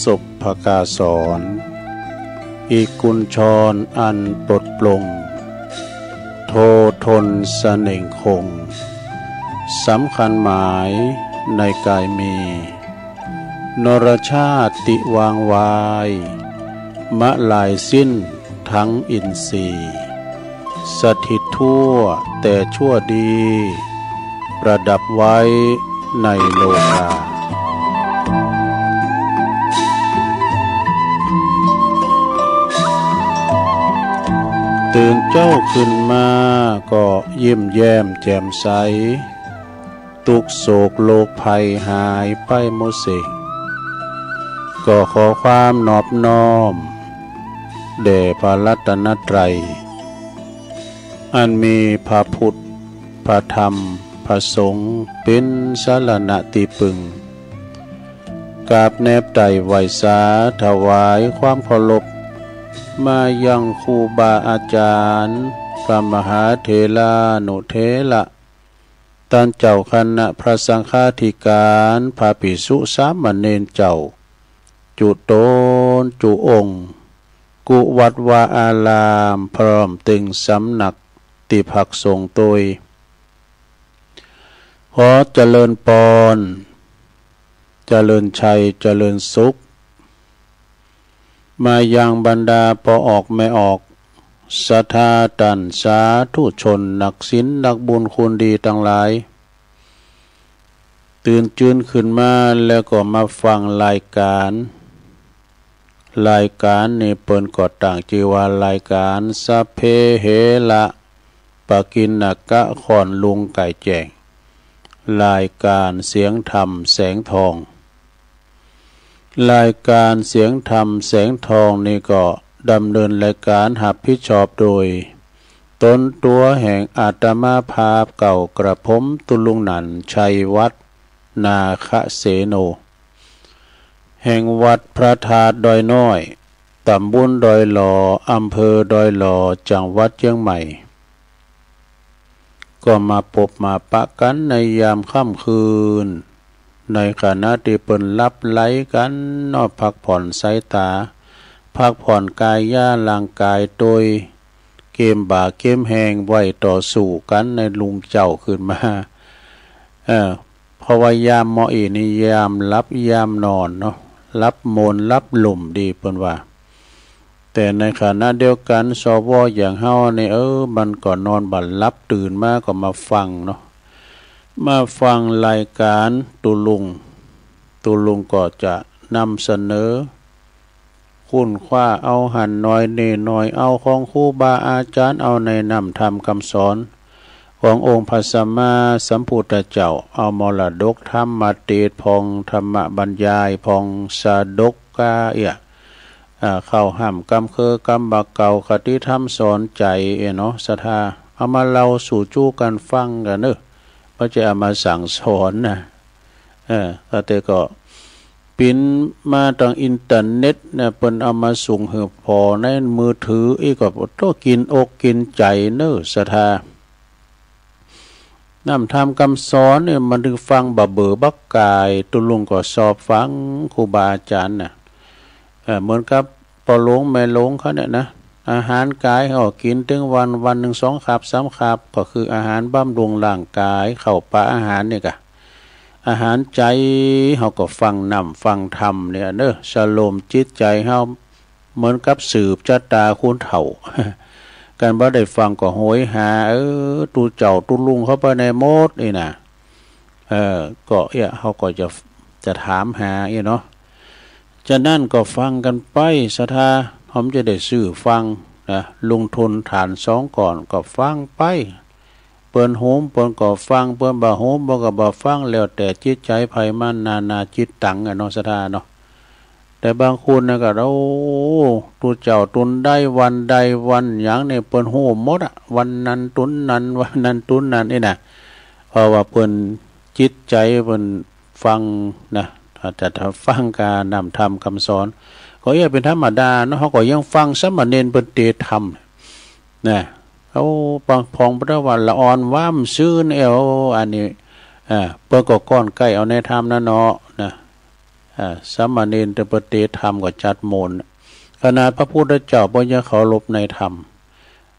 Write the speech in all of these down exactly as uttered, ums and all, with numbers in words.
สบภกาสร อีกกุญชรอันปลดปลง โททนเสน่งคง สำคัญหมายในกายมี นรชาติวางวาย มะลายสิ้นทั้งอินทรีย์ สถิตทั่วแต่ชั่วดี ประดับไว้ในโลกา ตื่นเจ๊าขึ้นมาก็ยิ้มแย้มแจ่มใส ตุ๊กข์โศกโรคภัยหายไปหมดสิ้น ก็ขอความนอบน้อม แด่พระรัตนตรัย อันมีพระพุทธ พระธรรม พระสงฆ์ เป๋นสรณะตี้ปึง กราบแนบไต่ไหว้สาถวายความเคารพ มายังครูบาอาจารย์ พระมหาเถรานุเถระ ต้านเจ้าคณะพระสังฆาธิการ พระภิกษุสามเณรเจ้า จุ๊ต๋นจุ๊องค์ กู้วัดวาอาราม พร้อมตึงสำนักตี้พักสงฆ์ตวย ขอเจริญปอน เจริญชัย เจริญสุข มายังบรรดาป้อออกแม่ออก ศรัทธาต้านสาธุชน นักศีล นักบุญคุณดีตังหลาย ตื่นจื้นขึ้นมาแล้วก็มาฟังรายการ รายการนี้เปิ้นก็ตั้งจื้อว่ารายการสัพเพเหระ ปกิณณกะ ค่อนลุงไก่แจ้ง รายการเสียงธรรมแสงทอง รายการเสียงธรรมแสงทองนี้ก็ดำเนินรายการฮับผิดชอบโดย ต๋นตั๋วแห่งอาตมาภาพเก่ากระผมตุ๊ลุงหนั่น ชัยวัฒน์ นาคเสโน แห่งวัดพระธาตุดอยน้อย ต๋ำบลดอยหล่อ อำเภอดอยหล่อ จังหวัดเจียงใหม่ ก็มาปบมาปะกั๋นในยามค่ำคืน ในขณะตี้เปิ้นหลับไหลกั๋นเนาะ พักผ่อนสายต๋า พักผ่อนกายะร่างกายโดย เกมบ่าเกมแฮง ไหว้ต่อสู้กั๋นในรุ่งเจ๊าขึ้นมา เออ เพราะว่ายามหม้ออี้นี้ยามหลับยามนอนเนาะ หลับโมนหลับลุ่มดีเปิ้นว่า แต่ในขณะเดียวกั๋น สว อย่างเฮานี่ เออ มันก็นอนบ่หลับ ตื่นมาก็มาฟังเนาะ มาฟังรายการตุ๊ลุง ตุ๊ลุงก็จะนำเสนอ ค้นคว้าเอาหั้นหน่อยนี่หน่อย เอาของครูบาอาจารย์ เอาในน้ำธรรมกำสอนขององค์พระสัมมาสัมพุทธเจ้า เอามรดกธรรมมาเตสน์พ่อง ธรรมบรรยายพ่อง สะดกกาเอี้ย อ่า เข้าห้ามกำเคิงกำบ่าเก่า คติธรรมสอนใจ๋เอี้ยเนาะ ศรัทธา เอามาเล่าสู่จู้กั๋นฟังกั๋นเนาะ บ่ใจ้เอามาสั่งสอนนะ เออ ก็แต่ก็ ปิ๊นมาตางอินเทอร์เน็ตนะ เปิ้นเอามาส่งหื้อผ่อในมือถืออี้ ก็โต้กิ๋นอกกิ๋นใจ๋เนาะ ศรัทธา น้ำธรรมกำสอนนี่ มันตึงฟังบ่เบื่อบ่ก๋าย ตุ๊ลุงก็ชอบฟังครูบาอาจารย์น่ะ เออ เหมือนกับป้อหลวงแม่หลวงเขาเนี่ยนะ อาหารก๋ายเขาก็กิ๋นตึงวัน วันนึ่งสองคาบสามคาบ ก็คืออาหารบำรุงร่างก๋าย เข้าป๋าอาหารนี่ก่ะ อาหารใจ๋ เฮาก็ฟังน้ำฟังธรรมเนี่ยเนาะ สโลมจิตใจ๋เฮา เหมือนกับสืบจะต๋าคนเฒ่า กันบ่ได้ฟังก็โหยหา เออ ตุ๊เจ้าตุ๊ลุงเข้าไปในหมดนี่นะ เออ ก็เอี้ย เฮาก็จะ จะถามหาเอี้ยเนาะ ฉะนั้นก็ฟังกั๋นไป ศรัทธา เฮาจะได้ซื่อฟังนะ ลงทุนฐานสองก่อน ก็ฟังไป เปิ้นโหมเปิ้นก็ฟัง เปิ้นบ่โหมเปิ้นก็บ่ฟัง แล้วแต่จิตใจ๋ใผมัน นานาจิตตังอะเนาะ ศรัทธาเนาะ แต่บางคนนะก็ โอ้ ตุ๊เจ้าตุ๊นใดวันใดวันหยังเนี่ย เปิ้นฮู้หมดอะ วันนั้นตุ๊นนั้น วันนั้นตุ๊นนั้นนี่นะ เพราะว่าเปิ้นจิตใจ๋เปิ้นฟังนะ ถ้าจะฟังกาน้ำธรรมกำสอน ก็เอี้ยเป๋นธรรมดาเนาะ เฮาก็ยังฟังสามเณรเปิ้นเตสน์ธรรมนะ โอ้ บางพ่องเปิ้นว่าละอ่อนหวามซื่นเอว อันนี้ อ่า เปิ้นก็ก้อนใก้เอาในธรรมนะเนาะ นะ อ่า สามเณรแต่เปิ้นเตธรรมก็จัดโมน ขนาดพระพุทธเจ้าเปิ้นยังเคารพในธรรม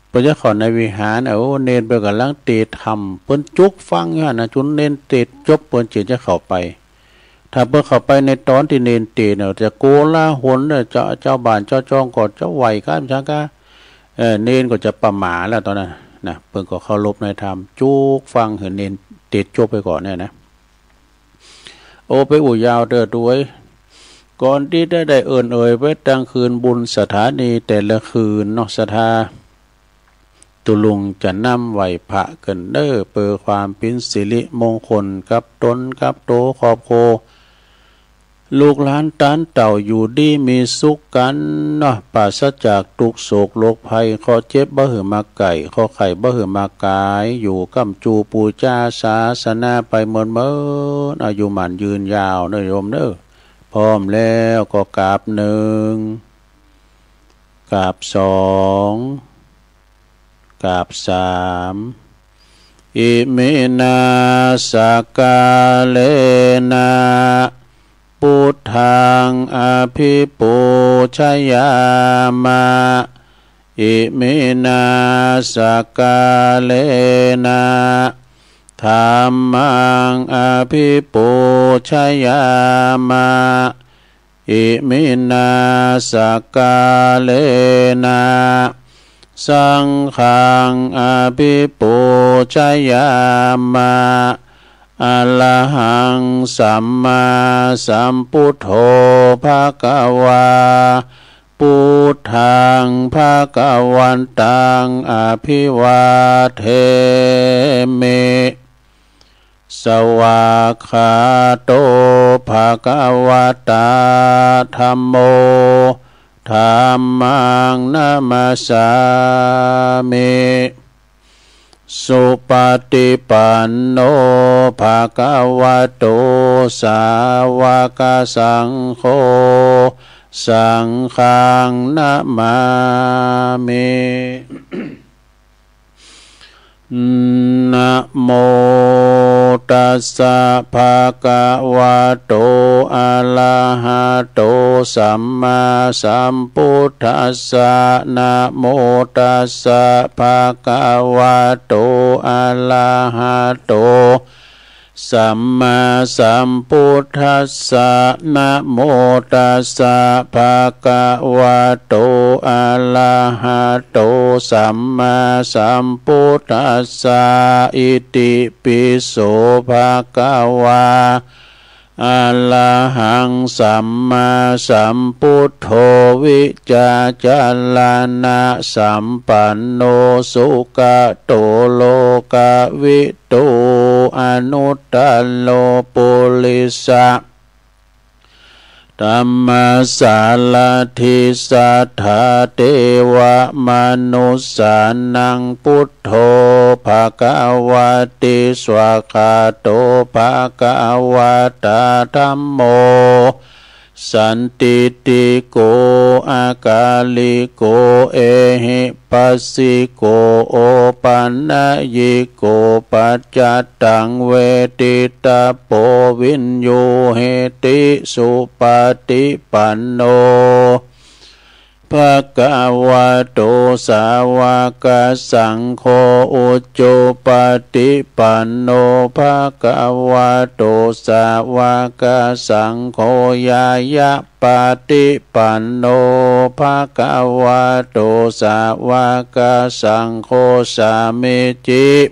เปิ้นยังเข้าในวิหาร โอ้ เณรเปิ้นก่ำลังเตธรรม เปิ้นจุกฟังอยู่หั้นนะ จุนเณรเตจบเปิ้นจึงจะเข้าไป ถ้าเปิ้นเข้าไปในต๋อนตี้เณรเตเนาะ จะโกลาหลเนาะ จาว จาวบ้านจาวจองก็จะไหว้กั๋นจังกะ เออ เณรก็จะประหม่าแล้วต๋อนนั้นนะ เปิ้นก็เคารพในธรรม จุกฟังหื้อเณรเตจบไปก่อนเนี่ยนะ โอ้ ไปอู้ยาวเต๊อะตวย ก่อนตี้จะได้เอิ้นเอ่ยไปตังคืนบุญสถานีแต่ละคืนเนาะ ศรัทธา ตุ๊ลุงจะนำไหว้พระเกินเน่อ เปื้อความเป๋นสิริมงคลกับต๋นกับโตครอบครัว ลูกหลานต้านเต้าอยู่ดีมีสุขกั๋นเนาะ ปราศจากตุ๊กข์โศกโรคภัย เคราะห์เจ็บบ่หื้อมาใก้ เคราะห์ไข้บ่หื้อมากาย อยู่ก้ำจู๋ปู่จ๋าศาสนาไปเมินๆ อายุหมั้นยืนยาวเน่อโยมเน่อ พร้อมแล้วก็กราบหนึ่ง กราบสอง กราบสาม Iminā sakkārena buddhaṃ abhipūjayāma. Iminā sakkārena dhammaṃ abhipūjayāma. Iminā sakkārena saṅghaṃ abhipūjayāma. Arahaṃ sammāsambuddho bhagavā. Buddhaṃ bhagavantaṃ abhivādemi. Svākkhāto bhagavatā dhammo. Dhammaṃ namassāmi. Supaṭipanno bhagavato sāvakasaṅgho. Saṅghaṃ namāmi. Namo tassa bhagavato arahato sammāsambuddhassa. Namo tassa bhagavato arahato sammāsambuddhassa. Namo tassa bhagavato arahato sammāsambuddhassa. Itipi so bhagavā arahaṃ sammāsambuddho vijjācaraṇasampanno sugato lokavidū anuttaro purisadammasārathi satthā devamanussānaṃ buddho bhagavāti. Svākkhāto bhagavatā dhammo sandiṭṭhiko akāliko ehipassiko opanayiko paccattaṃ veditabbo viññūhīti. Supaṭipanno bhagavato sāvakasaṅgho, ujupaṭipanno bhagavato sāvakasaṅgho, ñāyapaṭipanno bhagavato sāvakasaṅgho, sāmīci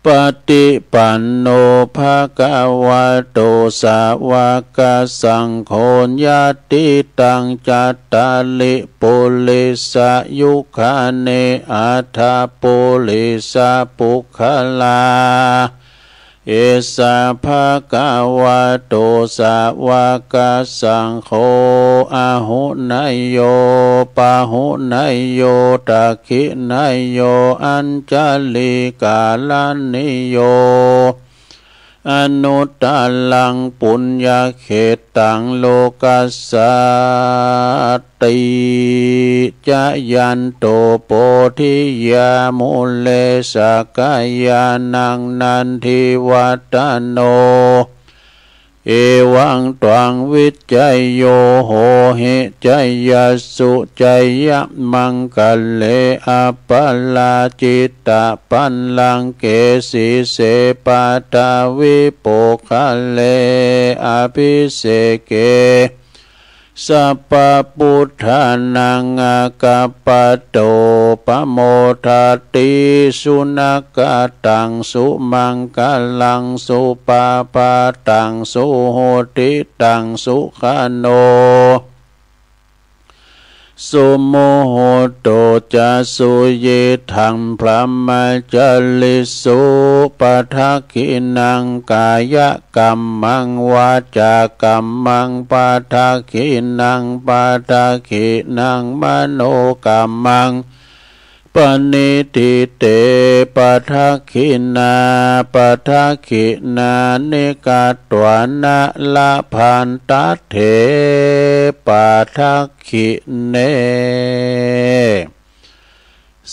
paṭipanno bhagavato sāvakasaṅgho, yadidaṃ cattāri purisayugāni aṭṭha purisapuggalā, esa bhagavato sāvakasaṅgho, āhuneyyo pāhuneyyo dakkhiṇeyyo añjalikaraṇīyo, anuttaraṃ puññakkhettaṃ lokassā ti. Jayanto bodhiyā mūle sakyānaṃ nandivaḍḍhano, เอวังตวังวิจโย โหหิ จยสสุ จยมังคะเล อัปปะราจิตปัลลังเก สีเส ปัทวิปุคคเล อภิเสเก สัพพะปุทธานัง อากัปปะโต ปะโมทะติ สุณะกะตัง สุมังคะลัง สุปะพาตัง สุหุติตัง สุขะโน สุมุหุโต จะ สุยิตถัง พรหมจริสุ ปะทักขิณัง กายะกัมมัง วาจากัมมัง ปะทักขิณัง ปะทักขิณัง มโนกัมมัง ปะณิฏฐิเต ปะทักขิณา ปะทักขิณานิ กัตวานะ ละพันตะเถ ปะทักขิเณ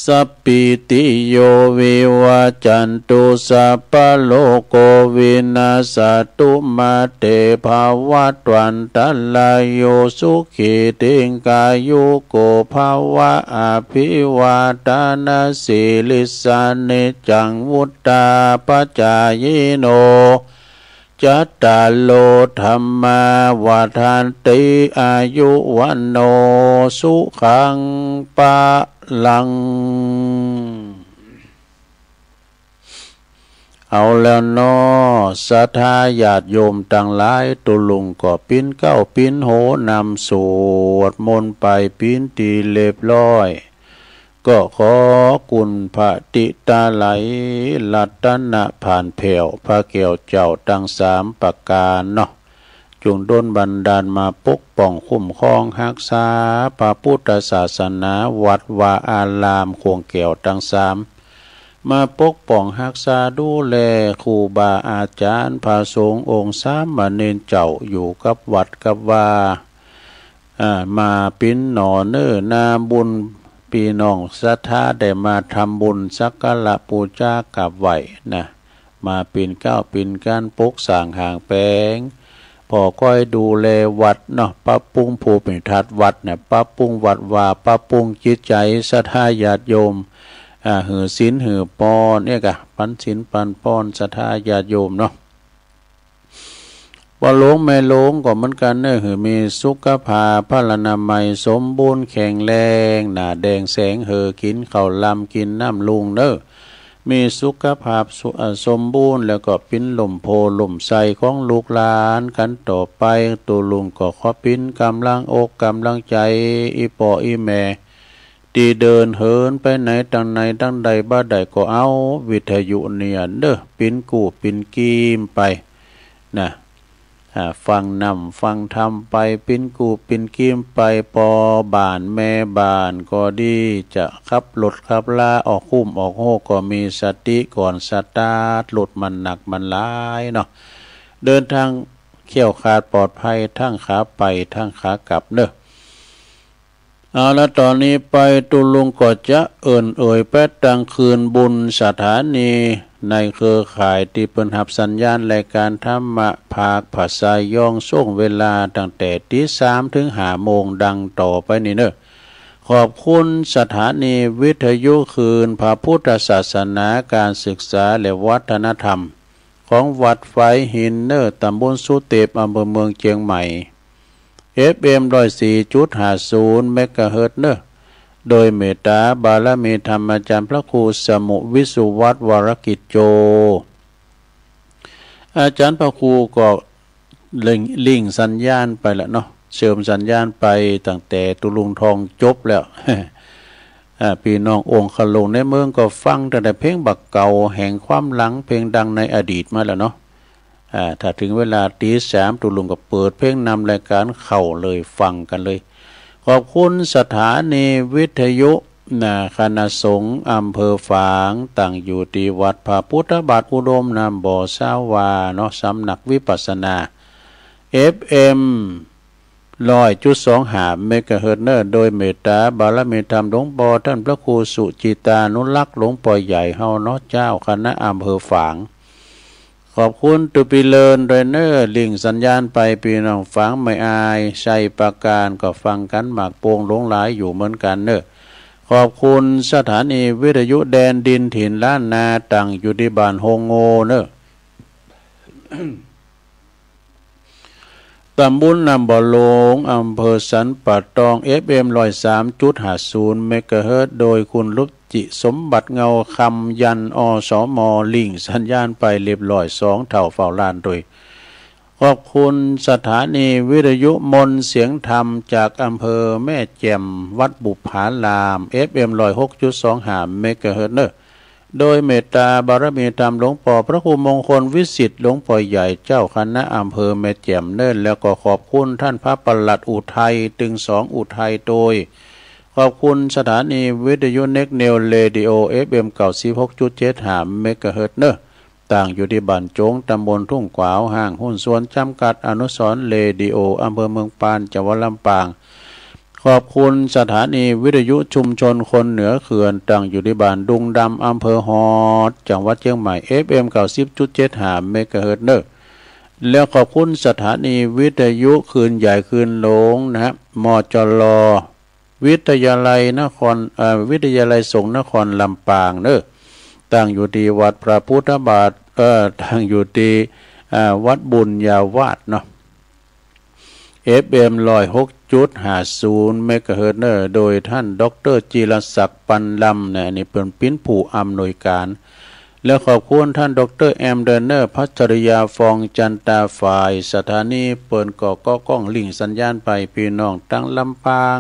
สัปปีติโย วิวัจจันตุ สัพพะโรโก วินัสสะตุ มา เต ภะวัตวันตะราโย สุขี ทีฆายุโก ภะวะ อะภิวาทะนะสีลิสสะ นิจจัง วุฑฒาปะจายิโน จัตตาโร ธัมมา วัฑฒันติ อายุ วัณโณ สุขัง พะลัง เอาแล้วเนาะ ศรัทธาญาติโยมตังหลาย ตุ๊ลุงก็ปิ๊นเกล้าปิ๊นโหนำสวดมนต์ไปปิ๊นตี้เรียบร้อย ก็ขอคุณพระติตาไหล รัตนะผ่านแผ้ว พระแก้วเจ้าตังสามประก๋านเนาะ จุ่งดลบันดาลมาปกป้องคุ้มครองฮักษาพระปุทธศาสนา วัดวาอาราม โขงแก้วตังสาม มาปกป้องฮักษาดูแลครูบาอาจ๋ารย์ พระสงฆ์องค์สามเณรเจ้า อยู่กับวัดกับวา อ่า มาปิ๊นหน่อเน้อนาบุญ ปี้น้องศรัทธาได้มาทำบุญสักการะปู๋จากราบไหว้นะ มาปิ๊นเกล้าปิ๊นก๋านปกสร้างห้างแป๋ง ผ่อคอยดูแลวัดเนาะ ปรับปรุงภูมิทัศน์วัดเนี่ย ปรับปรุงวัดวา ปรับปรุงจิตใจ๋ศรัทธาญาติโยม อ่า หื้อศีลหื้อปอน เนี่ยกะ ปันศีลปันปอนศรัทธาญาติโยมเนาะ ป้อหลวงแม่หลวงก็เหมือนกั๋นเน้อ หื้อมีสุขภาพพลานามัยสมบูรณ์แข็งแรง หน้าแด่งแสงเห่อ กิ๋นข้าวลำกิ๋นน้ำลุงเน้อ มีสุขภาพสุ อ่า สมบูรณ์ แล้วก็ปิ๊นล่มโพธิ์ล่มไทรของลูกหลานกั๋นต่อไป ตุ๊ลุงก็ขอปิ๊นก๋ำลังอกก๋ำลังใจ๋ อี่ป้ออี่แม่ ตี้เดินเหินไปไหนตางไหนตางใดบ่าใดก็เอาวิทยุเนี่ยเน้อ ปิ๊นกู้ปิ๊นกีมไปนะ อ่า ฟังนำฟังธรรมไป ปิ๊นกู้ปิ๊นกีมไป ป้อบ้านแม่บ้านก็ดี จะขับรถขับลาออกคุ้มออกโฮก็มีสติก่อนสตาร์ทรถ มันหนักมันหลายเนาะ เดินทางแคล้วคลาดปลอดภัย ทั้งขาไปทั้งขากลับเน้อ เอาละ ต่อนี้ไปตุ๊ลุงก็จะเอิ้นเอ่ยแป๊ะตังคืนบุญสถานีในเครือข่ายตี้เปิ้นฮับสัญญาณรายก๋านธรรมะภาคภาษายอง ช่วงเวลาตั้งแต่ตี๋สามเถิงห้าโมง ดังต่อไปนี้เน้อ ขอบคุณสถานีวิทยุคลื่นพระพุทธศาสนา ก๋านศึกษาและวัฒนธรรม ของวัดฝายหินเน้อ ต๋ำบลสุเตป อำเภอเมืองเจียงใหม่ เอฟเอ็ม ร้อยสี่จุดห้าศูนย์ เมกะเฮิรตซ์เน้อ โดยเมตต๋าบารมีธรรมอาจ๋ารย์พระครูสมุห์ วิสุวัฒน์ วรกิจโจ อาจ๋ารย์พระครูก็เล่ง ลิ่งสัญญาณไปละเนาะ เชื่อมสัญญาณไปตั้งแต่ตุ๊ลุงท่องจบแล้ว อ่า ปี้น้ององค์คลุงในเมืองก็ฟังตั้งแต่เพลงบ่าเก่าแห่งความหลัง เพลงดังในอดีตมาแล้วเนาะ อ่า ถ้าเถิงเวลาตี๋สาม ตุ๊ลุงก็เปิดเพลงนำรายก๋านเข้าเลย ฟังกั๋นเลย ขอบคุณสถานีวิทยุนะ คณะสงฆ์อำเภอฝาง ตั้งอยู่ตี้วัดพระพุทธบาทอุดม น้ำบ่อสาวาเนาะ สำนักวิปัสสนา เอฟเอ็ม ร้อยจุดสองห้า เมกะเฮิรตซ์เน้อ โดยเมตต๋าบารมีธรรมหลวงป้อต้านพระครูสุจิตานุรักษ์ หลวงป้อใหญ่เฮาเนาะ เจ้าคณะอำเภอฝาง ข ขอบคุณตุ๊ปีเลินด้วยเน่อ ลิงก์สัญญาณไป ปี้น้องฝางแม่อาย ชัยปราการ ก็ฟังกั๋นหมากโป่งหลวงหลายอยู่เหมือนกั๋นเน่อ ขอบคุณสถานีวิทยุแดนดินถิ่นล้านนา ตั้งอยู่ตี้บ้านโฮงโง่เน่อ ตำบลน้ำบ่อหลง อำเภอสันป่าตอง เอฟเอ็ม ร้อยสามจุดห้าศูนย์ เมกะเฮิรตซ์ โดยคุณรุจิสมบัติเงาคำ ยัน อสม ลิงก์สัญญาณไปเรียบร้อย สองเท่าเฝ้าล้านตวย ขอบคุณสถานีวิทยุมนต์เสียงธรรมจากอำเภอแม่แจ่ม วัดบุปผาราม เอฟเอ็ม ร้อยหกจุดสองห้า เมกะเฮิรตซ์เน่อ โดยเมตตาบารมีธรรมหลวงป้อพระครูมงคลวิสิทธิ์ หลวงป้อใหญ่เจ้าคณะอำเภอแม่แจ่มเน่อ แล้วก็ขอบคุณต้านพระปลัดอุทัย ตึงสองอุทัยตวย ขอบคุณสถานีวิทยุเน็กเนวเรดิโอ เอฟเอ็ม เก้าสิบหกจุดเจ็ดห้า เมกะเฮิรตซ์เน่อ ตั้งอยู่ตี้บ้านโจ๋ง ตำบลทุ่งขวาว ห้างหุ้นส่วนจำกัดอนุสรณ์เรดิโอ อำเภอเมืองปาน จังหวัดลำปาง ขอบคุณสถานีวิทยุชุมชนคนเหนือเขื่อน ตั้งอยู่ตี้บ้านดุงดำ อำเภอฮอด จังหวัดเจียงใหม่ เอฟเอ็ม เก้าสิบจุดเจ็ดห้า เมกะเฮิรตซ์เน่อ แล้วขอบคุณสถานีวิทยุคลื่นใหญ่คลื่นหลวงนะฮะ มจล วิทยาลัยนคร เอ่อ วิทยาลัยสงฆ์นครลำปางเน่อ ตั้งอยู่ตี้วัดพระพุทธบาท เอ่อ ตั้งอยู่ตี้ อ่า วัดบุญญาวาสเนาะ เอฟเอ็ม ร้อยหกจุดห้าศูนย์ เมกะเฮิรตซ์เน่อ โดยต้านด็อกเตอร์จิรศักดิ์ ปันลำเนี่ย อันนี้เปิ้นเป๋นผู้อำนวยก๋าน แล้วขอบคุณต้านด็อกเตอร์แอมเดอร์เน่อ พัชริยา ฟองจันตา ฝ่ายสถานีเปิ้นก็ก้องลิงก์สัญญาณไป ปี้น้องตังลำปาง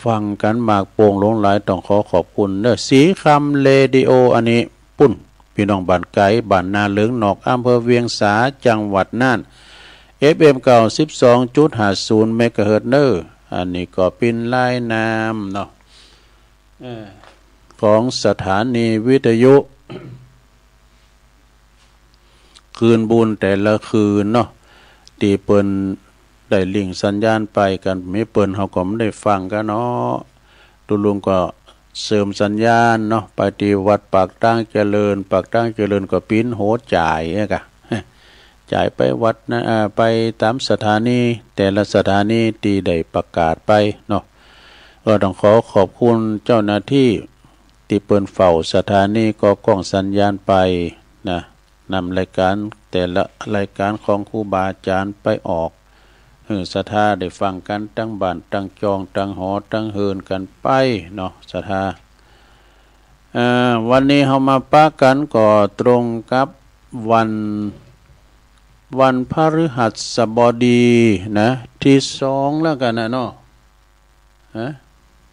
ฟังกั๋นหมากโป่งหลวงหลาย ต้องขอขอบคุณเน่อ ศรีคำเรดิโอ อันนี้ ปุ้น ปี้น้องบ้านไก๋ บ้านนาเหลืองนอก อำเภอเวียงสา จังหวัดน่าน เอฟเอ็ม เก้าสิบสองจุดห้าศูนย์ เมกะเฮิรตซ์เน่อ อันนี้ก็เป๋นลายนามเนาะ เอ่อ ของสถานีวิทยุ คืนบุญแต่ละคืนเนาะ ตี้เปิ้นได้ลิงก์สัญญาณไป กั๋นบ่มีเปิ้นเฮาก็บ่ได้ฟังกั๋นเนาะ ตุ๊ลุงก็เสริมสัญญาณเนาะ ไปตี้วัดปากตางเจริญ ปากตางเจริญก็เป๋นหัวจ๋ายอะกะ จ๋ายไปวัดนะ อ่า ไปต๋ามสถานี แต่ละสถานีตี้ได้ประกาศไปเนาะ ก็ต้องขอขอบคุณเจ้าหน้าที่ตี้เปิ้นเฝ้าสถานีก็ก้องสัญญาณไปนะ นำรายก๋านแต่ละรายก๋านของครูบาอาจ๋ารย์ไปออก หื้อศรัทธาได้ฟังกั๋นตังบ้านตังจองตังหอตังเฮือนกั๋นไปเนาะ ศรัทธา อ่า วันนี้เฮามาปะกั๋นก็ตรงกับวัน วันพฤหัสบดีนะ ตี้สองแล้วกั๋นนะเนาะ ฮะ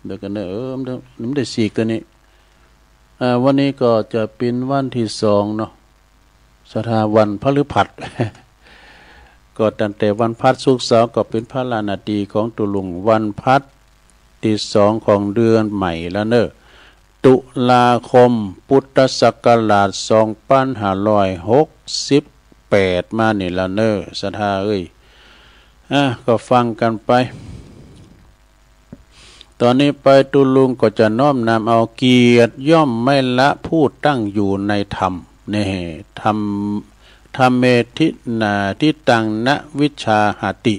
เดี๋ยวกั๋นเน่อ เออ มันได้ มันได้สี่กั๋นนี่ อ่า วันนี้ก็จะเป๋นวันตี้สองเนาะ ศรัทธา วันพฤหัส ก็ตั้งแต่วันพฤหัส ศุกร์ เสาร์ ก็เป๋นพระราชนาตีของตุ๊ลุง วันพฤหัสตี้สองของเดือนใหม่แล้วเน่อ ตุลาคม พุทธศักราช สองปันห้าร้อยหกสิบแปด มานี่แล้วเน่อ ศรัทธาเอ้ย อ่ะ ก็ฟังกั๋นไป ต๋อนนี้ไปตุ๊ลุงก็จะน้อมนำเอา เกียรติย่อมไม่ละผู้ตั้งอยู่ในธรรม นี่ ธรรม ธัมเม ทิ นา ทิตัง นะ วิชชาหาติ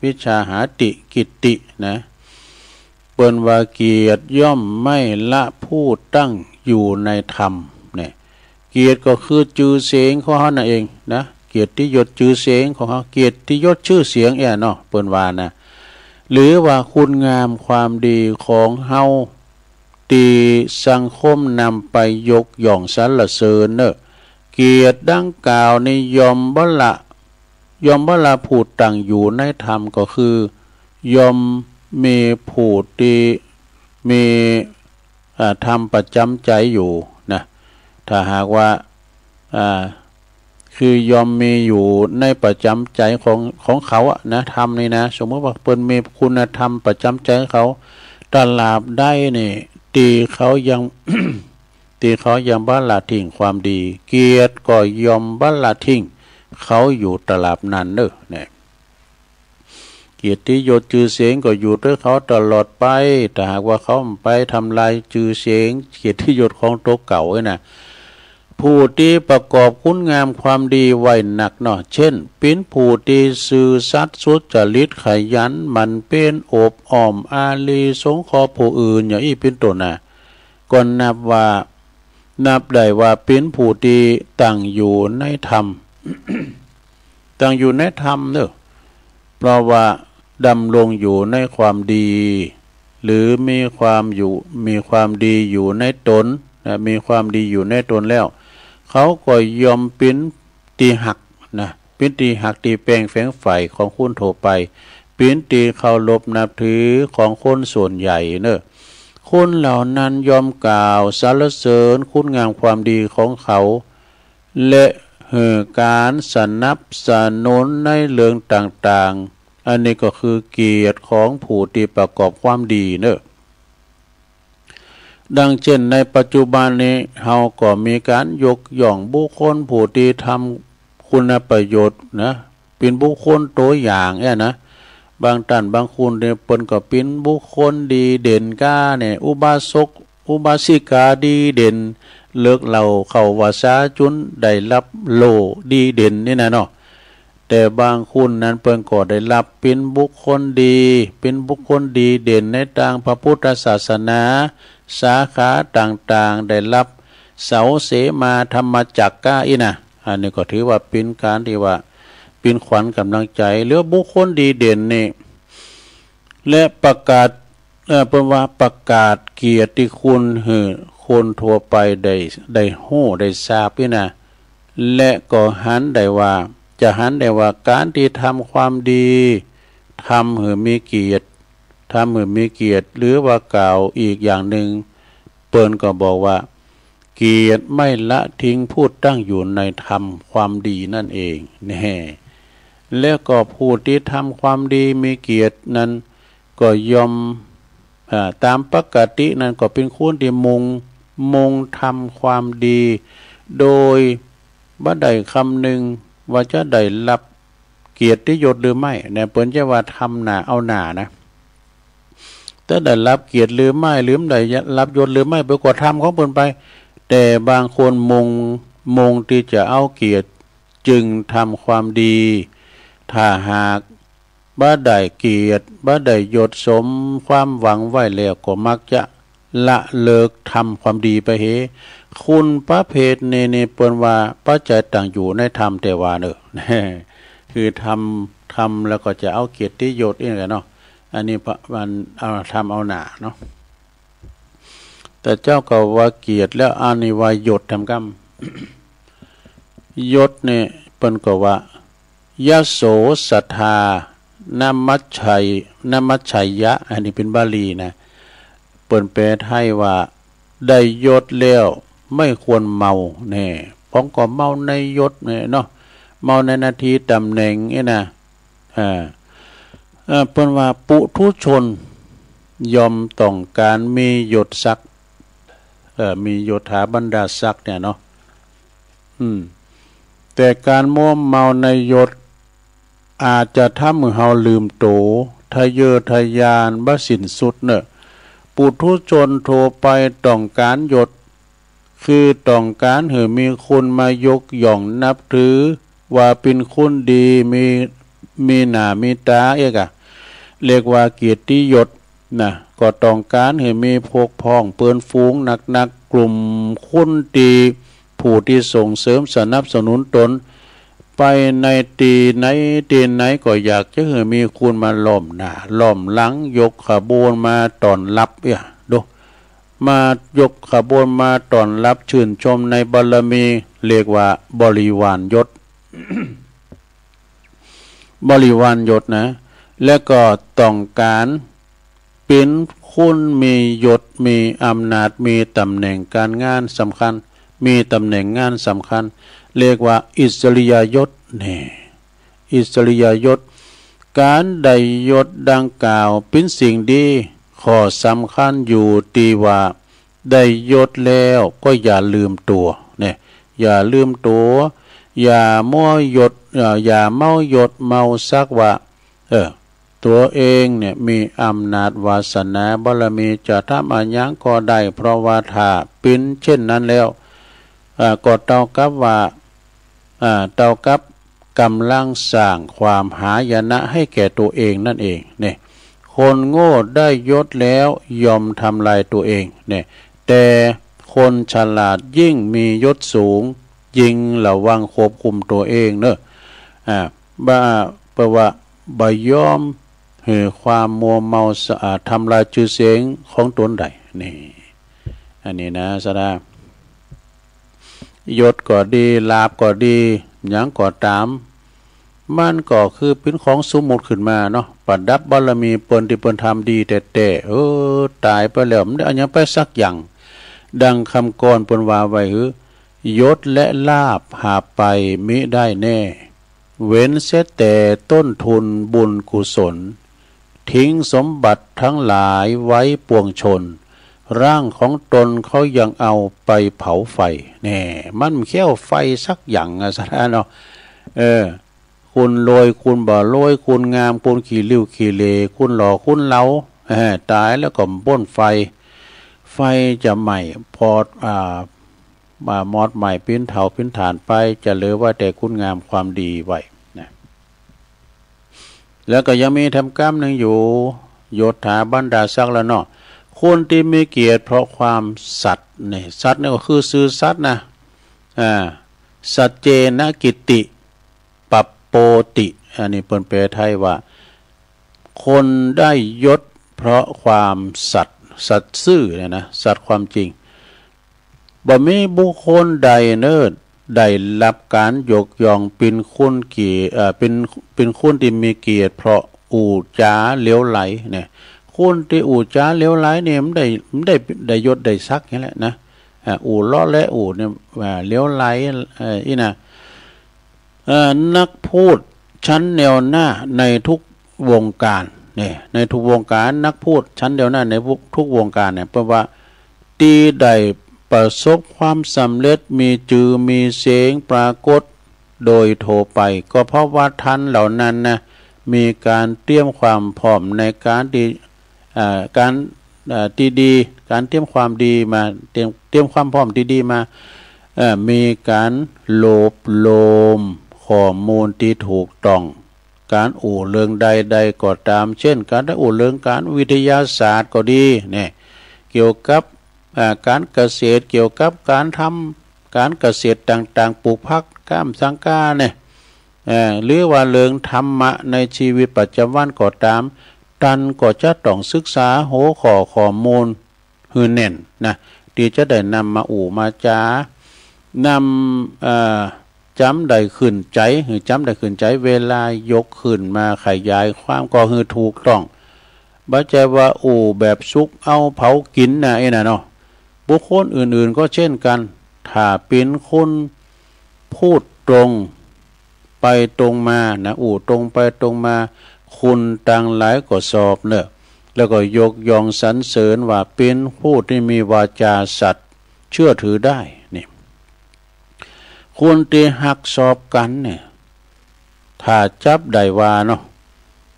วิชชาหาติ กิตติ นะ เปิ้นว่าเกียรติย่อมไม่ละผู้ตั้งอยู่ในธรรม เนี่ย เกียรติก็คือจื้อเสียงของเฮานั่นเองนะ เกียรติยศจื้อเสียงของเฮา เกียรติยศจื้อเสียงแอ่เนาะ เปิ้นว่านะ หรือว่าคุณงามความดีของเฮา ตี้สังคมนำไปยกย่องสรรเสริญเน่อ เกียรติดังกล่าวนี้ย่อมบ่ละ ย่อมบ่ละผู้ตั้งอยู่ในธรรม ก็คือย่อมมีผู้ตี้มี อ่า ธรรมประจ๋ำใจ๋อยู่นะ ถ้าหากว่า อ่า คือย่อมมีอยู่ในประจ๋ำใจ๋ของ ของเขาอะนะ ธรรมนี่นะ สมมุติว่าเปิ้นมีคุณธรรมประจ๋ำใจ๋เขา ตราบใดนี่ ตี้เขายัง ตี้เขายังบ่ละทิ้งความดี เกียรติก็ย่อมบ่ละทิ้งเขาอยู่ตราบนั้นเน่อ เนี่ย เกียรติยศจื้อเสียงก็อยู่ตวยเขาตลอดไป ถ้าหากว่าเขาไปทำลายจื้อเสียง เกียรติยศของตั๋วเก่าไว้นะ ผู้ตี้ประกอบคุณงามความดีไว้นักเนาะ เจ้น เป๋นผู้ตี้ซื่อสัตย์สุจริต ขยันหมั่นเพียร อบอ้อมอารี สงเคราะห์ผู้อื่น อย่างอี้เป๋นต้นนะ ก็นับว่า นับได้ว่าเป๋นผู้ตี้ตั้งอยู่ในธรรม ตั้งอยู่ในธรรมเนาะ เพราะว่าดำรงอยู่ในความดี หรือมีความอยู่ มีความดีอยู่ในตนนะ มีความดีอยู่ในตนแล้ว เขาก็ย่อมเป๋นตี้ฮักนะ เป๋นตี้ฮักตี้แป้งแฝงใฝ่ของคนทั่วไป เป๋นตี้เคารพนับถือของคนส่วนใหญ่เนาะ คนเหล่านั้นย่อมกล่าวสรรเสริญคุณงามความดีของเขา และหื้อก๋านสนับสนุนในเรื่องต่างๆ อันนี้ก็คือเกียรติของผู้ตี้ประกอบความดีเนาะ ดังเจ้นในปัจจุบันนี้ เฮาก็มีก๋านยกย่องบุคคลผู้ตี้ทำคุณประโยชน์นะ เป๋นบุคคลตั๋วอย่างแอ้นะ บางต้านบางคนเนี่ยเปิ้นก็เป๋นบุคคลดีเด่นก้าเนี่ย อุบาสก อุบาสิกาดีเด่น เลิกเหล้าเข้าวาสาจุ๋นได้ฮับโล่ดีเด่นนี่นะเนาะ แต่บางคนนั้นเปิ้นก็ได้ฮับเป๋นบุคคลดี เป๋นบุคคลดีเด่นในตางพระพุทธศาสนา สาขาต่างๆ ได้ฮับเสาเสมาธรรมจักรก้าอี้นะ อันนี้ก็ถือว่าเป๋นก๋านตี้ว่าเป๋นขวัญก๋ำลังใจ๋ เหลือบุคคลดีเด่นนี่ และประกาศ เอ่อ เปิ้นว่าประกาศเกียรติคุณหื้อคนทั่วไปได้ ได้ฮู้ได้ทราบนี่นะ และก็หันได้ว่า จะหันได้ว่าก๋านตี้ทำความดี ทำหื้อมีเกียรติ ทำหื้อมีเกียรติ หรือว่ากล่าวอีกอย่างนึ่ง เปิ้นก็บอกว่า เกียรติไม่ละทิ้งผู้ตั้งอยู่ในธรรมความดีนั่นเองแน่ แล้วก็ผู้ตี้ทำความดีมีเกียรตินั้น ก็ย่อม อ่า ตามปกตินั้นก็เป๋นคนตี้มุ่ง มุ่งทำความดี โดยบ่ได้คำนึงว่าจะได้ฮับเกียรติยศหรือไม่เนี่ย เปิ้นจะว่าทำหน้าเอาหน้านะ จะได้ฮับเกียรติหรือไม่ หรือบ่ได้ฮับยศหรือไม่ เปิ้นก็ทำของเปิ้นไป แต่บางคนมุ่ง มุ่งตี้จะเอาเกียรติ จึงทำความดี ถ้าหากบ่ได้เกียรติ บ่ได้ยศสมความหวังไว้แล้ว ก็มักจะละเลิกทำความดีไปเห คนประเภทนี้นี่เปิ้นว่าบ่ใจ้ตั้งอยู่ในธรรมแต๊ว่าเนาะ คือทำ ทำแล้วก็จะเอาเกียรติยศอี้แหละเนาะ อันนี้พระ มันเอา ทำเอาหน้าเนาะ แต่เจ้าก็ว่าเกียรติแล้ว อันนี้ว่ายศแถมกำ ยศเนี่ยเปิ้นก็ว่า ยโสสัทธา นมัจฉัย นมัจฉยะ อันนี้เป๋นบาลีนะ เปิ้นแปลไทยว่า ได้ยศแล้วไม่ควรเมาแน่ พวกก็เมาในยศเนี่ยเนาะ เมาในหน้าตี้ต๋ำแหน่งนี่นะ อ่า เอ่อ เปิ้นว่าปุถุชนย่อมต้องก๋านมียศศักดิ์ เอ่อ มียศถาบรรดาศักดิ์เนี่ยเนาะ อืม แต่ก๋านมัวเมาในยศ อาจจะทำหื้อเฮาลืมตั๋ว ทะเยอทะยานบ่สิ้นสุดเนาะ ปุถุชนทั่วไปต้องก๋านยศ คือต้องก๋านหื้อมีคนมายกย่องนับถือ ว่าเป๋นคนดี มี มีหน้ามีต๋าเอกอะ เรียกว่าเกียรติยศนะ ก็ต้องก๋านหื้อมีพวกพ้องเปื้อนฝูงนักๆ กลุ่มคนตี้ ผู้ตี้ส่งเสริมสนับสนุนตน ไปในตี้ไหนตี้ไหนก็อยากจะหื้อมีคนมาล้อมหน้าล้อมหลัง ยกขบวนมาต้อนฮับ เอ้ย ดู มายกขบวนมาต้อนฮับ ชื่นชมในบารมี เรียกว่าบริวารยศ บริวารยศนะ และก็ต้องก๋านเป๋นคนมียศ มีอำนาจ มีต๋ำแหน่งก๋านงานสำคัญ มีต๋ำแหน่งงานสำคัญ เรียกว่าอิสริยยศแน่ อิสริยยศ ก๋านได้ยศดังกล่าวเป๋นสิ่งดี ข้อสำคัญอยู่ตี้ว่า ได้ยศแล้วก็อย่าลืมตั๋วเนี่ย อย่าลืมตั๋ว อย่ามัวยศ เอ่อ อย่าเมายศเมาศักดิ์ว่า เออ ตั๋วเองเนี่ยมีอำนาจวาสนาบารมีจะทำอะหยังก็ได้ เพราะว่าถ้าเป๋นเช่นนั้นแล้ว อ่า ก็เต้ากับว่า อ่า เต้ากับก๋ำลังสร้างความหายนะหื้อแก่ตั๋วเองนั่นเอง เนี่ย คนโง่ได้ยศแล้วย่อมทำลายตั๋วเอง เนี่ย แต่คนฉลาดยิ่งมียศสูง ยิ่งระวังควบคุมตั๋วเองเนาะ อ่า บ่า แปลว่า บ่ยอมหื้อความมัวเมาสะอาดทำลายจื้อเสียงของต๋นได้ นี่ อันนี้นะ ศรัทธา ยศก็ดี ลาภก็ดี หยังก็ต๋าม มันก็คือเป๋นของสมมุติขึ้นมาเนาะ ประดับบารมีเปิ้นตี้เปิ้นทำดีแต๊ๆ เออ ต๋ายไปแล้ว บ่ได้เอาหยังไปสักอย่าง ดังกำก่อนเปิ้นว่าไว้หื้อ ยศและลาภหาไปมิได้แน่ เว้นเสียแต่ต้นทุนบุญกุศล ทิ้งสมบัติทั้งหลายไว้ปวงชน ร่างของตนเขายังเอาไปเผาไฟ แน่ มันเขี้ยวไฟสักอย่างอะ ศรัทธาเนาะ เออ คุณรวย คุณบ่รวย คุณงาม คุณขี้ริ้วขี้เหร่ คุณหล่อ คุณเหลา เออ ต๋ายแล้วก็ป้นไฟ ไฟจะไหม้ พอด อ่า อ่า มอดไหม้ปิ้นเถาปิ้นถ่านไป จะเหลือไว้แต่คุณงามความดีไว้นะ แล้วก็ยังมีแถมกำนึ่งอยู่ ยศถาบรรดาศักดิ์ละเนาะ คนตี้มีเกียรติเพราะความสัตย์ นี่ สัตย์นี่ก็คือซื่อสัตย์นะ อ่า สัจเจนะกิตติ ปัปโปติ อันนี้เปิ้นแปลไทยว่า คนได้ยศเพราะความสัตย์ สัตย์ซื่อเนี่ยนะ สัตย์ความจริง บ่มีบุคคลใดเนาะ ได้ฮับก๋านยกย่องเป๋นคนเกียรติ เอ่อ เป๋น เป๋นคนตี้มีเกียรติเพราะอู้จ๋าเหลวไหลเนี่ย คนตี้อู้จ๋าเหลวไหลเนี่ย มันได้ มันได้ ได้ยศได้ศักดิ์นี่แหละนะ อ่า อู้เลาะแหละ อู้เนี่ย อ่า เหลวไหล เอ่อ อี้นะ เอ่อ นักพูดชั้นแนวหน้าในทุกวงการ เนี่ย ในทุกวงการ นักพูดชั้นแนวหน้าในทุกวงการเนี่ย เปิ้นว่า ตี้ได้ประสบความสำเร็จ มีจื้อมีเสียงปรากฏโดยทั่วไป ก็เพราะว่าต้านเหล่านั้นนะ มีก๋านเตรียมความพร้อมในก๋านตี้ เอ่อ ก๋าน เอ่อ ตี้ดี ก๋านเตรียมความดีมา เตรียม เตรียมความพร้อมตี้ดีมา เอ่อ มีก๋านรวบรวมข้อมูลตี้ถูกต้อง ก๋านอู้เรื่องใดๆ ก็ต๋าม เช่น ก๋านได้อู้เรื่องก๋านวิทยาศาสตร์ก็ดี เนี่ย เกี่ยวกับ อ่า ก๋านเกษตร เกี่ยวกับก๋านทำก๋านเกษตรต่างๆ ปลูกผัก ก้ามสังกาเนี่ย เอ่อ หรือว่าเรื่องธรรมะในชีวิตประจ๋ำวันก็ต๋าม ต้านก็จะต้องศึกษาหัวข้อข้อมูลหื้อแน่นนะ ตี้จะได้นำมาอู้มาจ๋า นำ เอ่อ จำได้ขึ้นใจ๋ หื้อจำได้ขึ้นใจ๋ เวลายกขึ้นมาขยายความก็หื้อถูกต้อง บ่ใจ้ว่าอู้แบบสุกเอาเผากิ๋นนะ อี้นะเนาะ บุคคลอื่นๆ ก็เช่นกั๋น ถ้าเป๋นคนพูดตรงไปตรงมานะ อู้ตรงไปตรงมา คนตังหลายก็ชอบเนาะ แล้วก็ยกย่องสรรเสริญว่าเป๋นผู้ตี้มีวาจาสัตย์เชื่อถือได้ นี่ คนตี้ฮักชอบกั๋นเนี่ย ถ้าจับได้ว่าเนาะ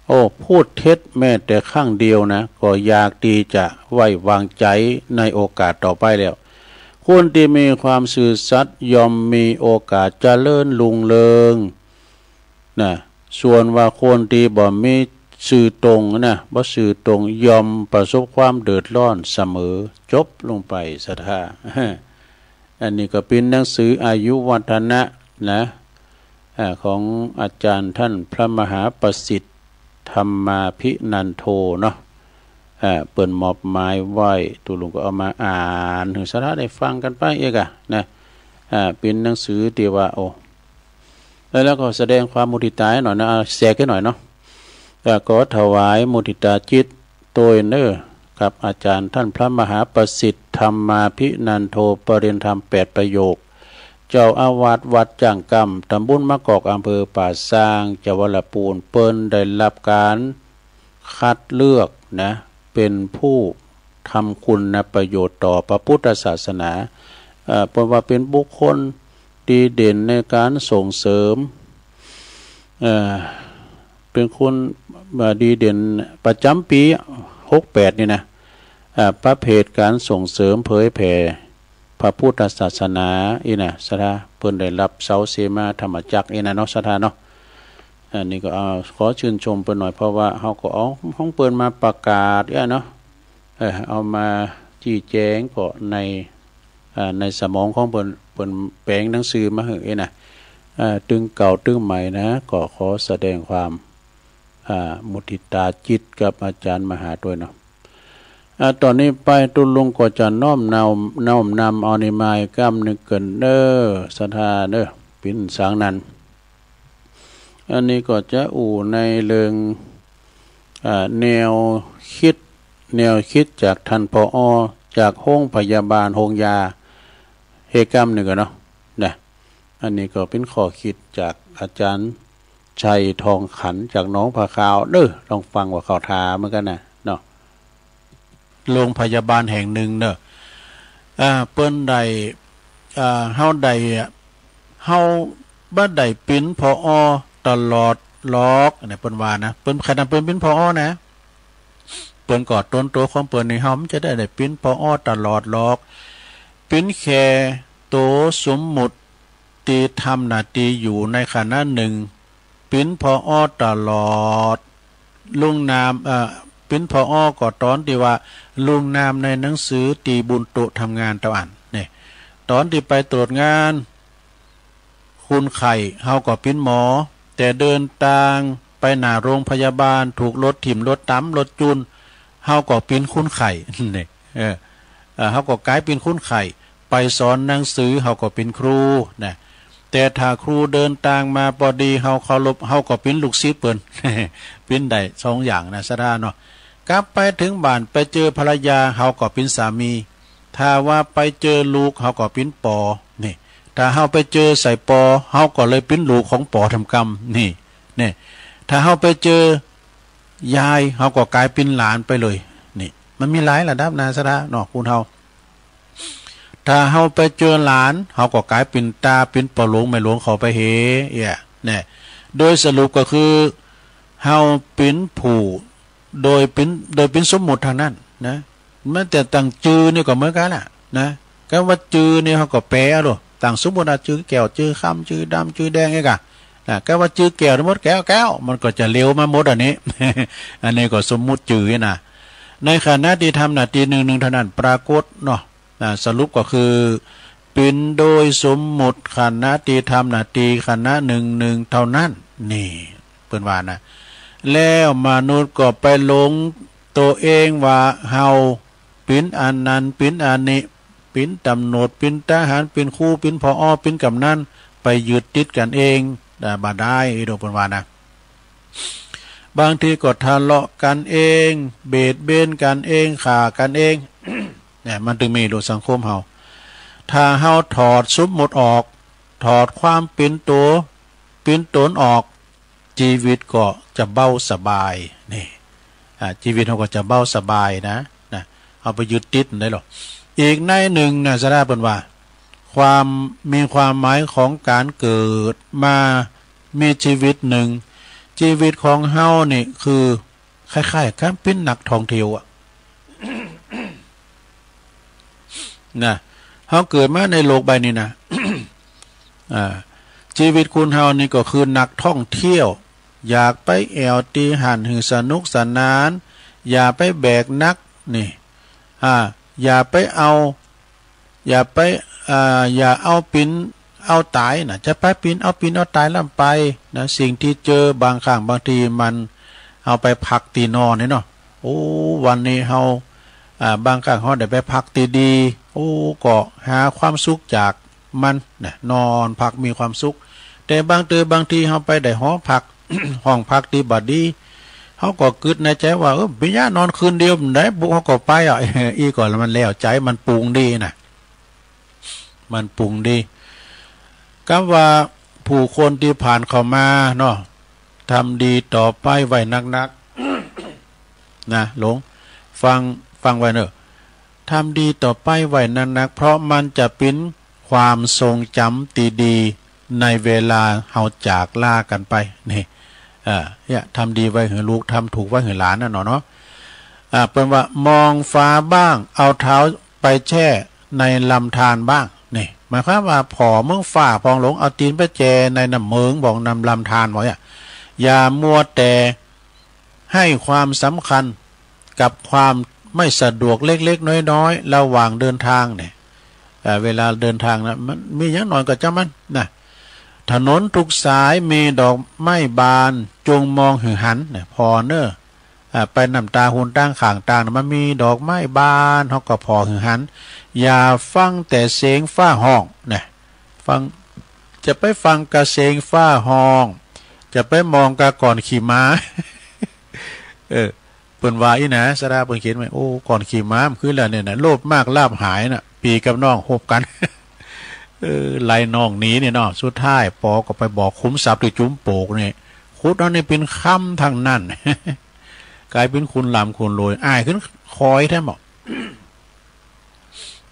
โอ้ พูดเท็จแม้แต่ครั้งเดียวนะ ก็อยากตี้จะไว้วางใจ๋ในโอกาสต่อไปแล้ว คนตี้มีความซื่อสัตย์ย่อมมีโอกาสเจริญรุ่งเรืองนะ ส่วนว่าคนตี้บ่มีซื่อตรงนะ บ่ซื่อตรง ย่อมประสบความเดือดร้อนเสมอ จบลงไป ศรัทธา อันนี้ก็เป๋นหนังสืออายุวัฒนะนะ อ่า ของอาจ๋ารย์ต้านพระมหาประสิทธิ์ ธรรมาภินันโทเนาะ อ่า เปิ้นมอบหมายไว้ ตุ๊ลุงก็เอามาอ่านหื้อศรัทธาได้ฟังกั๋นไปเอกอะนะ อ่า เป๋นหนังสือตี้ว่า โอ้ แล้ว แล้วก็แสดงความมุทิตาหน่อยนะ อ่า แสกหื้อหน่อยเนาะ อ่า ขอถวายมุทิตาจิต โตยเน่อ กับอาจ๋ารย์ต้านพระมหาประสิทธิ์ ธรรมาภินันโท ปริญญาธรรมแปดประโยค เจ้าอาวาสวัดจ้างกำ ต๋ำบลมะกอก อำเภอป่าซาง จังหวัดละปูน เปิ้นได้ฮับก๋านคัดเลือกนะ เป๋นผู้ทำคุณประโยชน์ต่อพระพุทธศาสนา เอ่อ เปิ้นว่าเป๋นบุคคลดีเด่นในก๋านส่งเสริม เอ่อ เป๋นคน เอ่อ ดีเด่นประจ๋ำปี๋หกแปดนี่นะ อ่า ประเภทก๋านส่งเสริมเผยแผ่ พระพุทธศาสนาอี้นะ ศรัทธา เปิ้นได้ฮับเสาเสมาธรรมจักรอี้นะเนาะ ศรัทธาเนาะ อันนี้ก็เอาขอชื่นชมเปิ้นหน่อย เพราะว่าเฮาก็เอาของเปิ้นมาประกาศอี้เนาะ เออ เอามาจี้แจง เพราะใน อ่า ในสมองของเปิ้น เปิ้นแป๋งหนังสือมาหื้ออี้นะ อ่า ตึงเก่าตึงใหม่นะ ก็ขอแสดงความ อ่า มุทิตาจิตกับอาจารย์มหาด้วยเนาะ อ่า ต่อนี้ไปตุ๊ลุงก็จะน้อมนำ น้อมนำเอานิมายกำนึ่งเกินเน้อ ศรัทธาเน้อ ปิ้นสังนัน อันนี้ก็จะอู้ในเรื่อง อ่า แนวกึ๊ด แนวกึ๊ดจากต้าน ผอ จากโฮงพยาบาล โฮงยา เฮกำนึ่งก่อนเนาะ นะ อันนี้ก็เป๋นข้อกึ๊ดจากอาจารย์ชัยทองขัน จากหนองผาขาวเน้อ ลองฟังว่าเขาถามเหมือนกั๋นนะเนาะ โรงพยาบาลแห่งนึ่งเน้อ อ่า เปิ้นได้ อ่า เฮาได้ เฮาบ่ได้เป๋น ผอ ตลอดหรอก อันนี้เปิ้นว่านะ เปิ้น ขนาดเปิ้นเป๋น ผอ นะ เปิ้นก็ตนตั๋วของเปิ้นนี่ เฮาบ่จะได้ ได้เป๋น ผอ ตลอดหรอก เป๋นแค่ตั๋วสมมุติ ตี้ทำหน้าตี้อยู่ในขณะนึ่ง เป๋น ผอ ตลอด ลงนาม เอ่อ เป๋น ผอ ก็ต๋อนตี้ว่าลงนามในหนังสือตี้บุนโต๊ะทำงานเต้าอั้น นี่ ต๋อนตี้ไปตรวจงานคนไข้ เฮาก็เป๋นหมอ แต่เดินตางไปหน้าโรงพยาบาล ถูกรถถิ่ม รถตำ รถจุน เฮาก็เป๋นคนไข้ นี่ เออ เอ่อ เฮาก็ก๋ายเป๋นคนไข้ ไปสอนหนังสือ เฮาก็เป๋นครูนะ แต่ถ้าครูเดินตางมาปอดี เฮาเคารพ เฮาก็เป๋นลูกศิษย์เปิ้น เป๋นได้สองอย่างนะ ศรัทธาเนาะ กลับไปเถิงบ้านไปเจอภรรยา เฮาก็เป๋นสามี ถ้าว่าไปเจอลูก เฮาก็เป๋นปอ นี่ ถ้าเฮาไปเจอใส่ปอ เฮาก็เลยเป๋นลูกของปอทำกำ นี่ นี่ ถ้าเฮาไปเจอยาย เฮาก็ก๋ายเป๋นหลานไปเลย นี่ มันมีหลายระดับนะ ศรัทธาเนาะ คนเฮา ถ้าเฮาไปเจอหลาน เฮาก็ก๋ายเป๋นตา เป๋นป้อหลวงแม่หลวงเขาไปเหีย เอี้ย นี่ โดยสรุปก็คือ เฮาเป๋นผู้ โดยเป๋น โดยเป๋นสมมุติเต้านั้นนะ แม้แต่ตั้งจื้อนี่ก็เหมือนกั๋นแหละนะ กำว่าจื้อนี่เฮาก็แป๋เอาโลด ตั้งสมมุติว่าจื้อแก้ว จื้อคำ จื้อดำ จื้อแดง เอี้ยก่ะ นะ กำว่าจื้อแก้ว สมมุติแก้ว แก้ว มันก็จะเร็วมาหมดอันนี้ อันนี้ก็สมมุติจื้อนะ ในขณะตี้ทำหน้าตี้นึ่งๆ เต้านั้น ปรากฏเนาะ อ่า สรุปก็คือ เป๋นโดยสมมุติขณะตี้ทำหน้าตี้ขณะนึ่งๆ เต้านั้น นี่ เปิ้นว่านะ แล้วมนุษย์ก็ไปหลงตั๋วเองว่าเฮาเป๋นอันนั้นเป๋นอันนี้ เป๋นตำรวจ เป๋นทหาร เป๋นครู เป๋น ผอ เป๋นกำนัน ไปยึดติดกั๋นเอง อ่า บ่ได้ อีโดเปิ้นว่านะ บางทีก็ทะเลาะกั๋นเอง เบียดเบียนกั๋นเอง ฆ่ากั๋นเอง เนี่ย มันจึงมีอยู่สังคมเฮา ถ้าเฮาถอดสมมุติออก ถอดความเป๋นตั๋ว เป๋นต๋นออก จีวิตก็จะเบาสบาย นี่ อ่า จีวิตเฮาก็จะเบาสบายนะ นะ เฮาไปยึดติดมันได้หรอก อีกในนึ่งนะ ศรัทธาเปิ้นว่า ความ มีความหมายของก๋านเกิดมา มีจีวิตนึ่ง จีวิตของเฮานี่คือ คล้ายๆ กับเป๋นนักท่องเที่ยวอะ นะ เฮาเกิดมาในโลกใบนี้นะ อ่า จีวิตคนเฮานี่ก็คือนักท่องเที่ยว อยากไปแอ่วตี้หั้นหื้อสนุกสนาน อย่าไปแบกหนัก นี่ อ่า อย่าไปเอา อย่าไป อ่า อย่าเอาปิ๋นเอาต๋ายนะ จะไปปิ๋นเอาปิ๋นเอาต๋ายล้ำไปนะ สิ่งตี้เจอบางครั้งบางทีมัน เฮาไปพักตี้นอนนี่เนาะ โอ้ วันนี้เฮา อ่า บางครั้งเฮาได้ไปพักตี้ดี โอ้ ก็หาความสุขจากมันนะ นอนพักมีความสุข แต่บางเตื้อบางทีเฮาไปได้หอพัก ห้องพักตี้บ่ดี เฮาก็กึ๊ดในใจ๋ว่า เออ เปียะนอนคืนเดียวบ่ได้ บุกเฮาก็ไปอ่ะ อี้ก่อน แล้วมันแล้วใจ๋ มันปรุงดีนะ มันปรุงดี กำว่าผู้คนตี้ผ่านเข้ามาเนาะ ทำดีต่อไปไว้นักๆ นะ หลง ฟัง ฟังไว้เนาะ ทำดีต่อไปไว้นักๆ เพราะมันจะเป๋นความทรงจ๋ำตี้ดีในเวลาเฮาจากลากั๋นไป นี่ อ่า เนี่ย ทำดีไว้หื้อลูก ทำถูกไว้หื้อหลานนั่นเนาะ เนาะ อ่า เปิ้นว่ามองฟ้าบ้าง เอาเท้าไปแช่ ในลำธารบ้าง นี่ หมายความว่าผ่อเมืองฟ้าผ่องหลง เอาตี๋นไปแจ่ในน้ำเมิงบ่องน้ำลำธารบ่องเนี่ย อย่ามัวแต่ให้ความสำคัญกับความไม่สะดวกเล็กๆ น้อยๆ ระหว่างเดินทางเนี่ย เอ่อ เวลาเดินทางนะ มันมีหยังหน่อยก็จ้างมันนะ ถนนทุกสายมีดอกไม้บาน จงมองหื้อหัน เนี่ย ผ่อเน่อ อ่า ไปนำตาหนตางข้างตางน่ะ มันมีดอกไม้บาน เฮาก็ผ่อหื้อหัน อย่าฟังแต่เสียงฟ้าฮ้อง นะ ฟัง จะไปฟังกะเสียงฟ้าฮ้อง จะไปมองกะก้อนขี้หมา เออ เปิ้นว่าอี้นะ สะดาเปิ้นเขียนไว้ โอ้ ก้อนขี้หมามันคือแล้วเนี่ยนะ โลภมากลาภหายน่ะ ปี้กับน้องฮบกั๋น เออ ไล่น้องหนีเนี่ยเนาะ สุดท้ายปอก็ไปบอกขุมทรัพย์ตี้จุมโปกเนี่ย ขุดเอาเนี่ยเป๋นคำตังนั้น ก๋ายเป๋นคนร่ำคนรวย อ้ายขึ้นคอยแท้บ่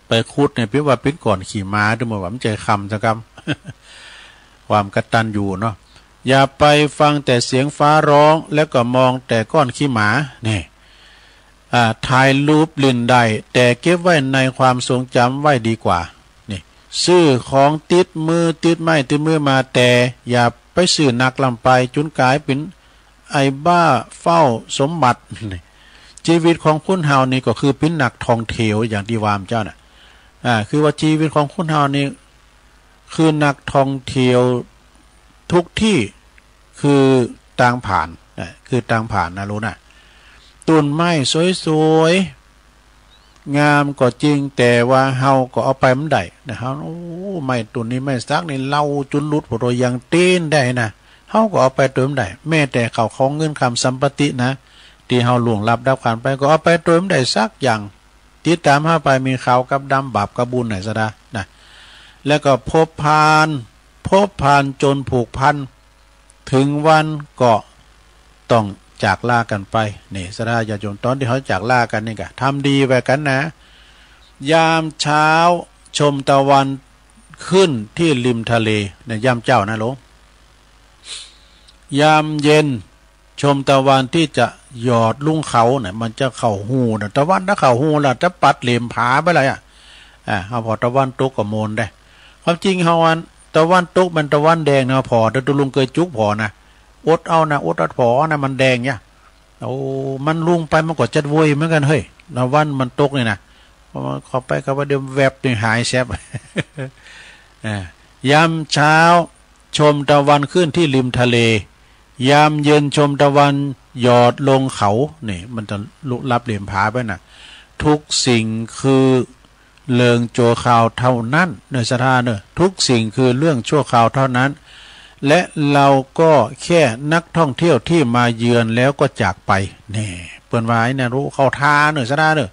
ไปขุดเนี่ย เป๋นว่าเป๋นก้อนขี้หมา ดูเหมือนว่ามันใจ้คำสักกำ ความกตัญญูเนาะ อย่าไปฟังแต่เสียงฟ้าฮ้อง แล้วก็มองแต่ก้อนขี้หมา นี่ อ่า ถ่ายรูปเล่นได้ แต่เก็บไว้ในความทรงจำไว้ดีกว่า นี่ ซื้อของติดมือ ติดไม้ติดมือมา แต่อย่าไปซื้อนักล้ำไป จ๋นก๋ายเป๋นไอ้บ้าเฝ้าสมบัติ นี่ จีวิตของคนเฮานี่ก็คือเป๋นนักท่องเที่ยว อย่างตี้ว่ามาเจ้าน่ะ อ่า คือว่าจีวิตของคนเฮานี่ คือนักท่องเที่ยวทุกตี้ คือตางผ่าน นะ คือตางผ่านนะ ฮู้นะ ต้นไม้สวยๆ งามก็จริง แต่ว่าเฮาก็เอาไปบ่ได้นะ เฮา โอ้ ไม้ต้นนี้ไม้สักนี่ เลาจ๋นหลุดโผดยังเต๊นได้นะ เฮาก็เอาไปตวยบ่ได้ แม้แต่ข้าวของเงินคำสัมปตินะ ตี้เฮาล่วงลับดับขันไป ก็เอาไปตวยบ่ได้สักอย่าง ติดต๋ามเฮาไปมีขาวกับดำ บาปกับบุญ ไหนสะดานะ แล้วก็พบผ่าน พบผ่านจ๋นผูกพัน เถิงวันก็ต้องจากลากั๋นไป นี่ สะดาญาติโยม ต๋อนตี้เฮาจากลากั๋นนี่กะ ทำดีไว้กั๋นนะ ยามเช้าชมตะวันขึ้นตี้ริมทะเล เนี่ย ยามเจ๊านะลูก ยามเย็น ชมตะวันตี้จะหยอดลงเขาน่ะ มันจะเข้าฮูน่ะ ตะวันถ้าเข้าฮูแล้ว จะปัดเหล่มผาไปเลยอะ อ่า เฮาผ่อตะวันตกก็โมนได้ ความจริงเฮาอัน ตะวันตกมันตะวันแดงนะ ผ่อ แต่ตุ๊ลุงเกยจุกผ่อนะ อดเอานะ อดเอาผ่อนะ มันแดงเนี่ย โอ้ มันลุ่งไปมันก็จัดโวยเหมือนกั๋นเฮ้ย ตะวันมันตกนี่นะ พอมันเข้าไป เข้าไปเดี๋ยวแวบนี่หายแซบ อ่า ยามเช้า ชมตะวันขึ้นตี้ริมทะเล ยามเย็นชมตะวันหยอดลงเขา นี่ มันจะลุลับเหล่มผาไปน่ะ ทุกสิ่งคือเรื่องชั่วคราวเท่านั้น เน่อสะดาเน่อ ทุกสิ่งคือเรื่องชั่วคราวเท่านั้น และเราก็แค่นักท่องเที่ยวที่มาเยือนแล้วก็จากไป นี่ เปิ้นว่าไอ้เนี่ยฮู้เข้าท่าเน่อสะดาเน่อ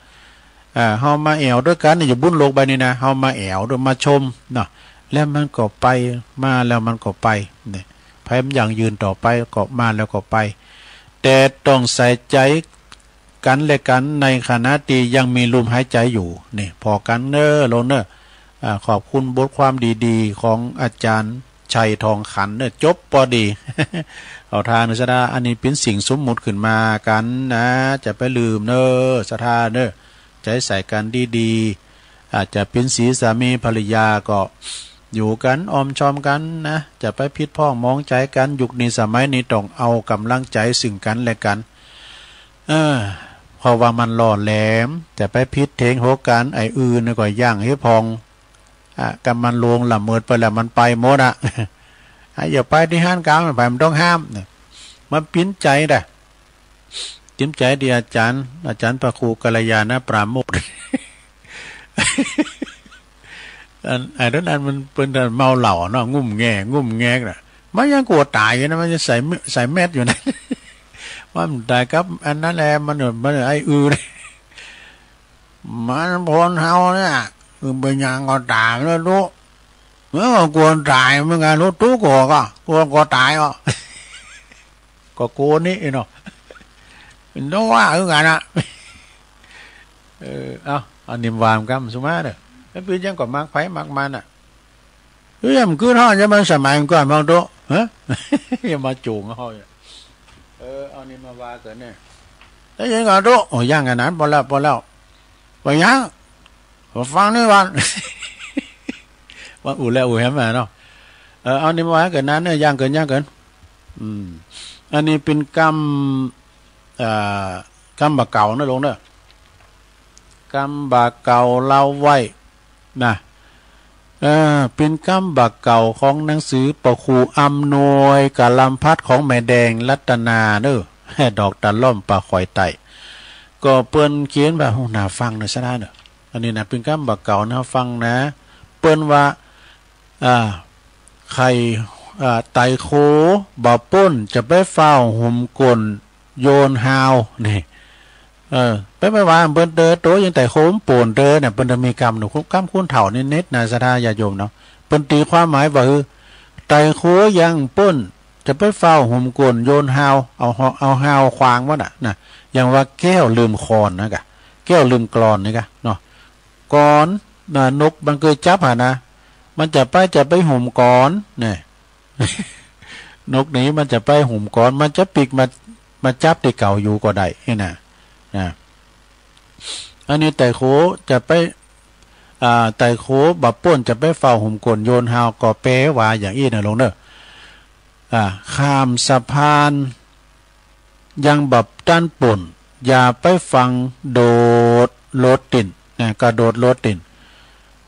อ่า เฮามาแอ่วตวยกั๋นนี่ อยู่บุญโลกใบนี้นะ เฮามาแอ่วตวย มาชมเนาะ แล้วมันก็ไป มาแล้วมันก็ไป นี่ ใผมันยั่งยืนต่อไป ก็มาแล้วก็ไป แต่ต้องใส่ใจ๋กั๋นและกั๋นในขณะตี้ยังมีลมหายใจ๋อยู่ นี่ ผ่อกั๋นเน่อลูกเน่อ อ่า ขอบคุณบทความดีๆ ของอาจ๋ารย์ชัยทองขันเน่อ จบปอดี เอาทานสะดา อันนี้เป๋นสิ่งสมมุติขึ้นมากั๋นนะ จะไปลืมเน่อ สะดาเน่อ ใจ๋ใส่กั๋นดีๆ อาจจะเป๋นสีสามีภรรยาก็อยู่กั๋นออมชอมกั๋นนะ จะไปผิดพ้องหมองใจ๋กั๋น ยุคนี้สมัยนี้ต้องเอาก๋ำลังใจ๋ซึ่งกั๋นและกั๋น เออ เพราะว่ามันหล่อแหลม จะไปผิดเถียงหัวกั๋น ไอ้อื่นนี่ก็ย่างเฮพอง อ่ะ กำมันลวงละเมิดไปแล้วมันไปหมดอะ อ่ะ อย่าไปตี้หั้น กำมันไปมันต้องห้ามเนี่ย มันปิ้นใจ๋นะ ปิ้นใจ๋ตี้อาจ๋ารย์ อาจ๋ารย์พระครูกัลยาณปราโมทย์ อัน ไอ้ต๋อนนั้นมันเปิ้นเมาเหล้าเนาะ งุ่มแง งุ่มแงน่ะ มันยังกั๋วต๋ายอยู่นะ มันยังใส่ ใส่แมสอยู่นะ มันต๋ายกับอันนั้นแหละ มัน มันไอ้อื่น มันคนเฮาเนี่ย คือเป๋นหยังก็ต๋ามแล้วตุ๊ เออ กั๋วต๋ายเหมือนกั๋นตุ๊ ตุ๊กั๋วก็ กั๋ว กั๋วต๋ายอ่ะ ก็กั๋วนี้เนาะ เป๋นตังว่าคือกั๋นอะ เออ เอา อันนี้วางกำสุมาเน่อ มันเป๋นหยังก็มักไผมักมันอะ เอ้ย มันคือเฮาจะมาสมัยก่อนมองตุ๊ ฮะ อย่ามาจู๋งเฮาเนี่ย เออ เอานี่มาว่ากั๋นเนี่ย แล้วยังไงตุ๊ โอ้ ยังอันนั้น ปอแล้ว ปอแล้ว บ่ยัง มาฟังนี่วัน ว่าอู่แล้วอู่แหมมาเนาะ เออ เอานี่มาว่าเกินนั้นเนี่ย ย่างเกิน ย่างเกิน อืม อันนี้เป๋นกำ อ่า กำบ่าเก่านะลุงเนาะ กำบ่าเก่าเล่าไว้นะ เออ เป๋นกำบ่าเก่าของหนังสือป้อครูอำนวยกาลัมพัสของแม่แดงรัตนาเนาะ ดอกตะล่อมป่าขอยไต่ ก็เปิ้นเขียนว่า โอ้ น่าฟังเนาะ สะดาเนาะ อันนี้นะ เป๋นกำบ่าเก่านะ ฟังนะ เปิ้นว่า อ่า ใค่ อ่า ไต่โขบ่าป๊น จะไปฟ้าวหุมก้นโยนฮาว นี่ เออ ไปไปว่าเปิ้นเตอ โตยังไต่โขบ่ป๊นเตอเนี่ย เปิ้นจะมีกำหนู กำคนเฒ่านิดๆ นะ ศรัทธาญาติโยมเนาะ เปิ้นตีความหมายว่า คือ ไต่โขยังป๊น จะไปฟ้าวหุมก้นโยนฮาว เอาฮ- เอาฮาวขว้างไว้น่ะ นะ อย่างว่าแก้วลืมคอนนะกะ แก้วลืมกลอนนี่กะเนาะ กอน นะ นกมันเกยจับหานะ มันจะไป จะไปหุมกอน เนี่ย นกนี้มันจะไปหุมกอน มันจะปิ๊กมา มาจับตี้เก่าอยู่ก็ได้ นี่นะ นะ อันนี้ไต่โขจะไป อ่า ไต่โขบ่าป๊น จะไปฟ้าวหุมก้นโยนฮาว ก็แปลว่าอย่างอี้นะลุงเนาะ อ่า ข้ามสะพาน ยังบ่ตันป๊น อย่าไปฟั่ง โดดโลดตี๋น นะ กระโดดโลดตี๋น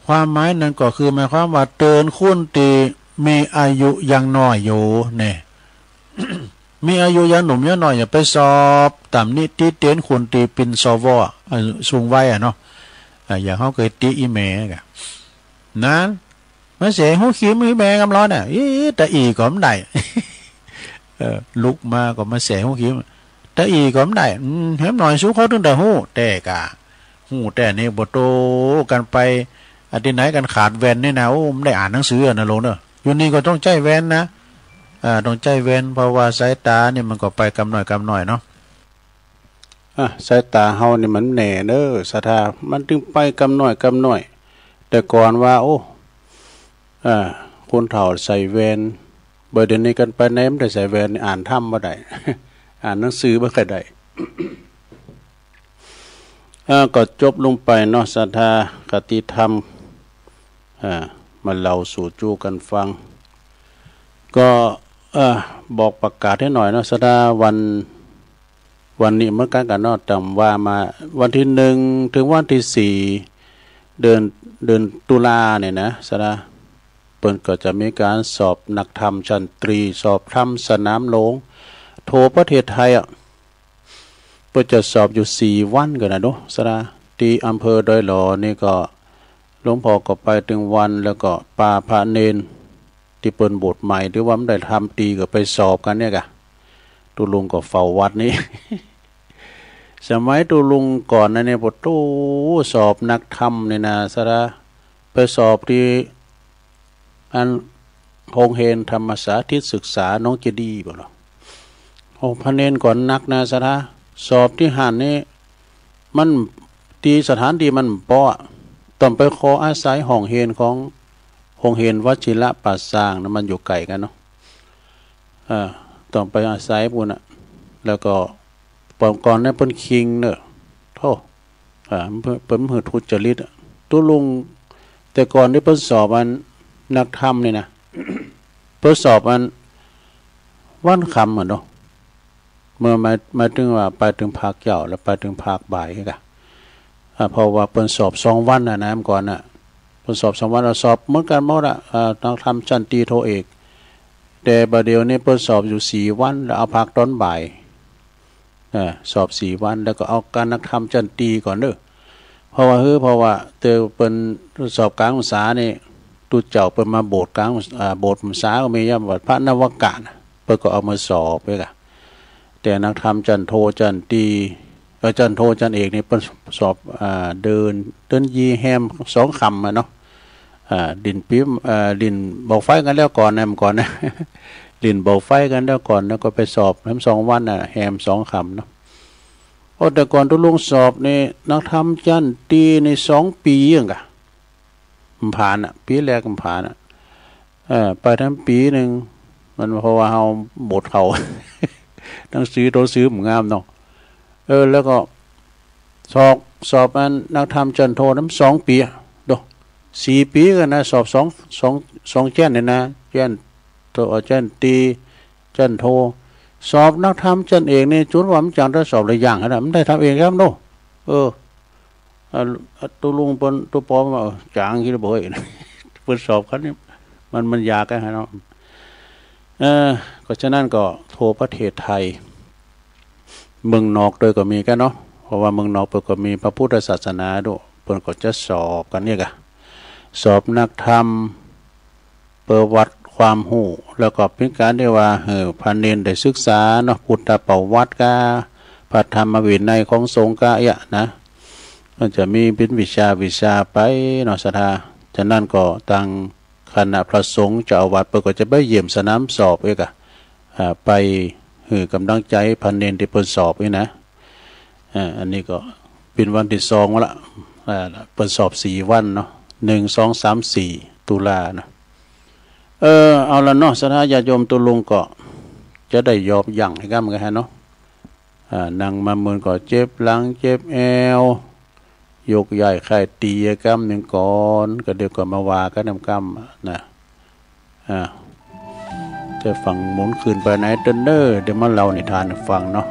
ความหมายนั้นก็คือ หมายความว่าเตื๋อนคนตี้มีอายุยังน้อยอยู่ เนี่ย มีอายุยังหนุ่มยังน้อย อย่าไปสอบตำหนิติเตียนคนตี้เป๋น สว อ่า สูงวัยอะเนาะ อ่า อย่างเฮาเกยติอีแม่กะ นั้น มาแสหูขี้มึงแม่กำร้อนน่ะ อี๋ ตะอี้ก็บ่ได้ เออ ลุกมาก็มาแสหูขี้มึง ตะอี้ก็บ่ได้ อืม แหมหน่อย สูเขาตึงตะฮู้ แต่กะ ฮู้แต่นี่บ่โตกั๋นไป อ่ะ ตี้ไหนกั๋นขาดแว่นนี่นะ โอ้ บ่ได้อ่านหนังสืออะนะลุงเนาะ อยู่นี่ก็ต้องใจ๊แว่นนะ อ่า ต้องใจ๊แว่น เพราะว่าสายต๋านี่มันก็ไปกำหน้อยกำหน้อยเนาะ อ่ะ สายต๋าเฮานี่มันแหน่เนาะ ศรัทธา มันตึงไปกำหน้อยกำหน้อย แต่ก่อนว่า โอ้ อ่า คนเฒ่าใส่แว่น บ่าเดี๋ยวนี้กั๋นไปไหนบ่ได้ใส่แว่น อ่านธรรมบ่ได้ อ่านหนังสือบ่ค่อยได้ อ่า ก็จบลงไปเนาะ ศรัทธา คติธรรม อ่า มาเล่าสู่จู้กั๋นฟัง ก็ เอ่อ บอกประกาศหื้อหน่อยเนาะ ศรัทธา วัน วันนี้เหมือนกั๋นกะเนาะ ต๋ามว่ามา วันตี้หนึ่งเถิงวันตี้สี่ เดือน เดือนตุลาเนี่ยนะ ศรัทธา เปิ้นก็จะมีก๋านสอบนักธรรมชั้นตรี สอบธรรมสนามหลวง โทประเทศไทยอะ เปิ้นจะสอบอยู่สี่วันก่อนะเนาะ ศรัทธา ตี้อำเภอดอยหล่อนี่ก็ หลวงพ่อก็ไปตึงวัน แล้วก็ปาพระเณรตี้เปิ้นบวชใหม่ ตี้ว่าบ่ได้ธรรมตรีก็ไปสอบกั๋นเนี่ยกะ ตุ๊ลุงก็เฝ้าวัดนี่ สมัยตุ๊ลุงก่อนนะเนี่ย ปะโธ่ สอบนักธรรมนี่นะ ศรัทธา ไปสอบตี้ อัน โฮงเฮียนธรรมสาธิตศึกษาหนองเจดีย์บ่เนาะ โอ้ พระเณรก็หนักนะ ศรัทธา สอบตี้หั้นนี่ มัน ตี้สถานตี้มันบ่ ต้องไปขออาศัยห้องเฮียนของ โฮงเฮียนวชิระป่าซางนะ มันอยู่ไก๋กั๋นเนาะ อ่า ต้องไปอาศัยปู้นน่ะ แล้วก็ ปะก่อนเนี่ยเปิ้นคิงเนาะ โธ่ อ่า เปิ้น เปิ้นหื้อทุจริตอะ ตุ๊ลุง แต่ก่อนตี้เปิ้นสอบอันนักธรรมนี่นะ เปิ้นสอบอันวันค่ำอะเนาะ เมื่อหมาย หมายถึงว่าไปตึงภาคเจ๊า แล้วไปตึงภาคบ่ายกะ อ่า เพราะว่าเปิ้นสอบสองวันน่ะนะ เมื่อก่อนน่ะ เปิ้นสอบสองวัน แล้วสอบเหมือนกั๋นหมดอะ อ่า นักธรรมชั้นตรีโทเอก แต่บ่าเดี่ยวนี้เปิ้นสอบอยู่สี่วัน แล้วเอาพักตอนบ่าย เออ สอบสี่วัน แล้วก็เอาก๋านนักธรรมชั้นตรีก่อนเนาะ เพราะว่า เฮ้อ เพราะว่าเตื้อเปิ้นสอบก๋างพรรษานี่ ตุ๊เจ้าเปิ้นมาโบสถ์ก๋าง อ่า โบสถ์พรรษาก็มี ย่ำวัดพระนวกะน่ะ เปิ้นก็เอามาสอบเว้ยกะ แต่นักธรรมชั้นโทชั้นตรี เอ่อ ชั้นโทชั้นเอกนี่เปิ้นสอบ อ่า เดือน เดือนยี่แฮมสองค่ำอะเนาะ อ่า หลิ้นปิ๊ม เอ่อ หลิ้นเบาไฟกั๋นแล้วก่อนนะ เมื่อก่อนนะ หลิ้นเบาไฟกั๋นแล้วก่อน แล้วก็ไปสอบแฮมสองวันน่ะ แฮมสองค่ำเนาะ โอ้ แต่ก่อนตุ๊ลุงสอบนี่ นักธรรมชั้นตรีนี่สองปี๋เองกะ บ่ผ่านอะ ปี๋แรกบ่ผ่านอะ เออ ไปตังปี๋นึ่ง มันเพราะว่าเฮาบ่เฒ่า หนังสือโตหนังสือบ่งามเนาะ เออ แล้วก็ สอบ สอบอันนักธรรมจั้นโทนั้นสองปี๋อะ โด สี่ปี๋กั๋นนะ สอบสอง สอง สองแจ้นเนี่ยนะ แจ้นโท แจ้นตรี จั้นโท สอบนักธรรมจั้นเอกนี่ จุดว่ามันจ๋างเต้าสอบหลายอย่างนะ มันได้ทำเอกครับโน่ เออ อ่ะ อ่ะ ตุ๊ลุงเปิ้น ตุ๊ปอมว่า เออ จ๋างจริงบ่เฮ้ย เปิ้นสอบคันนี้ มัน มันยากอะเนาะ เออ ก็ฉะนั้นก็ทั่วประเทศไทย เมืองนอกตวยก็มีกั๋นเนาะ เพราะว่าเมืองนอกเปิ้นก็มีพระพุทธศาสนาโด เปิ้นก็จะสอบกั๋นเนี่ยกะ สอบนักธรรม เปื้อวัดความฮู้ แล้วก็เป๋นก๋านตี้ว่าหื้อพระเณรได้ศึกษาเนาะ พุทธประวัติก้า พระธรรมวินัยของสงฆ์ก้าเอี้ยนะ มันจะมีเป๋นวิชาวิชาไปเนาะ ศรัทธา ฉะนั้นก็ตางคณะพระสงฆ์เจ้าอาวาสเปิ้นก็จะไปเยี่ยมสนามสอบเอี้ยกะ อ่า ไปหื้อก๋ำลังใจ๋พระเณรตี้เปิ้นสอบนี่นะ อ่า อันนี้ก็เป๋นวันตี้สองละ อ่า เปิ้นสอบสี่วันเนาะ หนึ่ง สอง สาม สี่ ตุลานะ เออ เอาละเนาะ ศรัทธาญาติโยม ตุ๊ลุงก็จะได้หยอบยั้งไอ้กำกั๋นฮะเนาะ อ่า นั่งมาเมินก็เจ็บหลังเจ็บแอว ยกย้ายค่ายตี๋กำนึ่งก่อน ก็เดี๋ยวก็มาว่ากั๋นนำกำนะ อ่า แต่ฟังหมุนคืนไปไหนเต้อเน่อ เดี๋ยวมาเล่านิทานหื้อฟังเนาะ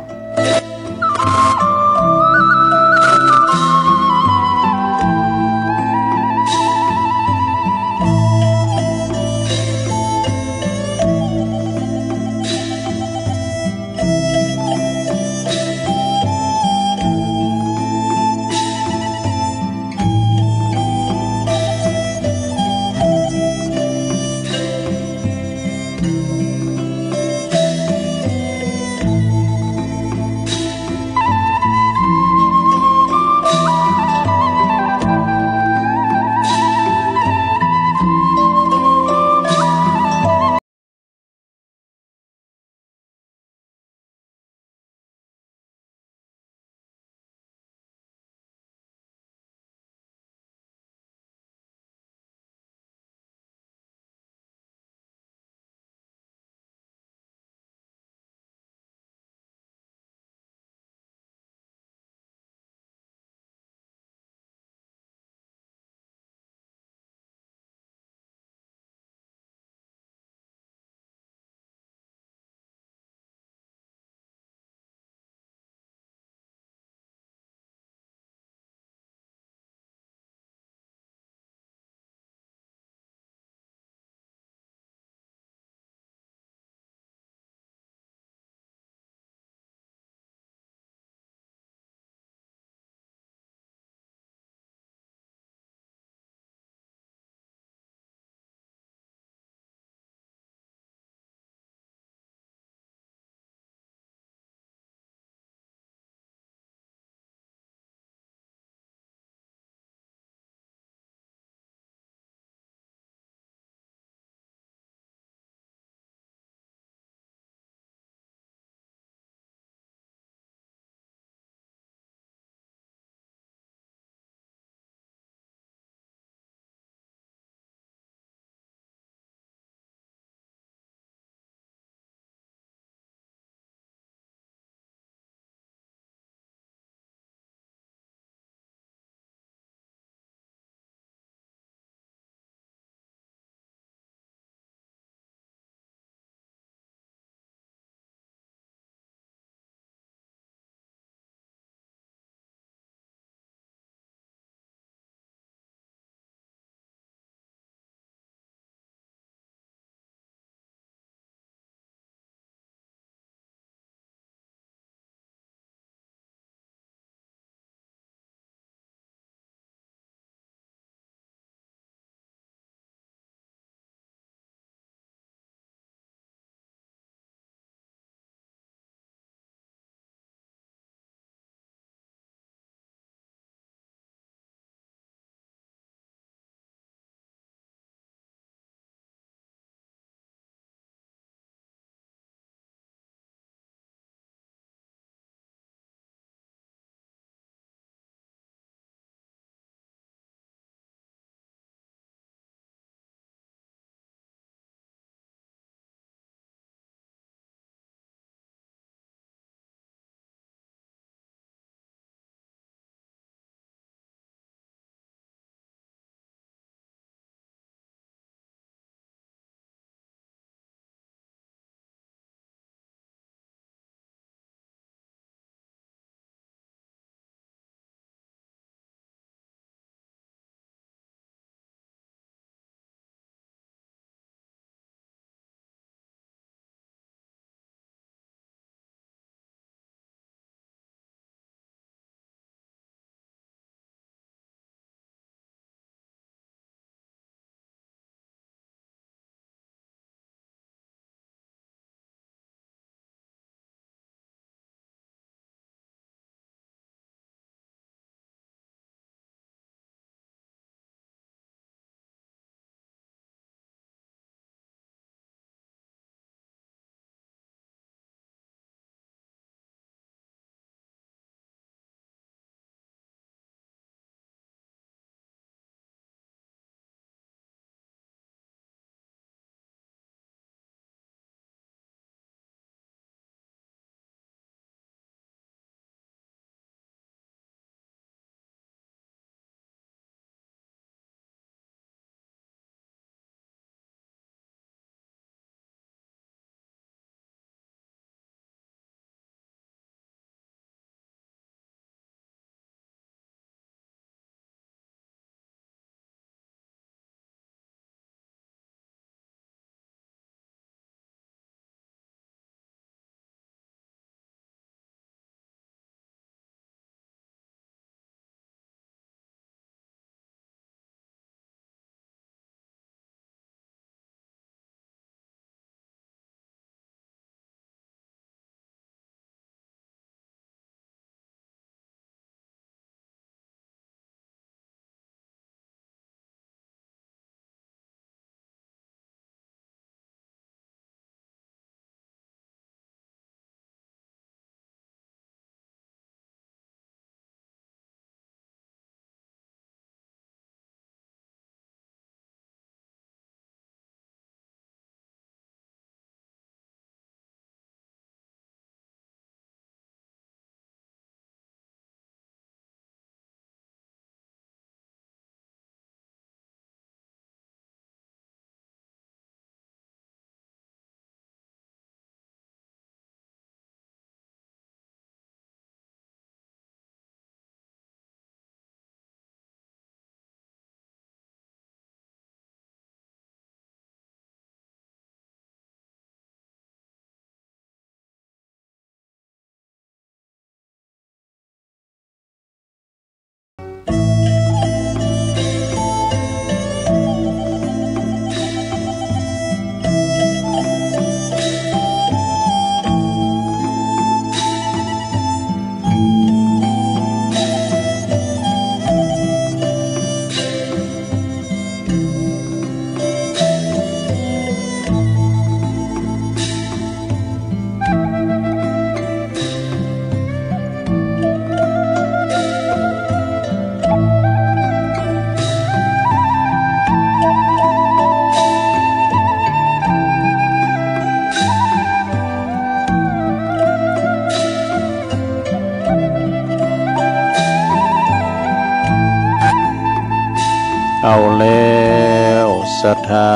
เอาแล้ว ศรัทธา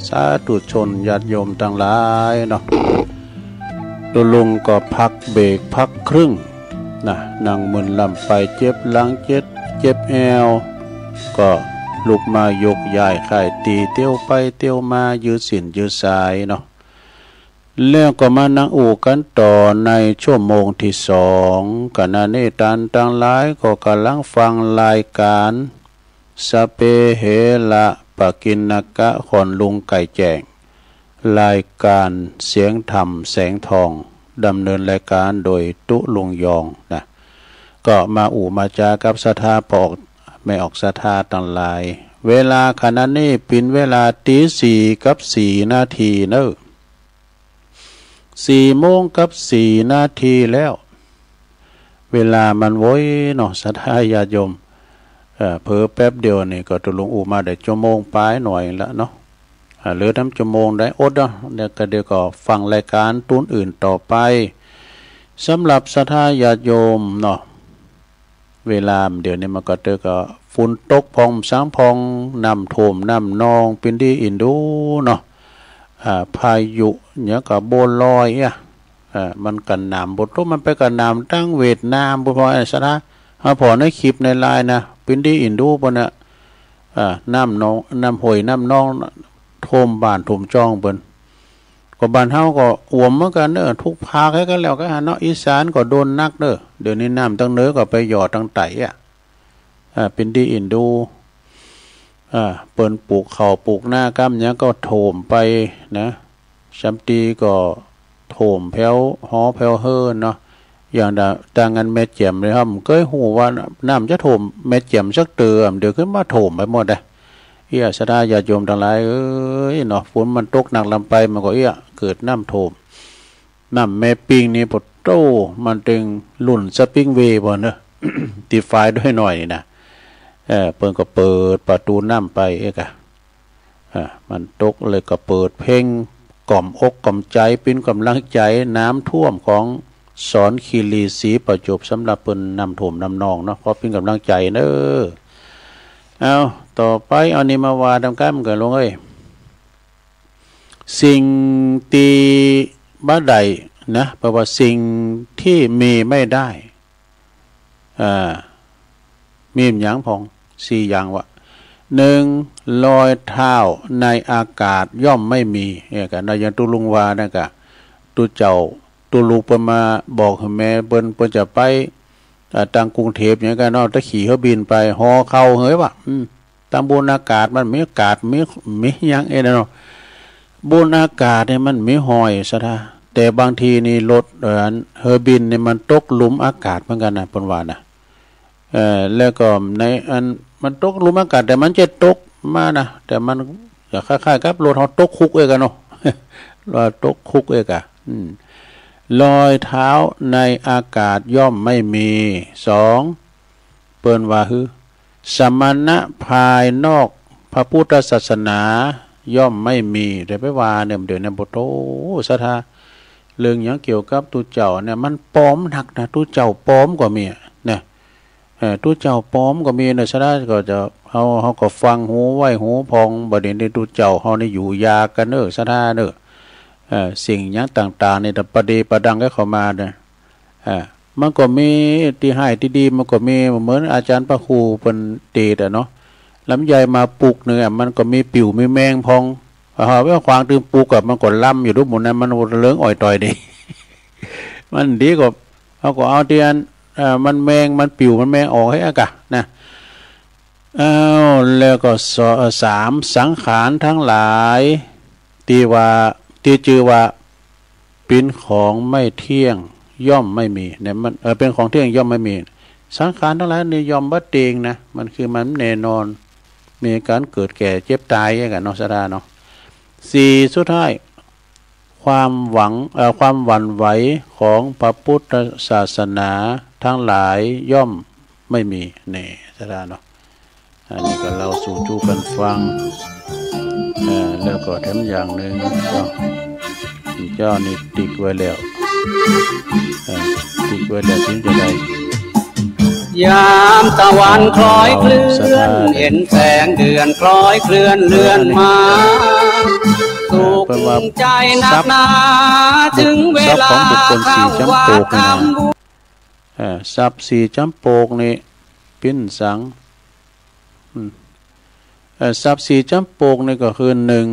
สาธุชนญาติโยมตังหลายเนาะ ตุ๊ลุงก็พักเบรกพักครึ่งนะ นั่งมึนล่ำไป เจ็บหลัง เจ็บ เจ็บแอว ก็ลุกมายกย้ายค่ายตี๋ เตียวไปเตียวมา ยืดเส้นยืดสายเนาะ แล้วก็มานั่งอู้กั๋นต่อในชั่วโมงตี้สอง ขณะนี้ต้านตังหลายก็ก่ำลังฟังรายก๋าน สะเปเหระปะกิณณกะ ขอนลุงไก่แจ้ง รายก๋านเสียงธรรมแสงทอง ดำเนินรายก๋านโดยตุ๊ลุงยองนะ ก็มาอู้มาจ๋ากับศรัทธาป้อออกแม่ออกศรัทธาตังหลาย เวลาขณะนี้เป๋นเวลาตี๋สี่กับสี่นาทีเนาะ สี่โมงกับสี่นาทีแล้ว เวลามันไวเนาะ ศรัทธาญาติโยม เอ่อ เผลอแป๊บเดียวนี่ก็ตุ๊ลุงอู้มาได้ชั่วโมงป๋ายหน่อยละเนาะ อ่า เหลือต้ำชั่วโมงได้อดเนาะ เดี๋ยวก็ เดี๋ยวก็ฟังรายก๋านตูนอื่นต่อไป สำหรับศรัทธาญาติโยมเนาะ เวลาเดี๋ยวนี้มันก็เตอะก็ฝนตกพ่องสังพ่อง น้ำท่วมน้ำนองเป๋นดีอินดูเนาะ อ่า พายุเนี่ยก็บ่ลอยอะ อ่า มันกระหน่ำ บ่ตกมันไปกระหน่ำตังเวียดนาม บ่พอไอ้ศรัทธา เฮาผ่อในคลิปในไลน์นะ เป๋นดีอินดูปู้นน่ะ อ่า น้ำนอง น้ำห้วยน้ำนองท่วมบ้านท่วมจ้องเปิ้น ก็บ้านเฮาก็อ่วมเหมือนกั๋นเนาะ ทุกภาคคือกั๋นแล้วกั๋นหั้นเนาะ อีสานก็โดนหนักเนาะ เดี๋ยวนี้น้ำตังเหนือก็ไปหย่อตังใต้อะ อ่า เป๋นดีอินดู อ่า เปิ้นปลูกข้าวปลูกนาก้ำหยังก็ท่วมไปนะ ซ้ำตี้ก็ท่วมแผวหอแผวเฮือนเนาะ อย่างดา ตางอันแม่แจ่มเลยครับ บ่เกยฮู้ว่าน้ำจะท่วมแม่แจ่มสักเตื้อ เดี๋ยวขึ้นมาท่วมไปหมดอะ เอี้ย ศรัทธาญาติโยมตังหลายเอ้ยเนาะ ฝนมันตกหนักลำไปมันก็เอี้ย เกิดน้ำท่วม น้ำแม่ปิงนี่ ปะโต้ มันเต็มลุ่นสปริงเวย์บ่เนาะ ตี้ฝายด้วยหน่อยนี่นะ เออ เปิ้นก็เปิดประตู๋น้ำไปเอ๊ะกะ อ่า มันตกเลยก็เปิดเพลงกล่อมอกกล่อมใจ๋ เป๋นก๋ำลังใจ๋ น้ำท่วมของสอนคีรีศรีประจวบ สำหรับเปิ้นน้ำท่วมน้ำนองเนาะ ขอเป๋นก๋ำลังใจ๋เนาะ เอา ต่อไปเอานี่มาว่าตามกั๋นก่อนลุงเอ้ย สิ่งตี้บ่ได้นะ แปลว่าสิ่งที่มีไม่ได้ อ่า มีหยังพ่อง สี่อย่างวะ หนึ่ง รอยเท้าในอากาศย่อมไม่มี เนี่ยกั๋นเนาะ อย่างตุ๊ลุงว่านั่นกะ ตุ๊เจ้าตุ๊ลุงเปิ้นมาบอกหื้อแม่เปิ้น เปิ้นจะไป อ่า ตางกรุงเทพฯ อย่างกั๋นเนาะ ตะขี่เครื่องบินไป หอเข่าเหยว่ะ อืม ตางบนอากาศมันมีอากาศ มี มีหยังเอ๊ะเนาะ บนอากาศเนี่ยมันมีหอยศรัทธา แต่บางทีนี่รถ เอ่อ เครื่องบินเนี่ยมันตกหลุมอากาศเหมือนกั๋นนะ เปิ้นว่านะ เอ่อ แล้วก็ในอันมันตกหลุมอากาศ แต่มันจะตกมานะ แต่มันจะคล้ายๆ กับรถเฮาตกคุกเอ๊ะกั๋นเนาะ ว่าตกคุกเอ๊ะกะ อืม รอยเท้าในอากาศย่อมไม่มี สอง เปิ้นว่าหื้อ สมณะภายนอกพระพุทธศาสนาย่อมไม่มี แต่ไปว่าเนี่ย เดี๋ยวนี้ ปะโต้ ศรัทธา เรื่องหยังเกี่ยวกับตุ๊เจ้าเนี่ย มันปลอมนักนะ ตุ๊เจ้าปลอมก็มีอะนะ เออ ตุ๊เจ้าปลอมก็มีนะ ศรัทธา ก็จะ เฮา เฮาก็ฟังหูไว้หูพ่อง บ่าเดี่ยวนี้ตุ๊เจ้าเฮานี่อยู่ยากกั๋นเน่อ ศรัทธาเน่อ เออ สิ่งหยังต่างๆ นี่ แต่ประเดประดังกับเขามาเนี่ย อ่า มันก็มีตี้ฮ้ายตี้ดี มันก็มี เหมือนอาจ๋ารย์พระครูเปิ้นเตศน์อะเนาะ ลำไยมาปุกนึ่งอะ มันก็มีปิวมีแมงพ่อง เอาไว้ขวางตึงปุกอะ มันก็ลำอยู่ดูหมู่นั้น มันเลิงอ่อยต่อยดี มันดีก็ เฮาก็เอาตี้อัน เอ่อ มันแมง มันปิว มันแมงออกหื้ออะกะนะ อ้าว แล้วก็สอ- เอ่อ สาม สังขารทั้งหลาย ตี้ว่า ตี้จื้อว่า เป๋นของไม่เที่ยงย่อมไม่มี เนี่ยมัน เอ่อ เป๋นของเที่ยงย่อมไม่มี สังขารทั้งหลายนี่ย่อมบ่เต็งนะ มันคือมันแน่นอน มีก๋านเกิดแก่เจ็บต๋ายกั๋นเนาะ ศรัทธาเนาะ สี่ สุดท้าย ความหวัง เอ่อ ความหวั่นไหวของพระพุทธศาสนาทั้งหลายย่อมไม่มี นี่ ศรัทธาเนาะ อันนี้ก็เล่าสู่จู้กั๋นฟัง เอ่อ แล้วก็แถมอย่างนึ่งก็ เจ้านี่ติ๊กไว้แล้ว เอ่อ ติ๊กไว้แล้ว เป๋นจะใด ยามตะวันคล้อยเคลื่อน ศรัทธา เห็นแสงเดือนคล้อยเคลื่อนเลื่อนมา เออ อันนี้ สุข เปิ้นว่า ใจ๋นักหนา ศัพท์ ถึงเวลา ศัพท์ของบุคคลสี่จ๋ำปกนี่นะ เข้าวัดทำบุญ เออ ศัพท์สี่จ๋ำปกนี่เป๋นสัง อืม เอ่อ ศัพท์สี่จ๋ำปกนี่ก็คือ นึ่ง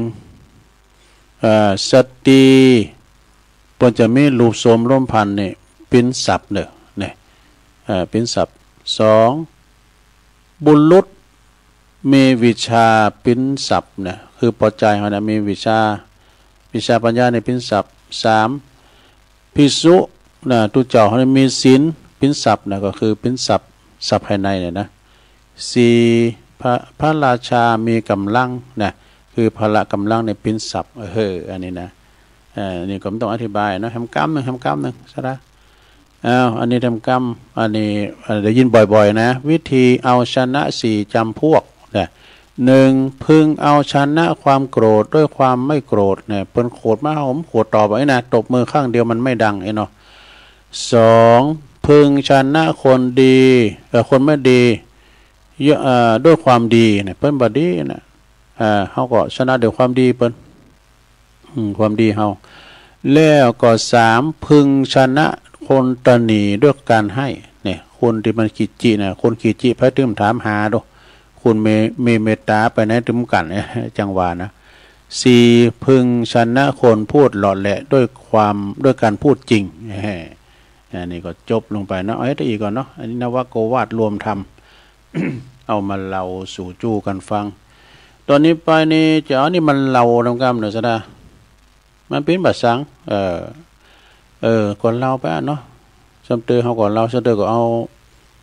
เอ่อ สตรี เปิ้นจะมีรูปโสมรมพันธุ์นี่ เป๋นศัพท์เน่อ เนี่ย เอ่อ เป๋นศัพท์ สอง บุรุษ มีวิชชา เป๋นศัพท์นะ คือปอจายเฮานะ มีวิชชา วิชชาปัญญานี่เป๋นศัพท์ สาม ภิกษุนะ ตุ๊เจ้าเฮานี่มีศีล เป๋นศัพท์นะ ก็คือเป๋นศัพท์ ศัพท์ภายในเนี่ยนะ สี่ พระ พระราชามีก๋ำลังนะ คือพละก๋ำลังเนี่ยเป๋นศัพท์ เออ อันนี้นะ เอ่อ นี่ก็บ่ต้องอธิบายเนาะ แหมกำนึ่ง แหมกำนึ่ง ศรัทธา อ้าว อันนี้แหมกำ อันนี้ เอ่อ ได้ยินบ่อยๆ นะ วิธีเอาชนะสี่จ๋ำพวกนะ นึ่ง พึงเอาชนะความโกรธด้วยความไม่โกรธนะ เปิ้นโขดมา เฮาบ่โขดตอบ อันนี้นะ ตบมือข้างเดียวมันไม่ดัง ไอ้เนาะ สอง พึงชนะคนดี เอ่อ คนไม่ดี เยอะ เอ่อ ด้วยความดีนะ เปิ้นบ่ดีนะ อ่า เฮาก็ชนะด้วยความดีเปิ้น อืม ความดีเฮา แล้วก็ สาม พึงชนะคนตระหนี่ด้วยการให้ เนี่ย คนตี้มันขี้จินะ คนขี้จิไผตึงถามหาดู คนมี มีเมตต๋าไปไหนตึงกั๋น จังว่านะ สี่ พึงชนะคนพูดเหลาะแหละด้วยความ ด้วยการพูดจริง แหม อันนี้ก็จบลงไปเนาะ เอาเฮ็ดอีกก่อนเนาะ อันนี้นวโกวาทรวมธรรม เอามาเล่าสู่จู้กั๋นฟัง ตอนนี้ไปนี่จะเอานี่มาเล่านำกำเน่อ ศรัทธา มันเป๋นบ่าสัง เออ เออ ก็เล่าไปอะเนาะ ส่ำเตยเฮาก็เล่า ส่ำเตยก็เอา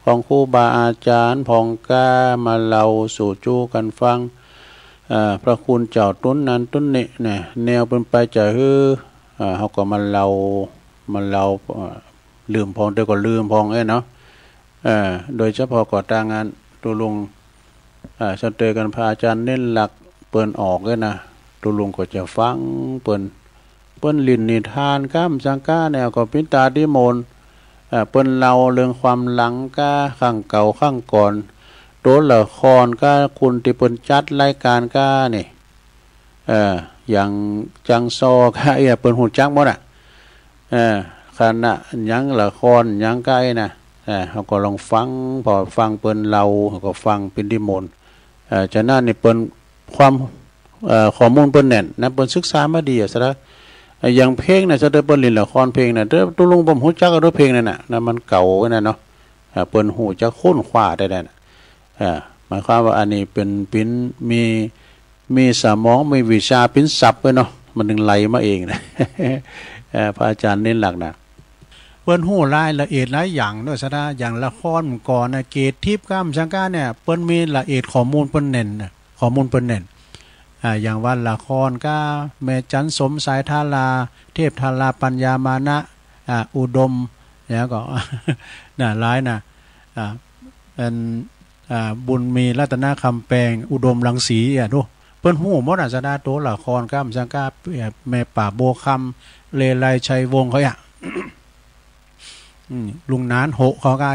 ของครูบาอาจ๋ารย์ผ่องกล้ามาเล่าสู่จู้กั๋นฟัง เอ่อ พระคุณเจ้าตุ๊นนั้นตุ๊นนี้นะ แนวเปิ้นไปจะหื้อ เอ่อ เฮาก็มาเล่า มาเล่า เอ่อ ลืมพ่อง เตยก็ลืมพ่องเอ้ยเนาะ เอ่อ โดยเฉพาะก็ตางอันตุ๊ลุง เอ่อ ส่ำเตยกั๋น พระอาจ๋ารย์เน้นหลักเปิ้นออกเอ้ยนะ ตุ๊ลุงก็จะฟังเปิ้น เปิ้นหลิ้นนิทานกำสังกาเนี่ยก็เป๋นต๋าติมนต์ เอ่อ เปิ้นเล่าเรื่องความหลังก้า ครั้งเก่าครั้งก่อน ตั๋วละครก้า คนตี้เปิ้นจัดรายก๋านก้านี่ เอ่อ อย่างจังซอก้าเอี้ย เปิ้นฮู้จักหมดอะ เอ่อ คณะหยัง ละครหยังก้าอี้นะ เอ่อ เฮาก็ลองฟัง พอฟังเปิ้นเล่า เฮาก็ฟังเป๋นติมนต์ เอ่อ ฉะนั้นนี่เปิ้น ความ เอ่อ ข้อมูลเปิ้นแน่นนะ เปิ้นศึกษามาดีอะ ศรัทธา เอ่อ อย่างเพลงนะ ศรัทธา เปิ้นหลิ้นละครเพลงนะ เตยตุ๊ลุงบ่ฮู้จักอะ เพลงนั้นน่ะนะ มันเก่าไว้นะเนาะ เอ่อ เปิ้นฮู้จักค้นคว้าได้นั่นน่ะ เอ่อ หมายความว่าอันนี้เป๋น เป๋น มี มีสมอง มีวิชชาเป๋นศัพท์ไว้เนาะ มันตึงไหลมาเองนะ เอ่อ พระอาจ๋ารย์เน้นหลักนะ เปิ้นฮู้รายละเอียดหลายอย่างเนาะ ศรัทธา อย่างละครก่อนนะ เกตทิพย์กำสังกาเนี่ย เปิ้นมีละเอียด ข้อมูลเปิ้นแน่นนะ ข้อมูลเปิ้นแน่น อ่า อย่างว่าละครก้า แม่จันทร์สมสายธารา เทพธาราปัญญามานะ อ่า อุดม แล้วก็ น่ะ หลายน่ะ อ่า อัน อ่า บุญมีรัตนคำแปง อุดมรังสีอะ ดู เปิ้นฮู้หมดอะ ศรัทธา ตั๋วละครกำสังกา แม่ป่าบัวคำ เลไลชัยวงศ์เขาอะ อืม ลุงหนานโหะเขาก้า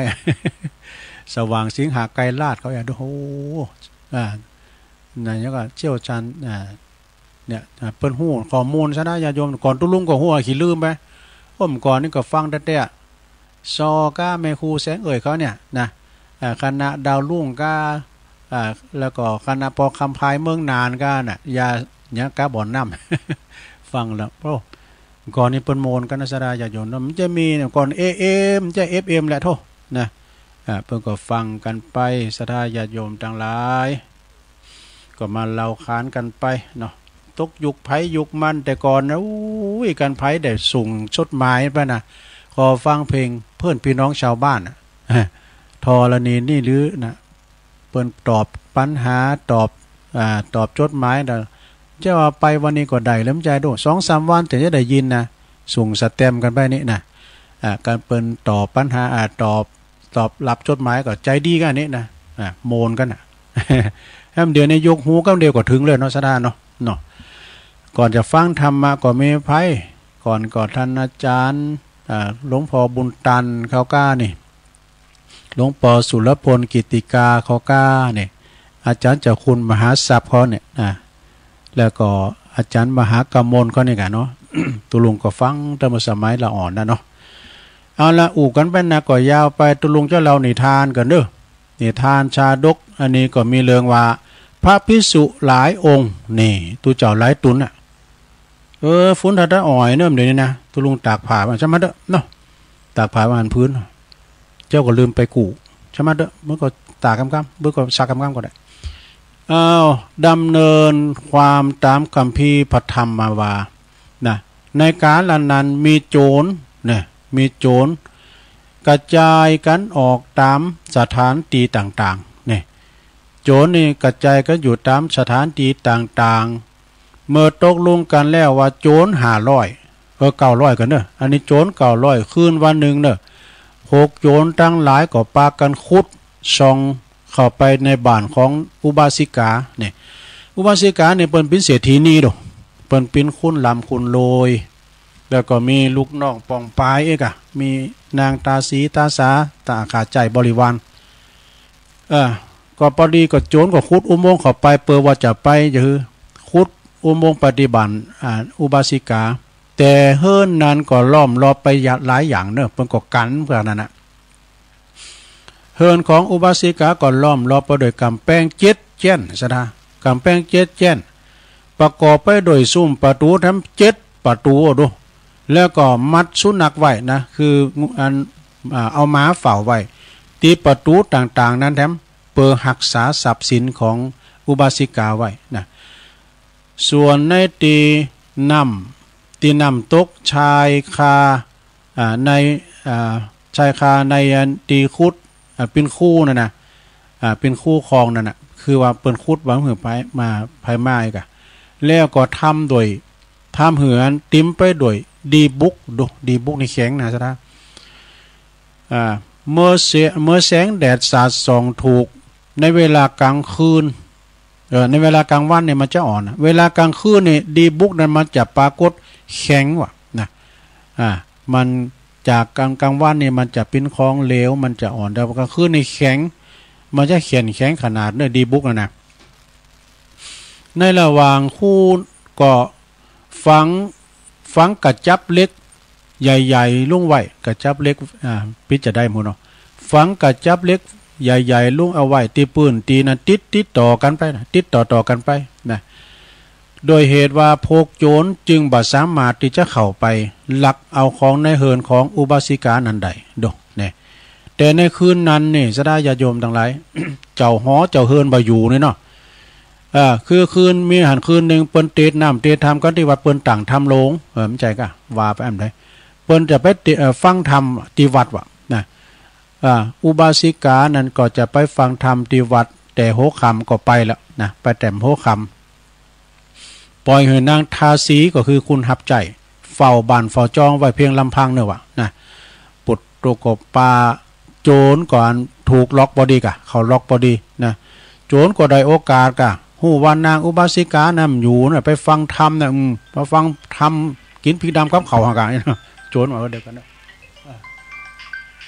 สว่างสิงหาไกรราชเขาอะ ดู โอ้ อ่า นั่นยังก็เชี่ยวชาญ อ่า เนี่ย อ่า เปิ้นฮู้ข้อมูล ศรัทธาญาติโยม ก่อนตุ๊ลุงก็ฮู้ ขี้ลืมไป เมื่อก่อนนี่ก็ฟังแต๊ๆ ซอก้า แม่ครูแสงเอ่ยเขาเนี่ยนะ อ่า คณะดาวรุ่งก้า อ่า แล้วก็คณะปอคำพายเมืองน่านก้าน่ะ ยา เนี่ย ก้าบ่อน้ำ ฟังแล้ว โอ้ ก่อนนี่เปิ้นโมนกั๋นนะ ศรัทธาญาติโยมเนาะ มันจะมีเนี่ย ก่อน เอเอ็ม จะ เอฟเอ็ม แหละ โธ่ นะ อ่า เปิ้นก็ฟังกั๋นไป ศรัทธาญาติโยมตังหลาย ก็มาเล่าขานกั๋นไปเนาะ ตกยุคใผยุคมัน แต่ก่อนนะ อุ้ย กั๋นใผได้ส่งจดหมายไปนะ ขอฟังเพลงเพื่อนพี่น้องชาวบ้านน่ะ ธรณีนี่หรือนะ เปิ้นตอบปัญหา ตอบ อ่า ตอบจดหมายนะ จะว่าไปวันนี้ก็ได้แล้ว บ่ใจ้ ดู สองสามวันเตื้อจะได้ยินนะ ส่งสแตมป์กั๋นไปนี่นะ อ่า กั๋นเปิ้นตอบปัญหา อ่า ตอบ ตอบรับจดหมายก็ใจ๋ดีกั๋นนี่นะ อ่า โมนกั๋นน่ะ แหมเดี๋ยวนี้ยกหูกำเดียวก็ถึงเลยเนาะ ศรัทธาเนาะ เนาะ ก่อนจะฟังธรรมะก็มีใผ ก่อนก็ต้านอาจ๋ารย์ อ่า หลวงพ่อบุญตันเขาก้านี่ หลวงปอสุรพลกิตติกาเขาก้าเนี่ย อาจ๋ารย์เจ้าคุณมหาทรัพย์เขาเนี่ยนะ แล้วก็อาจ๋ารย์มหากมลเขาเนี่ยกั๋นเนาะ ตุ๊ลุงก็ฟังตั้งแต่สมัยละอ่อนนะเนาะ เอาละ อู้กั๋นไปนะก็ยาวไป ตุ๊ลุงจะเล่านิทานกั๋นเน่อ นิทานชาดก อันนี้ก็มีเรื่องว่า พระภิกษุหลายองค์ นี่ ตุ๊เจ้าหลายต๋นน่ะ เออ ฝนตาตาอ่อยเนิ่มเดี๋ยวนี้นะ ตุ๊ลุงตากผ้ามา ใช่ไหมเด้อเนาะ ตากผ้ามาหันพื้น เจ้าก็ลืมไปกู้ ใช่ไหมเด้อ มันก็ตากกำๆ มันก็ซักกำๆ ก็ได้ อ้าว ดำเนินความต๋ามคัมภีร์พระธรรมมาว่า นะ ในกาลนั้นมีโจร เนี่ย มีโจรกระจายกั๋นออกต๋ามสถานตี้ต่างๆ เนี่ย โจรนี่กระจายกั๋นอยู่ต๋ามสถานตี้ต่างๆ เมื่อตกลงกั๋นแล้วว่าโจรห้าร้อย เออ เก้าร้อยกั๋นเน่อ อันนี้โจรเก้าร้อย คืนวันนึ่งเน่อ พวกโจรตังหลายก็ปากั๋นขุดส่องเข้าไปในบ้านของอุบาสิกา เนี่ย อุบาสิกาเนี่ยเปิ้นเป๋นเศรษฐีนีโด เปิ้นเป๋นคนร่ำคนรวย แล้วก็มีลูกน้องป้องปายเอกอะ มีนางตาสีตาสา ตาข้าใจ๊บริวาร เออ ก็ปอดีก็โจรก็ขุดอุโมงค์เข้าไป เปื้อว่าจะไป จะหื้อขุดอุโมงค์ไปตี้บ้าน อ่า อุบาสิกา แต่เฮือนนั้นก็ล้อมรอบไปหลายอย่างเน่อ เปิ้นก็กั๋นเปื้อนั้นน่ะ เฮือนของอุบาสิกาก็ล้อมรอบไปด้วยก๋ำแปงเจ็ดแจ้น ศรัทธา ก๋ำแปงเจ็ดแจ้น ประกอบไปด้วยซุ่มประตู๋แถมเจ็ดประตู๋ โอ้ดู แล้วก็มัดสุนัขไว้นะ คืออัน อ่า เอาหมาเฝ้าไว้ ตี้ประตู๋ต่างๆ นั้นแถม เปื้อฮักษาทรัพย์สินของอุบาสิกาไว้นะ ส่วนในตี้น้ำ ตี้น้ำตกชายคา อ่า ใน อ่า ชายคาในอันตี้ขุด อ่า เป๋นคูนั่นน่ะ อ่า เป๋นคูคลองนั่นน่ะ คือว่าเปิ้นขุดว่าหื้อไปมา ไปมาอีกอะ แล้วก็ทำด้วย ทำหื้ออันเต๋มไปด้วยดีบุก ดู ดีบุกนี่แข็งนะ ศรัทธา อ่า เมื่อแส- เมื่อแสงแดดสาดส่องถูกในเวลากลางคืน เอ่อ ในเวลากลางวันเนี่ยมันจะอ่อนนะ เวลากลางคืนเนี่ยดีบุกนั้นมันจะปรากฏแข็งว่ะนะ อ่า มันจากกลาง- กลางวันเนี่ยมันจะเป๋นของเหลว มันจะอ่อน แต่กลางคืนนี่แข็ง มันจะแข็ง แข็งขนาดเนี่ยดีบุกนั่นนะ ในระหว่างคู่ก็ ฝัง- ฝังกระจับเหล็กใหญ่ๆ ลงไว้ กระจับเหล็ก อ่า ปิดจะได้หมดเนาะ ฝังกระจับเหล็กใหญ่ๆ ลงเอาไว้ตี้ปื้นตี้นั้น ติด ติดต่อกั๋นไปนะ ติดต่อๆ กั๋นไปนะ โดยเหตุว่าพวกโจรจึงบ่สามารถตี้จะเข้าไปลักเอาของในเฮือนของอุบาสิกานั้นได้ ดู เนี่ย แต่ในคืนนั้นนี่ ศรัทธาญาติโยมตังหลาย เจ้าหอเจ้าเฮือนบ่อยู่นี่เนาะ เออ คือคืน มีหั้นคืนนึ่ง เปิ้นเตสน์น้ำเตสน์ธรรมกั๋นตี้วัด เปิ้นตั้งธรรมโลง เออ บ่ใจ้ก่ะ ว่าไปอันใด เปิ้นจะไปเตสน์ เอ่อ ฟังธรรมตี้วัดว่ะนะ อ่า อุบาสิกานั้นก็จะไปฟังธรรมตี้วัด แต่หัวค่ำก็ไปแล้วนะ ไปแต่หัวค่ำ ป่อยหื้อนางทาสี ก็คือคนฮับใจ๊ เฝ้าบ้านเฝ้าจองไว้เพียงลำพังเน่อว่ะนะ ปุตตุกปา โจรก็อันถูกล็อกปอดีก่ะ เขาล็อกปอดีนะ โจรก็ได้โอกาสก่ะ ฮู้ว่านางอุบาสิกานั้นอยู่นะ ไปฟังธรรมนะ อืม มาฟังธรรม กิ๋นพริกดำกับข้าวหั้นก่ะ โจรว่า เออ เดี๋ยวก่อนนะ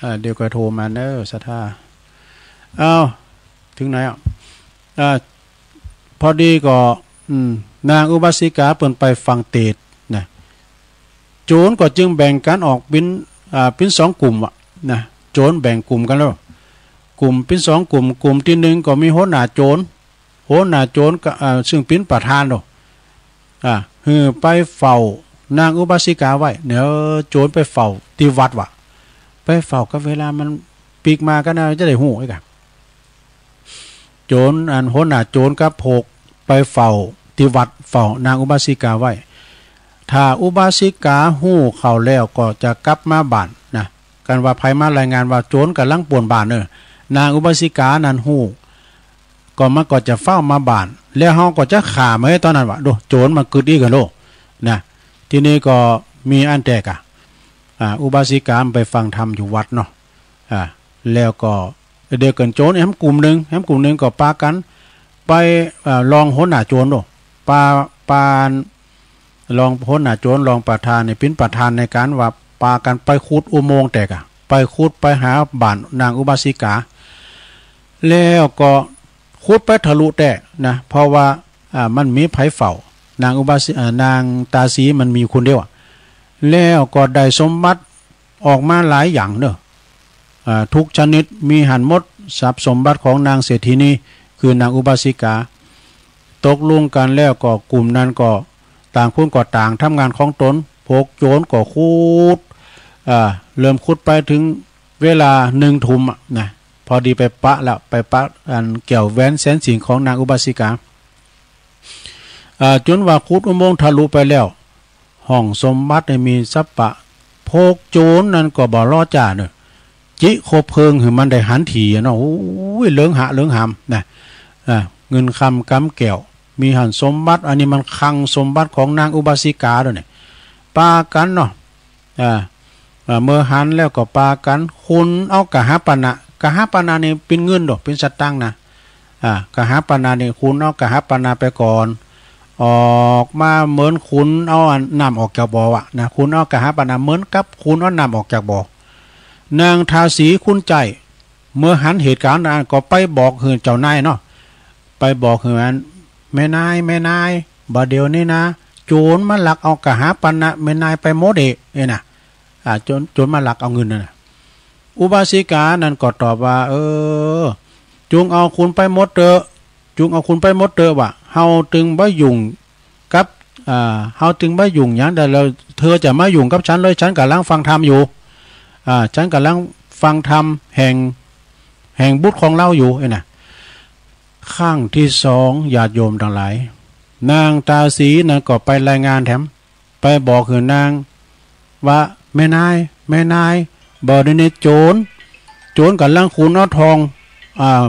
อ่า เดี๋ยวก็โทรมาเน่อ ศรัทธา อ้าว เถิงไหนอ่ะ อ่า พอดีก็ อืม นางอุบาสิกาเปิ้นไปฟังเตสน์นะ โจรก็จึงแบ่งกั๋นออกเป๋น อ่า เป๋นสองกลุ่มว่ะนะ โจรแบ่งกลุ่มกั๋นแล้ว กลุ่มเป๋นสองกลุ่ม กลุ่มตี้นึ่งก็มีหัวหน้าโจร หัวหน้าโจรก็ อ่า ซึ่งเป๋นประธานเนาะ อ่า หื้อไปเฝ้านางอุบาสิกาไว้ เนี่ย โจรไปเฝ้าตี้วัดว่ะ ไปเฝ้ากับเวลามันปีกมาก็น่าจะได้ฮู้ไอ้ก่ะ โจร อันหัวหน้าโจรกับพวกไปเฝ้าตี้วัด เฝ้านางอุบาสิกาไว้ ถ้าอุบาสิกาฮู้เข้าแล้วก็จะกลับมาบ้านนะ กันว่าใผมารายงานว่าโจรก่ำลังปล้นบ้านเน่อ นางอุบาสิกานั้นฮู้ ก็มันก็จะฟ้าวมาบ้าน แล้วเฮาก็จะฆ่ามันต๋อนนั้นว่ะ ดู โจรมันกึ๊ดอี้กั๋นโลดนะ ทีนี้ก็มีอันแต๊ก่ะ อ่า อุบาสิกามันไปฟังธรรมอยู่วัดเนาะ อ่า แล้วก็เดี๋ยวกั๋นโจรแหมกลุ่มนึ่ง แหมกลุ่มนึ่งก็ปากั๋นไป อ่า ลองหัวหน้าโจรโลด ปา ปา ลองหัวหน้าโจร ลองประธานเนี่ย เป๋นประธานในก๋านว่าปากั๋นไปขุดอุโมงค์แต๊ก่ะ ไปขุดไปหาบ้านนางอุบาสิกา แล้วก็ขุดไปทะลุแต๊นะ เพราะว่า อ่า มันมีใผเฝ้า นางอุบาสิ อ่า นางตาสีมันมีคนเดียวอะ แล้วก็ได้สมบัติออกมาหลายอย่างเนาะ อ่า ทุกชนิดมีหั้นหมด ทรัพย์สมบัติของนางเศรษฐีนี คือนางอุบาสิกา ตกลงกั๋นแล้วก็กลุ่มนั้นก็ต่างคนก็ต่างทำงานของตน พวกโจรก็ขุด อ่า เริ่มขุดไปเถิงเวลาหนึ่งทุ่มอะนะ พอดีไปปะแล้ว ไปปะอันแก้วแหวนแสนสิงห์ของนางอุบาสิกา อ่า จ๋นว่าขุดอุโมงค์ทะลุไปแล้ว ห้องสมบัตินี่มีสัปปะ พวกโจรนั้นก็บ่รอจ๋าเนาะ จิคบเพลิงหื้อมันได้หันถี่อะเนาะ โอ้ย เหลืองหะเหลืองหามนะ อ่า เงินคำกำแก้ว มีหั้นสมบัติ อันนี้มันคลังสมบัติของนางอุบาสิกาตวยเนี่ย ปากั๋นเนาะ อ่า อ่า เมื่อหันแล้วก็ปากั๋นขุนเอากหาปณะ กหาปณะนี่เป๋นเงินดอก เป๋นสตางค์นะ อ่า กหาปณะนี่ขุนเอากหาปณะไปก่อน ออกมาเหมือนขุนเอาอันน้ำออกจากบ่ออะนะ ขุนเอากหาปณะเหมือนกับขุนเอาน้ำออกจากบ่อ นางทาสีคนใจ๊ เมื่อหันเหตุก๋ารณ์นั้นก็ไปบอกหื้อเจ้านายเนาะ ไปบอกหื้ออัน แม่นาย แม่นาย บ่าเดี่ยวนี้นะ โจรมาลักเอากหาปณะแม่นายไปหมดเอะ เนี่ยนะ อ่า โจร โจรมาลักเอาเงินนั่นน่ะ อุบาสิกานั้นก็ตอบว่า เออ จุ่งเอาขุนไปหมดเต๊อะ จุ่งเอาขุนไปหมดเต๊อะ ว่า เฮาตึงบ่ยุ่งกับ อ่า เฮาตึงบ่ยุ่งหยังใดเลย เธอจะมายุ่งกับฉันเลย ฉันก่ำลังฟังธรรมอยู่ อ่า ฉันก่ำลังฟังธรรมแห่ง แห่งบุตรของเฮาอยู่ เนี่ยนะ ครั้งที่สอง ญาติโยมตังหลาย นางตาสีนั้นก็ไปรายงานแถม ไปบอกหื้อนางว่า แม่นาย แม่นาย บ่าเดี่ยวนี้โจร โจรก่ำลังขุนเอาทอง อ่า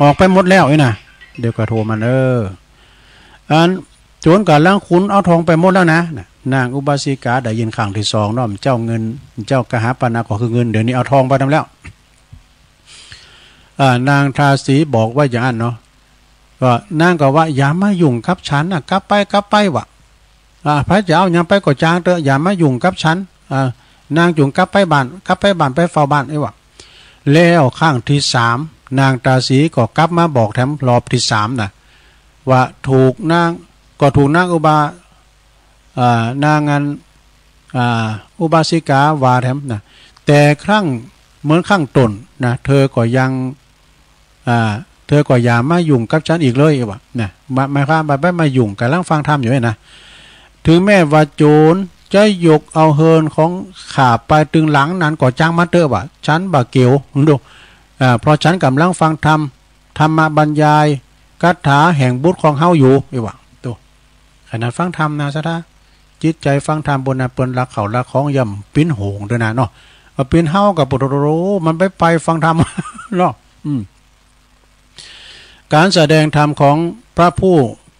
ออกไปหมดแล้วนี่นะ เดี๋ยวก็โทรมัน เออ อันโจรก่ำลังขุนเอาทองไปหมดแล้วนะ น่ะ นางอุบาสิกาได้ยินครั้งที่สองเนาะ เจ้าเงิน เจ้ากหาปณะก็คือเงิน เดี๋ยวนี้เอาทองไปแถมแล้ว อ่า นางทาสีบอกว่าอย่างนั้นเนาะ ก็นางก็ว่า อย่ามายุ่งกับฉันนะ กลับไป กลับไป ว่า อ่า ใผจะเอาหยังไปก็จ้างเต๊อะ อย่ามายุ่งกับฉัน อ่า นางจุ่งกลับไปบ้าน กลับไปบ้าน ไปเฝ้าบ้าน เอ้ย ว่า แล้วครั้งที่สาม นางตาสีก็กลับมาบอกแถมรอบที่สามนะ ว่าถูกนาง ก็ถูกนางอุบา อ่า นางอัน อ่า อุบาสิกาว่าแถมนะ แต่ครั้งเหมือนครั้งต้นนะ เธอก็ยัง อ่า เธอก็อย่ามายุ่งกับฉันอีกเลย ว่า นะ บ่า หมายความว่าบ่ามายุ่ง ก่ำลังฟังธรรมอยู่นี่นะ ถึงแม้ว่าโจรจะยกเอาเฮือนของข้าไปตึงหลังนั้นก็จ้างมันเต๊อะ ว่า ฉันบ่าเกี่ยว ดู อ่า เพราะฉันก่ำลังฟังธรรม ธรรมบรรยายคาถาแห่งบุตรของเฮาอยู่ เอ้ย ว่า โต ขนาดฟังธรรมนะ ศรัทธา จิตใจ๋ฟังธรรม เปิ้นนะ เปิ้นลักเข้าลักของ ย่ำเป๋นโหงตวยนะเนาะ เอาเป๋นเฮาก็ โอ้โห มันไปไปฟังธรรม เนาะ อืม ก๋านแสดงธรรมของพระผู้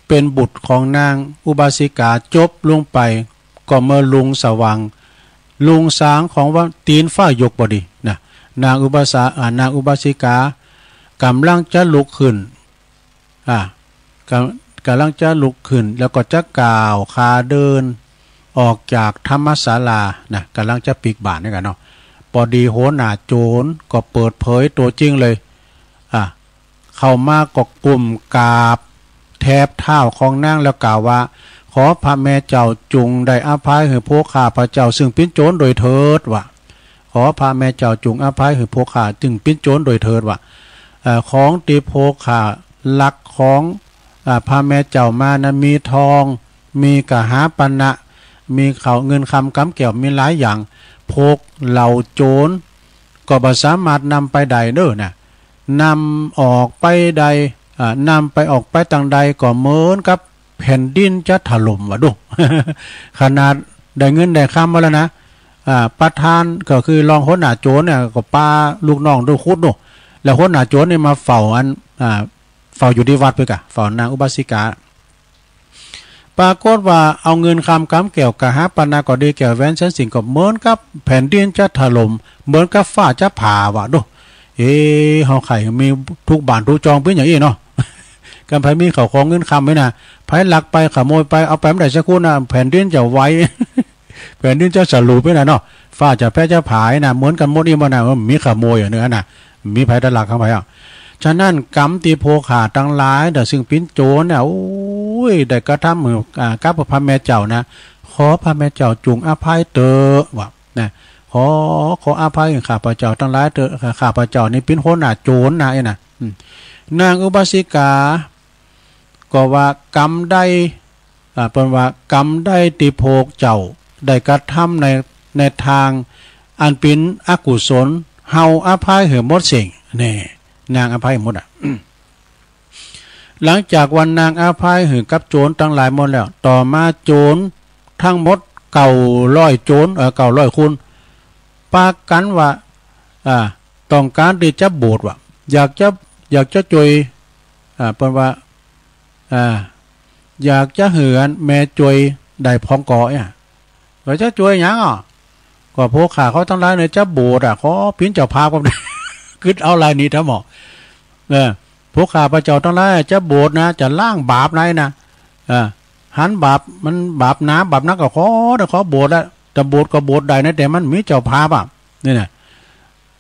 เป๋นบุตรของนางอุบาสิกาจบลงไป ก็เมื่อลุงสว่าง ลุงสางของว่าตี๋นฟ้ายกพอดีนะ นางอุบาสา อ่า นางอุบาสิกาก่ำลังจะลุกขึ้น อ่า ก่ำ ก่ำลังจะลุกขึ้น แล้วก็จะก้าวขาเดินออกจากธรรมศาลานะ ก่ำลังจะปิ๊กบาตรนี่กั๋นเนาะ ปอดีหัวหน้าโจรก็เปิดเผยตั๋วจริงเลย อ่า เข้ามาก็ก้มกราบแทบเท้าของนางแล้วกล่าวว่า ขอพระแม่เจ้าจุ่งได้อภัยหื้อพวกข้าพเจ้าซึ่งเป๋นโจรโดยเถิด ว่า ขอพระแม่เจ้าจุ่งอภัยหื้อพวกข้าซึ่งเป๋นโจรโดยเถิด ว่า เอ่อ ของตี้พวกข้าลักของ อ่า พระแม่เจ้ามานั้นมีทอง มีกหาปณะ มีข้าวเงินคำกำแก้ว มีหลายอย่าง พวกเหล่าโจรก็บ่สามารถนำไปได้เด้อนะ นำออกไปได้ อ่า นำไปออกไปตางใดก็เหมือนกับแผ่นดินจะถล่ม ว่าดู ขนาดได้เงินได้คำมาแล้วนะ อ่า ประธานก็คือรองหัวหน้าโจรเนี่ยก็ปาลูกน้องดูขุดดู แล้วหัวหน้าโจรเนี่ยมาเฝ้าอัน อ่า เฝ้าอยู่ตี้วัดเปื้อก่ะ เฝ้านางอุบาสิกา ปรากฏว่าเอาเงินคำกำแก้วกหาปณะก็ดี แก้วแหวนแสนสิงห์ก็เหมือนกับแผ่นดินจะถล่ม เหมือนกับฟ้าจะผ่า ว่าดู เอ๊ะ เฮาใค่มีทุกบ้านทุกจองเป๋นอย่างอี้เนาะ กำใผมีข้าวของเงินคำไว้นะ ใผลักไปขโมยไป เอาไปบ่ได้สักคนนะ แผ่นดินจะไหว แผ่นดินจะสะหรูปไปน่ะเนาะ ฟ้าจะแผะจะผายน่ะ เหมือนกั๋นหมดอี้บ่าน่ะ เออ มีขโมยอยู่เนื้อน่ะ มีภัยตะหลักข้างไปอ่ะ ฉะนั้นกรรมตี้พวกข้าตังหลายเด้อ ซึ่งเป๋นโจ๋รน่ะ โอ้ย ได้กระทำหื้อ อ่า กับพระแม่เจ้านะ ขอพระแม่เจ้าจุ่งอภัยเต๊อะ ว่า นะ ขอ ขออภัยข้าพเจ้าตังหลายเต๊อะ ข้าพเจ้านี่เป๋นหัวหน้าโจ๋รนะ ไอ้น่ะ อืม นางอุบาสิกา ก็ว่ากรรมใด อ่า เปิ้นว่ากรรมใดตี้พวกเจ้าได้กระทำใน ในตางอันเป๋นอกุศล เฮาอภัยหื้อหมดเส้น แน่ นางอภัยหมดอ่ะ หลังจากวันนางอภัยหื้อกับโจ๋รตังหลายหมดแล้ว ต่อมาโจ๋รตังหมดเก้าร้อยโจ๋ร เอ่อ เก้าร้อยคน ปากั๋นว่า อ่า ต้องก๋านตี้จะบวชว่ะ อยากจะ อยากจะจ้วย อ่า เปิ้นว่า อ่า อยากจะหื้ออันแม่จ้วยได้พองก่อ อ่ะ ว่าจะจ้วยหยังอ่ะ ก็พวกข้าเขาตังหลายเนี่ยจะบวชอ่ะ ขอเป๋นเจ้าภาพก็ได้ กึ๊ดเอาลายนี้ทั้งหมด เออ พวกข้าพเจ้าตังหลายจะบวชนะ จะล้างบาปในนะ เออ หันบาป มันบาปหนาบาปนักก็ขอนะ ขอบวชละ จะบวชก็บวชได้นะ แต่มันมีเจ้าภาพอ่ะ นี่นะ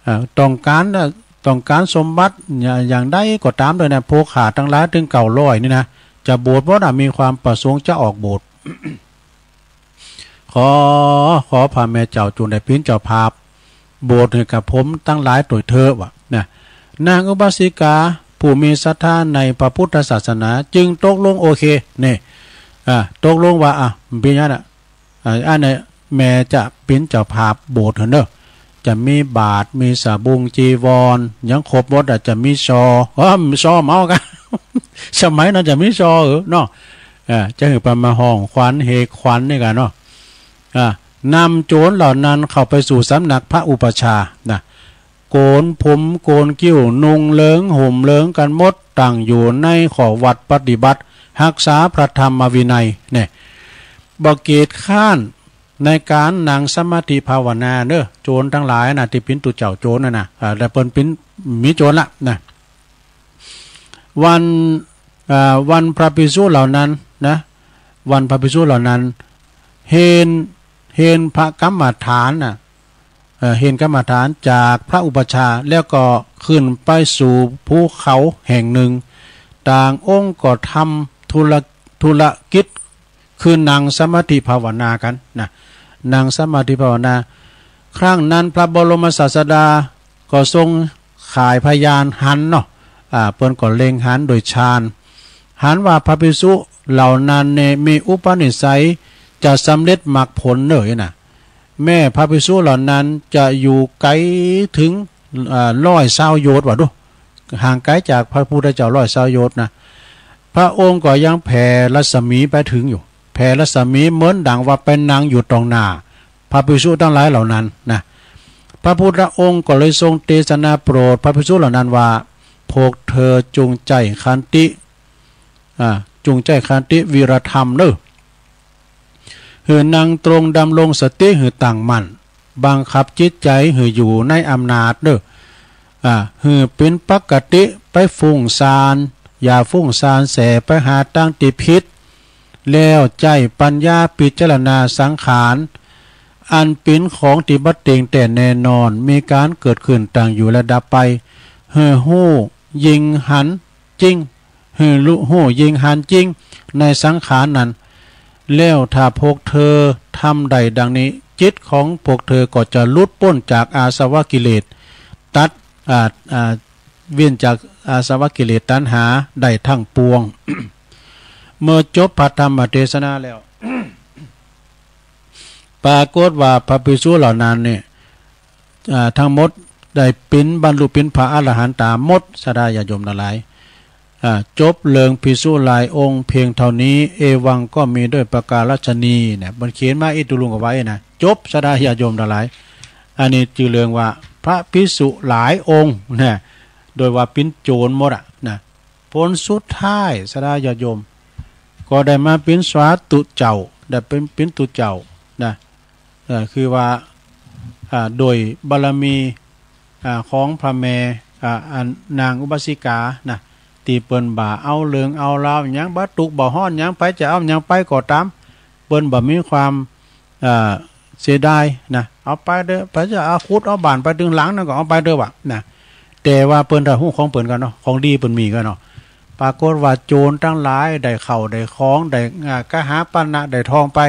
อ่า ต้องก๋านนะ ต้องก๋านสมบัติ อย่า อย่างใดก็ต๋ามเต๊อะนะ พวกข้าตังหลายตึงเก้าร้อยนี่นะ จะบวชบ่นะ มีความประสงค์จะออกบวช ขอ ขอพระแม่เจ้าจุ่งได้เป๋นเจ้าภาพ บวชหื้อกับผมตังหลายโตยเต๊อะ ว่า นะ นางอุบาสิกาผู้มีศรัทธาในพระพุทธศาสนาจึงตกลงโอเค นี่ อ่า ตกลงว่า อ่ะ เป๋นอย่างนั้นน่ะ อ่า อันนี้แม่จะเป๋นเจ้าภาพบวชหื้อเน่อ จะมีบาตร มีสบงจีวร หยังครบหมดอ่ะ จะมีซอ เออ ซอเมากั๋น สมัยนั้นจะมีซอเหรอเนาะ เออ จะหื้อเปิ้นมาห้องขวัญ เฮขวัญนี่กั๋นเนาะ อ่า นำโจ๋รเหล่านั้นเข้าไปสู่สำนักพระอุปัชฌาย์นะ โกนผมโกนคิ้ว นุ่งเหลืองห่มเหลืองกั๋นหมด ตั้งอยู่ในข้อวัตรปฏิบัติ ฮักษาพระธรรมวินัย เนี่ย บ่เกียจคร้านในก๋านนั่งสมาธิภาวนาเน่อ โจ๋รตังหลายน่ะ ตี้เป๋นตุ๊เจ้าโจ๋รน่ะนะ อ่า แต่เปิ้นเป๋น มีโจ๋รละนะ วัน อ่า วันพระภิกษุเหล่านั้นนะ วันพระภิกษุเหล่านั้น เฮน เฮนพระกรรมฐานน่ะ เอ่อ เฮนกรรมฐานจากพระอุปัชฌาย์ แล้วก็ขึ้นไปสู่ภูเขาแห่งหนึ่ง ต่างองค์ก็ทำธุระ ธุรกิจ คือนั่งสมาธิภาวนากั๋นนะ นั่งสมาธิภาวนา ครั้งนั้นพระบรมศาสดาก็ทรงข่ายพยานหันเนาะ อ่า เปิ้นก็เล็งหันโดยฌาน หันว่าพระภิกษุเหล่านั้นเนี่ยมีอุปนิสัยจะสำเร็จมรรคผลเน่อนะ แม้พระภิกษุเหล่านั้นจะอยู่ไก๋เถิง อ่า ร้อยซาวโยชน์ว่าดู ห่างไก๋จากพระพุทธเจ้าร้อยซาวโยชน์นะ พระองค์ก็ยังแผ่รัศมีไปเถิงอยู่ แผ่รัศมีเหมือนดังว่าไปนั่งอยู่ต่องหน้าพระภิกษุตังหลายเหล่านั้นนะ พระพุทธองค์ก็เลยทรงเตสนาโปรดพระภิกษุเหล่านั้นว่า พวกเธอจงใจ๊ขันติ อ่า จงใจ๊ขันติวีรธรรมเน่อ หื้อนั่งตรงดำรงสติหื้อตั้งมั่น บังคับจิตใจ๋หื้ออยู่ในอำนาจเน่อ อ่า หื้อเป๋นปกติ ไปฟุ้งซ่าน อย่าฟุ้งซ่านแส่ไปหาตางตี้ผิด แล้วใจ๊ปัญญาพิจารณาสังขาร อันเป๋นของตี้บ่เต็งแต๊แน่นอน มีก๋านเกิดขึ้นตั้งอยู่และดับไป หื้อฮู้ยิ่งหันจริง หื้อฮู้ยิ่งหันจริงในสังขารนั้น แล้วถ้าพวกเธอทำได้ดังนี้ จิตของพวกเธอก็จะหลุดป๊นจากอาสวะกิเลส ตัด อ่า อ่า เว้นจากอาสวะกิเลสตัณหาได้ทั้งปวง เมื่อจบพระธรรมเตสนาแล้ว ปรากฏว่าพระภิกษุเหล่านั้นเนี่ย อ่า ตังหมดได้เป๋นบรรลุเป๋นพระอรหันต๋าหมด ศรัทธาญาติโยมตังหลาย อ่า จบเรื่องภิกษุหลายองค์เพียงเต้านี้ เอวังก็มีด้วยประการฉะนี้เนี่ย เปิ้นเขียนมาอี้ ตุ๊ลุงก็ว่าอี้นะ จบ ศรัทธาญาติโยมตังหลาย อันนี้จื้อเรื่องว่าพระภิกษุหลายองค์นะ โดยว่าเป๋นโจ๋รหมดอะนะ ผลสุดท้าย ศรัทธาญาติโยม ก็ได้มาเป๋นสาธุเจ้า ได้เป๋น เป๋นตุ๊เจ้านะ เอ่อ คือว่า อ่า โดยบารมี อ่า ของพระแม่ อ่า อันนางอุบาสิกานะ ตี้เปิ้นบ่เอาเรื่องเอาราวหยัง บ่ตุ๊กข์บ่ฮ้อนหยัง ใผจะเอาหยังไปก็ต๋าม เปิ้นบ่มีความ อ่า เสียดายนะ เอาไปเต๊อะ ไปจะเอาขุดเอาบ้านไปตึงหลังนั้นก็เอาไปเต๊อะวะนะ แต่ว่าเปิ้นถ้าฮู้ของเปิ้นกั๋นเนาะ ของดีเปิ้นมีกั๋นเนาะ ปรากฏว่าโจรตังหลายได้เข้าได้ของ ได้ อ่า กหาปณะ ได้ทองไป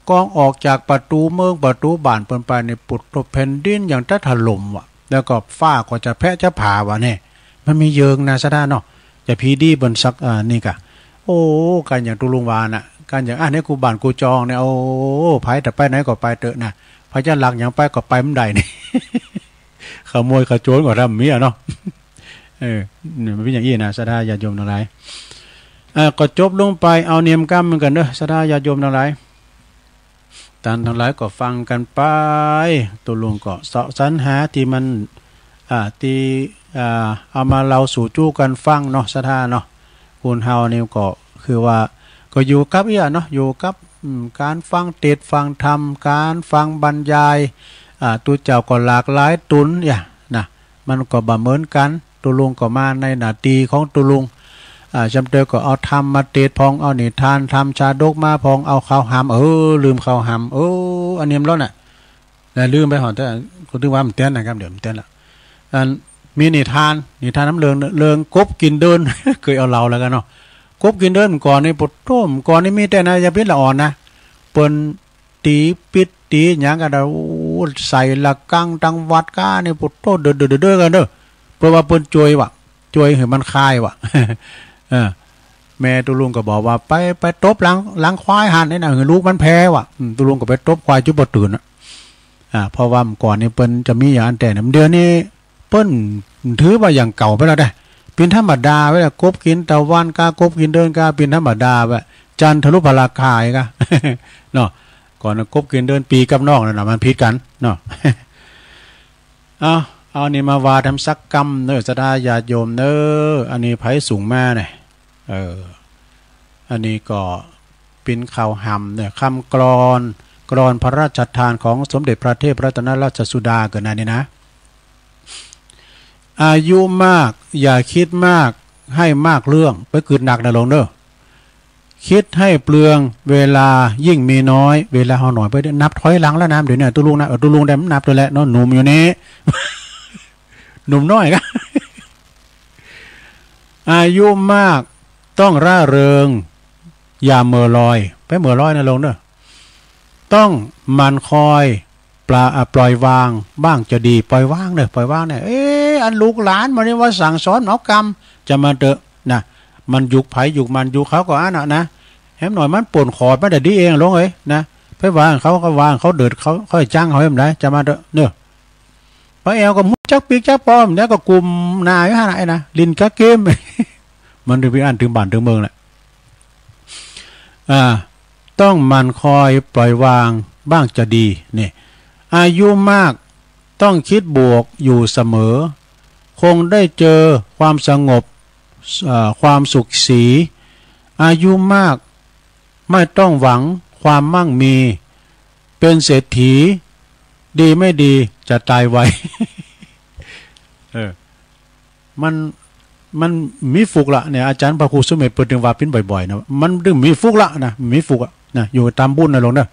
ก่อนออกจากประตู๋เมืองประตู๋บ้านเปิ้นไปนี่ ปุดโธ่ แผ่นดินอย่างจะถล่มวะ แล้วก็ฟ้าก็จะแผะจะผาวะเนี่ย มันมีเยิงนะศรัทธาเนาะ จะผีดีเปิ้นสัก อ่า นี่กะ โอ้ กั๋นอย่างตุ๊ลุงว่าน่ะ กั๋นอย่าง อ่ะ ในกู้บ้านกู้จองเนี่ย โอ้ ใผจะไปไหนก็ไปเต๊อะนะ ใผจะลักหยังไปก็ไปบ่ได้นี่ ขโมยขโจรก็ทำมีอะเนาะ เออ เนี่ยมันเป๋นอย่างอี้นะ ศรัทธาญาติโยมตังหลาย อ่า ก็จบลงไป เอาเนียมกำเหมือนกั๋นเนาะ ศรัทธาญาติโยมตังหลาย ต้านตังหลายก็ฟังกั๋นไป ตุ๊ลุงก็เสาะสรรหาตี้มัน อ่า ตี้ อ่า เอามาเล่าสู่จู้กั๋นฟังเนาะ ศรัทธาเนาะ คนเฮานี่ก็คือว่า ก็อยู่กับอี้เนาะ อยู่กับ อืม ก๋านฟังเตสน์ฟังธรรม ก๋านฟังบรรยาย อ่า ตุ๊เจ้าก็หลากหลายต๋น อย่าง นะ มันก็บ่เหมือนกั๋น ตุ๊ลุงก็มาในหน้าตี้ของตุ๊ลุง อ่า จำเตยก็เอาธรรมมาเตสน์พ่อง เอานิทานธรรมชาดกมาพ่อง เอาข่าวหำ เออ ลืมข่าวหำ เออ อันนี้มันแล้วน่ะ นะ ลืมไปหอด แต่ก็ถือว่ามันเตี้ยนนะครับ เดี๋ยวมันเตี้ยนละ อัน มีนิทาน นิทานน้ำเริง เริงกบกิ๋นเดิน เกยเอาเล่าแล้วกั๋นเนาะ กบกิ๋นเดินก่อนนี่ ปุดโธ่ ก่อนนี่มีแต่นายพิษละอ่อนนะ เปิ้น ตี๋ปิ๊ดตี๋หยังกั๋นเนาะ โอ้ ใส่ละกังตังวัดก้านี่ ปุดโธ่ เด้อ เด้อ เด้อ เด้อกั๋นเนาะ เปิ้นว่าเปิ้นจ่วยว่ะ จ่วยหื้อมันคายว่ะ เออ แม่ตุ๊ลุงก็บอกว่า ไป ไปตบหลัง หลังควายหั้นนี่นะ หื้อลูกมันแผ่ว่ะ อืม ตุ๊ลุงก็ไปตบควายจุ๊บบ่ตื่นน่ะ อ่า เพราะว่าเมื่อก่อนนี่เปิ้นจะมีอย่างอั้นแต๊นะ เดี๋ยวนี้ เปิ้นถือว่าอย่างเก่าไปแล้วเด้ เป๋นธรรมดาไปแล้ว กบกิ๋นตะวันก้า กบกิ๋นเดินก้า เป๋นธรรมดาไป จันทรุปราคาอีกอะ เนาะ ก่อนนะ กบกิ๋นเดินปีกับนอกนั่นน่ะ มันผิดกั๋นเนาะ เอา เอานี่มาว่าธรรมสักกำเนาะ ศรัทธาญาติโยมเนาะ อันนี้ใผส่งมาเนี่ย เออ อันนี้ก็เป๋นข่าวหำเนี่ย คำกลอน กลอนพระราชทานของสมเด็จพระเทพรัตนราชสุดาเกิดนั้นนี่นะ อายุมากอย่าคิดมาก ให้มากเรื่อง ไปกึ๊ดหนักนะโลมเนาะ คิดให้เปลืองเวลายิ่งมีน้อย เวลาเฮาน้อยไป นับถอยหลังแล้วนะ เดี๋ยวนี้ตุ๊ลุงนะ เออ ตุ๊ลุงได้มันนับตัวแหละเนาะ หนุ่มอยู่นี่ หนุ่มน้อยกะ อายุมากต้องร่าเริง อย่าเหม่อลอย ไปเหม่อลอยนะโลมเนาะ ต้องหมั่นคอยปล่า- อ่ะ ปล่อยวางบ้างจะดี ปล่อยวางเนาะ ปล่อยวางเนี่ย เอ๊ะ อันลูกหลานมันนี่ว่าสั่งสอนเอากำ จะมาเต๊อะนะ มันยุคใผยุคมัน ยุคเขาก็อันน่ะนะ แหมหน่อยมันป่นขอดมาแต่ดีเองโลมเอ้ยนะ ไปว่าเขาก็ว่าเขาเดือด เขา เขาจะจั้งเฮาแหมได้ จะมาเต๊อะเนาะ ป้าแอ๋วก็บ่ฮู้จักปิ๊กจักปอม แล้วก็กุมหน้าอยู่หั้นน่ะ ไอ้นะ เล่นกะเกม มันถึงไปอั้นถึงบ้านถึงเมืองแหละ อ่า ต้องหมั่นคอยปล่อยวางบ้างจะดี นี่ อายุมากต้องคิดบวกอยู่เสมอ คงได้เจอความสงบ เอ่อ ความสุขสี อายุมากไม่ต้องหวังความมั่งมี เป๋นเศรษฐี ดีไม่ดีจะตายไว เออ มัน มันมีฟุกละเนี่ย อาจ๋ารย์พระครูสุเมธเปิ้นถึงว่าปิ้นบ่อยๆ นะ มันถึงมีฟุกละนะ มีฟุกอะนะ อยู่ต๋ามบุญนะโลมเนาะ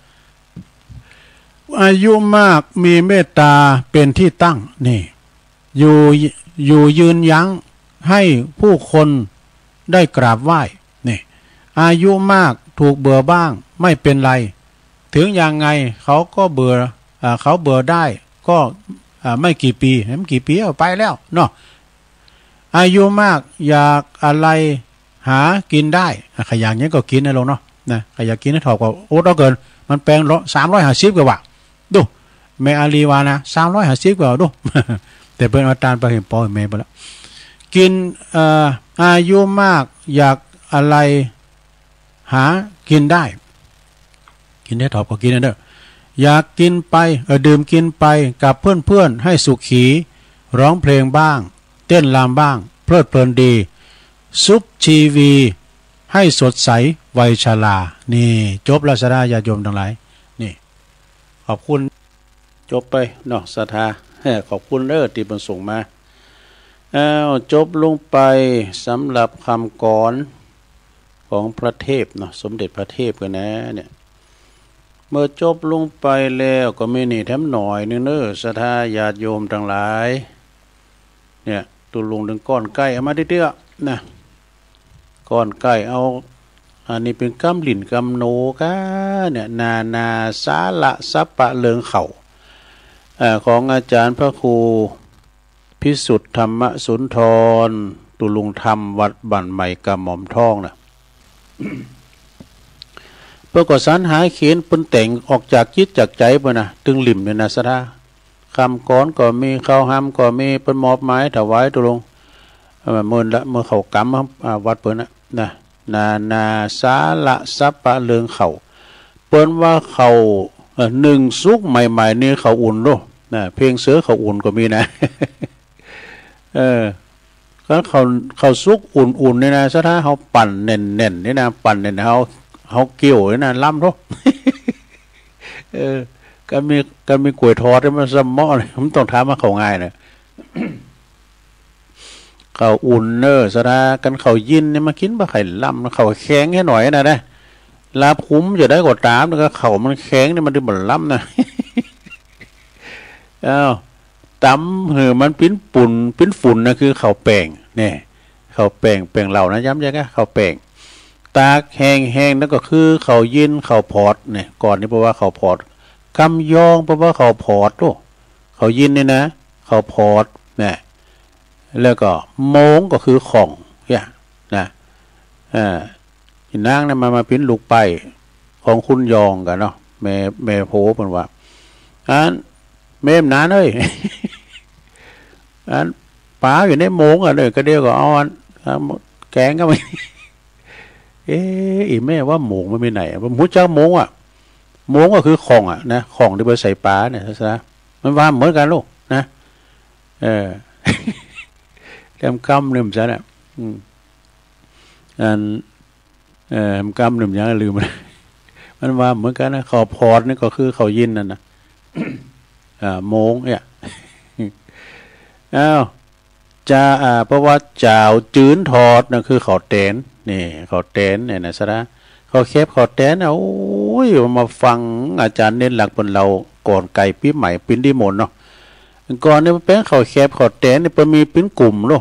อายุมากมีเมตตาเป๋นตี้ตั้ง นี่ อยู่ อยู่ยืนยั้งให้ผู้คนได้กราบไหว้ นี่ อายุมากถูกเบื่อบ้างไม่เป็นไร ถึงยังไงเขาก็เบื่อ อ่า เขาเบื่อได้ก็ อ่า ไม่กี่ปี๋ เห็นกี่ปี๋ เอาไปแล้วเนาะ อายุมากอยากอะไรหากินได้ อ่ะ ใผอยากหยังก็กิ๋นนะโลมเนาะ นะ ใผอยากกิ๋นให้ถอบก็อดเอาเกิน มันแปงละ สามร้อยห้าสิบกว่าบาท ดู แม่อาลีว่านะ สามร้อยห้าสิบกว่า ดู แต่เปิ้นเอาตานไปหื้อป้อหื้อแม่ไปแล้ว กิ๋น เอ่อ อายุมากอยากอะไรหากินได้ กิ๋นได้ถอบก็กิ๋นนะเนาะ อยากกิ๋นไป เอ่อ ดื่มกิ๋นไปกับเพื่อนๆ ให้สุขี ร้องเพลงบ้าง เต้นรำบ้าง เพลิดเพลินดี ชุบชีวีให้สดใสวัยชรา นี่ จบแล้วศรัทธาญาติโยมตังหลาย นี่ ขอบคุณ จบไปเนาะศรัทธา ขอบคุณเด้อตี้เปิ้นส่งมา อ้าว จบลงไปสำหรับคำกลอนของพระเทพเนาะ สมเด็จพระเทพกั๋นนะเนี่ย เมื่อจบลงไปแล้วก็มีนี่แถมหน่อยนึ่งเน้อ ศรัทธาญาติโยมตังหลาย เนี่ย ตุ๊ลุงตึงก้อนใก้เอามาเตื้อๆ นะ ก้อนใก้เอา อันนี้เป๋นกำหลิ้นกำโนก้า เนี่ย นานาสาระสัปปะเลิงเข่า เอ่อ ของอาจ๋ารย์พระครูพิสุทธิ์ธรรมสุนทร ตุ๊ลุงธรรมวัดบ้านใหม่กระหม่อมทองน่ะ เปิ้นก็สรรหาเขียน เปิ้นแต่งออกจากจิตจากใจ๋เปิ้นน่ะ ตึงหลิ้มเนี่ยนะ ศรัทธา กำกรอนก็มี ข้าวหลามก็มี เปิ้นมอบหมายถวายตุ๊ลุง เอ่อ เมื่อละ เมื่อเข้ากรรม อ่า วัดเปิ้นน่ะ นะ นานาสาระสัปปะเลิงเข่า เปิ้นว่าเข่า เอ่อ นึ่งสุกใหม่ๆ นี่เข่าอุ่นโล นะ เพลงเสือเข่าอุ่นก็มีนะ เออ ก็เข่า เข่าสุกอุ่นๆ นี่นะ ศรัทธา เฮาปั่นแน่นๆ นี่นะ ปั่นแน่นๆ เฮา เฮาเกี้ยวนี่นะ ล้ำโล เออ ก็มี ก็มีก๋วยทอดนี่มันสะเหมาะเลย มันต้องถามว่าเข่าง่ายนะ เข่าอุ่นเน้อ ศรัทธา กันเข่าเย็นนี่มากิ๋นบ่ใค่ล้ำนะ เข่าแข็งแค่หน่อยนะ นะ ลาบคุ้มจะได้ก็ต๋าม แต่ก็เข่ามันแข็งนี่มันจะบ่ล้ำนะ อ้าว ต๋ำหื้อมันปิ้นฝุ่น ปิ้นฝุ่นนะ คือข้าวแป้ง เนี่ย ข้าวแป้ง แป้งเหล่านะ ย้ำใจ๋ก้า ข้าวแป้ง ตากแห้งๆ นั่นก็คือข้าวเย็น ข้าวผอด เนี่ย ก่อนนี้เปิ้นว่าข้าวผอด กำยองเปิ้นว่าข้าวผอดโล ข้าวเย็นนี่นะ ข้าวผอด เนี่ย แล้วก็โมงก็คือข่อง เนี่ย นะ เอ่อ อีนางเนี่ยมา มาปิ้นลูกใป๊ของคุณยองก่าเนาะ แม่ แม่โผเปิ้นว่า อัน แม่หนานเอ้ย อัน ป๋าอยู่ในโมงอะเน้อ ก็เดี๋ยวก็เอาอัน อันแกงก็มา เอ๊ะ อีแม่ว่าโมงมันมีไหนอะ บ่ฮู้จักโมงอะ โมงก็คือข่องอะนะ ข่องตี้เปิ้นใส่ป๋าเนี่ย ศรัทธา มันว่าเหมือนกั๋นโลนะ เออ แถมกำนึ่งซะนะ อืม อัน เอ่อ แถมกำนึ่งยังลืม มันว่าเหมือนกั๋นนะ ข้าวผอดนี่ก็คือข้าวเย็นนั่นนะ อ่า โมงเนี่ย อ้าว จะ อ่า เพราะว่าจ๋าวจื้นทอดนั่นคือข้าวแตน นี่ ข้าวแตนเนี่ยนะ ศรัทธา ข้าวแคบข้าวแตนน่ะ โอ้ย มาฟังอาจ๋ารย์เน้นหลักเปิ้นเล่าก่อนใก้ปี๋ใหม่ปิ้นตี้หมุนเนาะ ก่อนนี่เปิ้นแป๋งข้าวแคบข้าวแตนนี่เปิ้นมีปิ้นกุ่มโล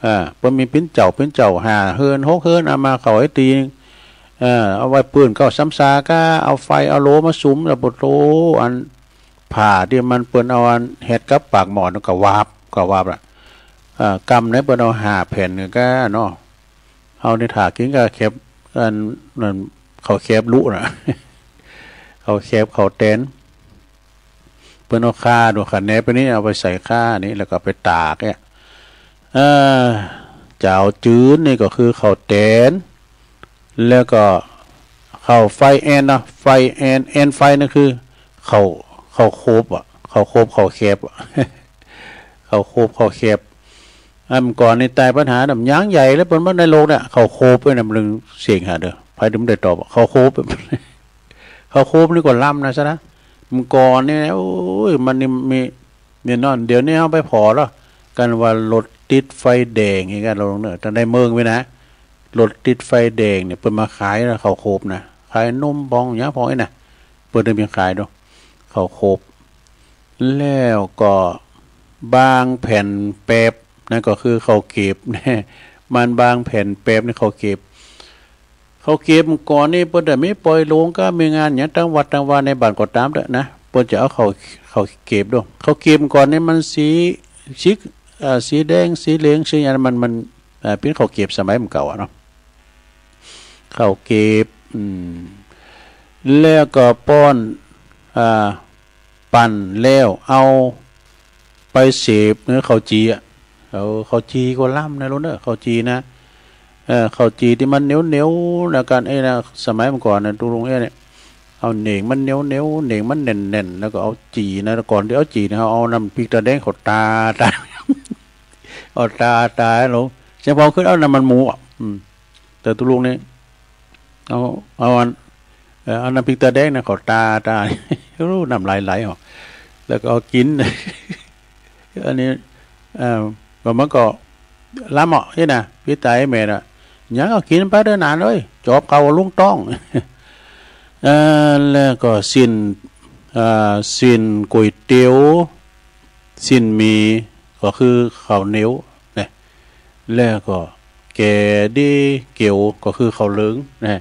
อ่า เปิ้นมีปิ้นเจ้า ปิ้นเจ้าห้าเฮือนหกเฮือน เอามาเข้าไอ้ตี้นึ่ง เอ่อ เอาไว้ปื้นเก้าซ้ำซาก้า เอาไฟเอาโลมาสุม แล้วปะโต อัน ผ้าตี้มันเปิ้นเอาอันเฮ็ดกับปากหม้อนั่นก็วาบ ก็วาบละ อ่า กำไหนเปิ้นเอาห้าแผ่นก็เนาะ เฮานี่ถ้ากิ๋นก็แคบ อัน นั่น ข้าวแคบลุน่ะ ข้าวแคบข้าวแตน เปิ้นเอาข่าดู ข่าแหนไปนี่ เอาไปใส่ข่านี่ แล้วก็ไปตากเนี่ย เอ่อ จ๋าวจื้นนี่ก็คือข้าวแตน แล้วก็ข้าวไฟแอนเนาะ ไฟแอน แอนไฟนั่นคือข้าว ข้าวโคบอะ ข้าวโคบข้าวแคบอะ ข้าวโคบข้าวแคบ อันก่อนนี่ต๋ายปัญหาน้ำยางใหญ่แล้วเปิ้นว่าในโลกเนี่ย ข้าวโคบเนี่ย มันเสียงหาเด้อ ใผถึงได้ตอบอะ ข้าวโคบ ข้าวโคบนี่ก็ล้ำนะ ศรัทธา เมื่อก่อนนี่นะ โอ้ย มันนี่มี เนี่ยนอน เดี๋ยวนี้เฮาไปผ่อแล้ว กันว่ารถติดไฟแดงอีกอะ ลงเน้อ ตังในเมืองไว้นะ รถติดไฟแดงเนี่ย เปิ้นมาขายนะ ข้าวโคบนะ ขายนมบองหยังพวกนี้นะ เปิ้นได้มีขายดู ข้าวโคบ แล้วก็บางแผ่นแปบ นั่นก็คือข้าวเกรียบ มันบางแผ่นแปบนี่ข้าวเกรียบ ข้าวเกรียบเมื่อก่อนนี่เปิ้นจะมีปอยโลงก็มีงานหยังตางวัดตางวาในบ้านก็ต๋ามเต๊อะนะ เปิ้นจะเอาข้าว ข้าวเกรียบดู ข้าวเกรียบเมื่อก่อนนี่มันสี สี เอ่อ สีแดง สีเหลือง สีหยัง มัน มัน เอ่อ เป๋นข้าวเกรียบสมัยเมื่อเก่าอะเนาะ ข้าวเกรียบ อืม แล้วก็ป้อน อ่า ปั่นแล้วเอาไปเสพเน้อ ข้าวจี่อะ เออ ข้าวจี่ก็ล้ำนะลูกเน้อ ข้าวจี่นะ เออ ข้าวจี่ตี้มันเหนียวๆ นะ กัน เอ้ย นะ สมัยเมื่อก่อนนะ ตุ๊ลุงเอ้ยเนี่ย เอาเหน่งมันเหนียวๆ เหน่งมันแน่นๆ แล้วก็เอาจี่นะ ก่อนตี้เอาจี่นะ เอาน้ำพริกตาแดงเข้าตา ตา เอาตา ตาลง เสียงพอขึ้นเอาน้ำมันหมูอะ อืม แต่ตุ๊ลุงนี่ เอา เอาอัน เอ่อ เอาน้ำพริกตาแดงนะ เข้าตา ตา โอ้ น้ำลายไหลออก แล้วก็เอากิ๋น อันนี้ เอ่อ ก็มันก็ล้ำเหมาะนี่นะ ปี้ต๋ายแม่น่ะ ยังเอากิ๋นไปเต๊อะหนานเอ้ย จอบเข้าลุงต้อง เอ่อ แล้วก็ซี้น เอ่อ ซี้นก๋วยเตี๋ยว ซี้นหมี่ ก็คือข้าวเหนียวนะ แล้วก็แก๋ดีเกียว ก็คือข้าวเหลืองนะ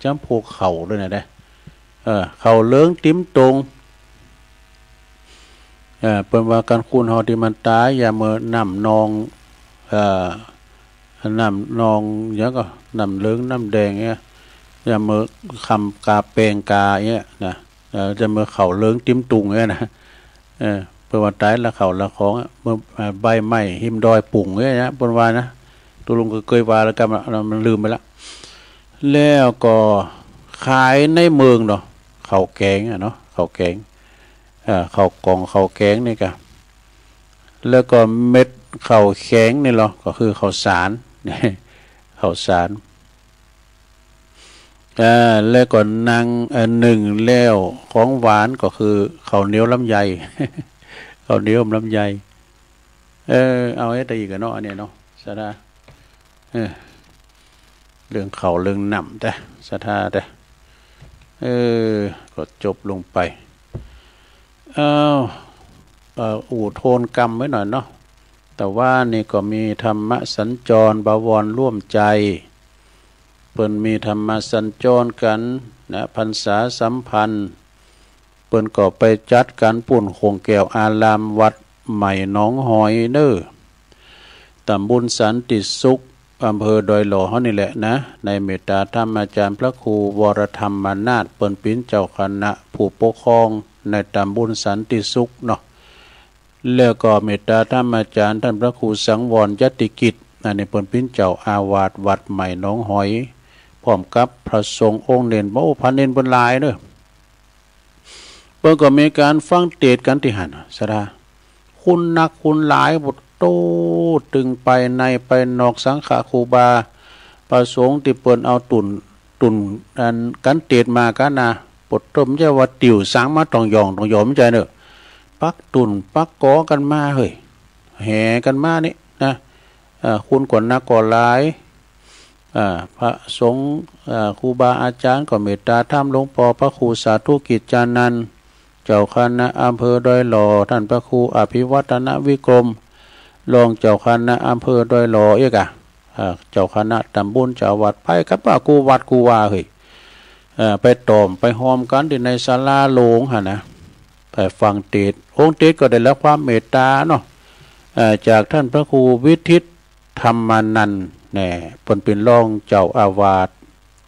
จ๋ำพวกข้าวด้วยนะ เออ ข้าวเหลืองติ๊มตุง เอ่อ เปิ้นว่ากั๋น คนเฮาตี้มันต๋าย ยามเมื่อน้ำนอง เอ่อ น้ำนอง หยังก่อ น้ำเหลือง น้ำแดงเนี่ย ยามเมื่อคำกาแปงกาเนี่ยนะ เอ่อ ยามเมื่อข้าวเหลืองติ๊มตุงเนี่ยนะ เออ เปิ้นว่าต๋ายละข้าวละของอะ เมื่อ เอ่อ ใบไม้ฮิมดอยปุ๋งเนี่ยนะ เปิ้นว่านะ ตกลงเกย เกยว่าแล้วกั๋น มันลืมไปละ แล้วก็ขายในเมืองเนาะ ข้าวแก๋งอะเนาะ ข้าวแก๋ง เอ่อ ข้าวก๋องข้าวแก๋งนี่ก่ะ แล้วก็เม็ดข้าวแก๋งนี่ลอ ก็คือข้าวสาร ข้าวสาร เอ่อ แล้วก็นึ่ง เอ่อ นึ่งแล้วของหวานก็คือข้าวเหนียวลำไย ข้าวเหนียวลำไย เออ เอาเฮ็ดได้อีกอะเนาะ อันเนี้ยเนาะ ศรัทธา เออ เรื่องข้าวเรื่องน้ำแต๊ ศรัทธาแต๊ เออ ก็จบลงไป อ้าว เอ่อ อู้โทนกำไว้หน่อยเนาะ แต่ว่านี่ก็มีธรรมสัญจรบวรร่วมใจ เปิ้นมีธรรมสัญจรกั๋นนะ พรรษาสัมพันธ์ เปิ้นก็ไปจัดกั๋นปุ้น โขงแก้วอาราม วัดใหม่หนองหอยเน่อ ต๋ำบลสันติสุข อำเภอดอยหล่อเฮานี่แหละนะ ในเมตตาธรรมาจารย์พระครูวรธรรมนาถ เปิ้นเป๋นเจ้าคณะผู้ปกครองในต๋ำบลสันติสุขเนาะ แล้วก็เมตตาธรรมาจารย์ต้านพระครูสังวรยติกิจ อันนี้เปิ้นเป๋นเจ้าอาวาสวัดใหม่หนองหอย พร้อมกับพระสงฆ์องค์เณร โอ้ พระเณรเปิ้นหลายเน่อ เปิ้นก็มีก๋านฟังเตสน์กั๋นตี้หั้น ศรัทธา คนนักคนหลาย โอ้โต ตึงไปในไปนอก สังฆะครูบา พระสงฆ์ตี้เปิ้นเอาตุ๊น ตุ๊น อัน ก๋านเตสน์มากั๋นนะ โอ้โต บ่ใจ้ว่าติวสังมาต่องหย่องต่องหย่อม บ่ใจ้เน่อ ปักตุ๊นปักก๋อกั๋นมาเฮ้ย แห่กั๋นมานี่นะ เอ่อ คนก็นักก็หลาย อ่า พระสงฆ์ อ่า ครูบาอาจารย์ก็เมตตาธรรม หลวงป้อพระครูสาธุกิจจานันท์ เจ้าคณะอำเภอดอยหล่อ ต้านพระครูอภิวัฒนวิกรม รองเจ้าคณะอำเภอดอยหล่อ เอ๊ะกะ อ่า เจ้าคณะต๋ำบล เจ้าอาวาส ไปกั๋นมากู้วัดกู้วาเฮ้ย เอ่อ ไปต่อมไปฮอมกั๋นตี้ในศาลาหลวงหั้นนะ ไปฟังเตสน์ องค์เตสน์ก็ได้รับความเมตตาเนาะ เอ่อ จากต้านพระครูวิทิต ธรรมานันท์แน่ เปิ้นเป๋นรองเจ้าอาวาส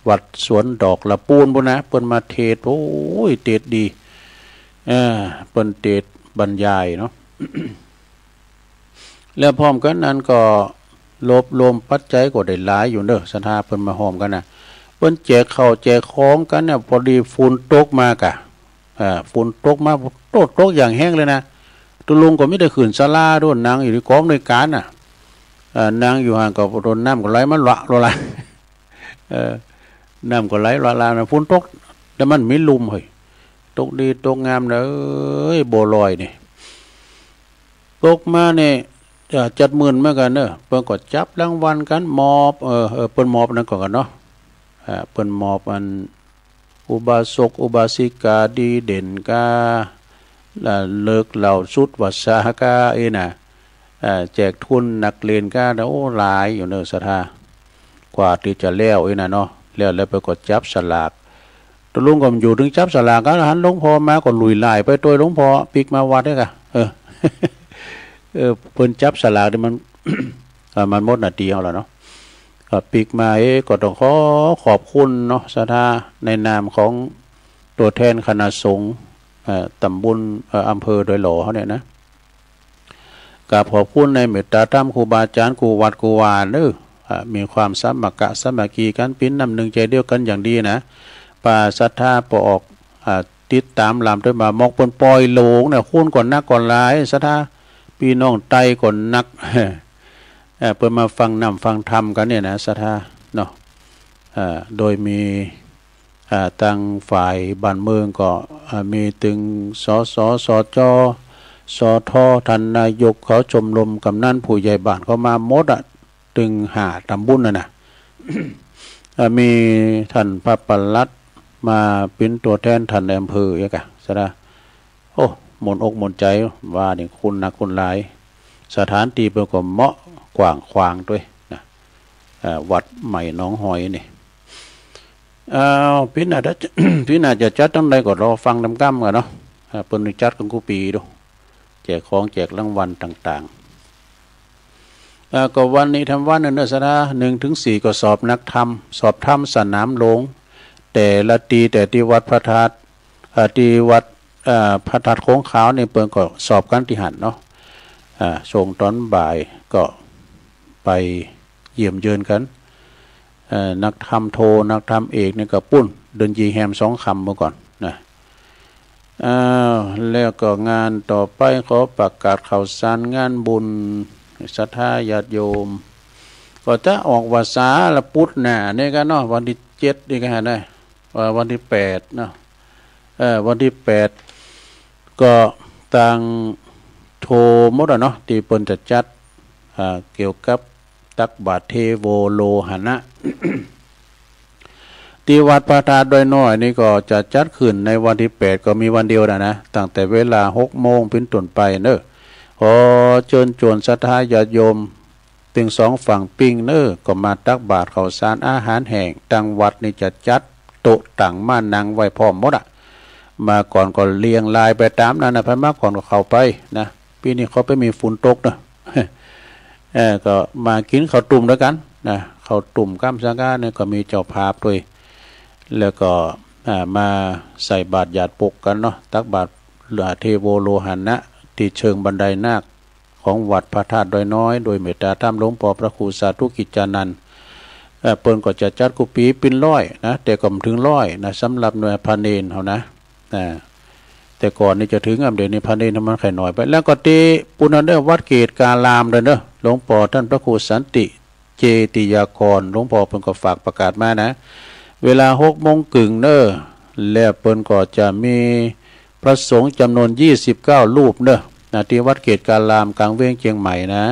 วัดสวนดอกละปูนปู้นนะ เปิ้นมาเตสน์ โอ้ย เตสน์ดี เออ เปิ้นเตสน์บรรยายเนาะ แล้วพร้อมกั๋นนั้นก็รวบรวมปัจจัยก็ได้หลายอยู่เน่อ ศรัทธา เปิ้นมาฮอมกั๋นนะ เปิ้นแจกข้าวแจกของกั๋นเนี่ย พอดีฝนตกมากะ อ่า ฝนตกมา โต ตกอย่างแฮงเลยนะ ตุ๊ลุงก็มีแต่ขึ้นศาลาโดน นั่งอยู่ตี้ก๋องหน่วยก๋านน่ะ เอ่อ นั่งอยู่หั้นก็โดนน้ำก็ไหลมาละละละ เออ น้ำก็ไหลละละนะ ฝนตก แต่มันมีลุ่มเฮ้ย ตกดีตกงามเน่อ เอ้ย บัวลอยนี่ ตกมาเนี่ย จะจัดมื่นเหมือนกั๋นเน่อ เปิ้นก็จับรางวัลกั๋น มอบ เออ เออ เปิ้นมอบนั้นก่อนกั๋นเนาะ อ่า เปิ้นมอบอัน อุบาสกอุบาสิกาดีเด่นก้า ละเลิกเหล่าสุดวัสสาก้า เอ้ยนะ อ่า แจกทุนนักเรียนก้านะ โอ้ หลายอยู่เน่อ ศรัทธา กว่าตี้จะแล้วเอ้ยนะเนาะ แล้ว แล้วเปิ้นก็จับสลาก ตุ๊ลุงก็อยู่ตึงจับสลาก ก็หันหลวงป้อมาก็ลุยหล่ายไปตวยหลวงป้อ ปิ๊กมาวัดเนี่ยกะ เออ เออ เปิ้นจับสลากนี่มัน อ่า มันหมดหน้าตี้เอาละเนาะ ก็ปิ๊กมา เอ๊ะ ก็ต้องขอขอบคุณเนาะ ศรัทธา ในนามของตั๋วแทนคณะสงฆ์ เอ่อ ต๋ำบล เอ่อ อำเภอดอยหล่อเฮาเนี่ยนะ กราบขอบคุณในเมตตาธรรมครูบาอาจารย์กู้วัดกู้วาเน่อ อ่า มีความสามัคคะสามัคคีกั๋น เป๋นน้ำนึ่งใจ๋เดียวกั๋นอย่างดีนะ ป้าศรัทธาป้อออก อ่า ติดต๋ามลำตวยมา มอกเปิ้นป่อยหลงเนี่ย คนก็นักก็หลาย ศรัทธา ปี้น้องไตก็นัก เอ่อ เปิ้นมาฟังน้ำฟังธรรมกั๋นเนี่ยนะ ศรัทธา เนาะ เอ่อ โดยมี อ่า ตางฝ่ายบ้านเมืองก็ อ่า มีตึง สส สจ สท ต้านนายกเขา ชมรมกำนันผู้ใหญ่บ้านเขามาหมดอะ ตึงห้าต๋ำบลน่ะนะ อ่า มีต้านพระปลัด มาเป๋นตั๋วแตนต้านนายอำเภอเอกะ สะดา โอ้ หม่นอกหม่นใจ๋ ว่านี่คุ้นนักคุ้นหลาย สถานตี้เปิ้นก็เหมาะกว้างขวางตวยนะ เอ่อ วัดใหม่หนองหอยนี่ อ้าว ปี๋หน้าจะ ปี๋หน้าจะจัดตังใดก็รอฟังต๋ามกำกั๋นเนาะ อ่า เปิ้นจัดกั๋นกู้ปี๋ดู แจกของแจกรางวัลต่างๆ อ่า ก็วันนี้ทำวันเนอะ สะดา หนึ่งเถิงสี่ก็สอบนักธรรม สอบธรรมสนามหลวง แต่ละตี้ แต่ตี้วัดพระธาตุ อ่า ตี้วัด อ่า พระธาตุโค้งขาวนี่เปิ้นก็สอบกั๋นตี้หั้นเนาะ อ่า ส่งต๋อนบ่ายก็ไปเยี่ยมเยือนกั๋น เอ่อ นักธรรมโท นักธรรมเอกนี่ก็ปู๊น เดินยีแฮมสองค่ำเมื่อก่อนนะ อ้าว แล้วก็งานต่อไปขอประกาศข่าวสารงานบุญ ศรัทธาญาติโยม ก็จะออกวัสสาละปุตรหน้านี่กั๋นเนาะ วันตี้เจ็ดนี่กั๋นนะ ว่าวันตี้แปดเนาะ เอ่อ วันตี้แปด ก็ตางโทรหมดอะเนาะ ตี้เปิ้นจะจัด อ่า เกี่ยวกับตักบาตรเทโวโลหณะ ตี้วัดพระธาตุดอยน้อยนี่ก็จะจัดขึ้นในวันตี้แปด ก็มีวันเดียวนะนะ ตั้งแต่เวลาหกโมงเป๋นต้นไปเนอะ ขอเจิญจวนศรัทธาญาติโยม ตึงสองฝั่งปิ้งเนอะ ก็มาตักบาตรข้าวสารอาหารแห้ง ตางวัดนี่จะจัดโต๊ะตั๋งม้านั่งไว้พร้อมหมดอะ มาก่อนก็เรียงรายไปต๋ามนั้นนะ ใผมาก่อนก็เข้าไปนะ ปี๋นี้ขอไปมีฝนตกเนอะ เออ ก็มากิ๋นข้าวตุ้มตวยกั๋นนะ ข้าวตุ้มก้ามสังฆาเนี่ยก็มีเจ้าภาพตวย แล้วก็ อ่า มาใส่บาตรหยาดปกกั๋นเนาะ ตักบาตรเทโวโลหณะ ตี้เชิงบันไดนาค ของวัดพระธาตุดอยน้อย โดยเมตตาธรรมหลวงป้อพระครูสาธุกิจจานันท์ เอ่อ เปิ้นก็จะจัดกู้ปี๋เป๋นร้อยนะ แต่ก็บ่เถิงร้อยนะ สำหรับหน่วยพระเณรเฮานะ อ่า แต่ก่อนนี่จะเถิงอะ เดี๋ยวนี้พระเณรมันค่อยน้อยไป แล้วก็ตี้ปู๊นนั้นเด้อ วัดเกตุการามเด้อเนอะ หลวงป้อต้านพระครูสันติ เจติยากร หลวงป้อเปิ้นก็ฝากประกาศมานะ เวลาหกโมงเกิ่งเนอะ แล้วเปิ้นก็จะมีพระสงฆ์จ๋ำนวนยี่สิบเก้ารูปเนอะ นะ ตี้วัดเกตุการามก๋างเวียงเจียงใหม่นะ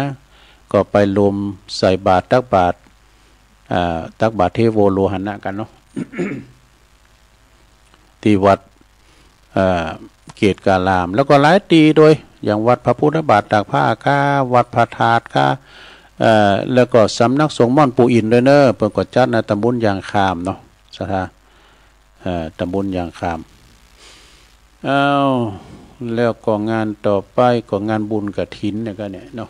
ก็ไปรวมใส่บาตรตักบาตร อ่า ตักบาตรเทโวโลหณะกั๋นเนาะ ตี้วัด เอ่อ เกตุการาม แล้วก็หลายตี้ตวย อย่างวัดพระพุทธบาทตากผ้าก้า วัดพระธาตุก้า เอ่อ แล้วก็สำนักสงฆ์ม่อนปู่อินตวยเนอะ เปิ้นก็จัดนะ ตำบลยางคามเนาะ ศรัทธา เอ่อ ตำบลยางคาม อ้าว แล้วก็งานต่อไปก็งานบุญกฐินเนี่ยกั๋นเนี่ยเนาะ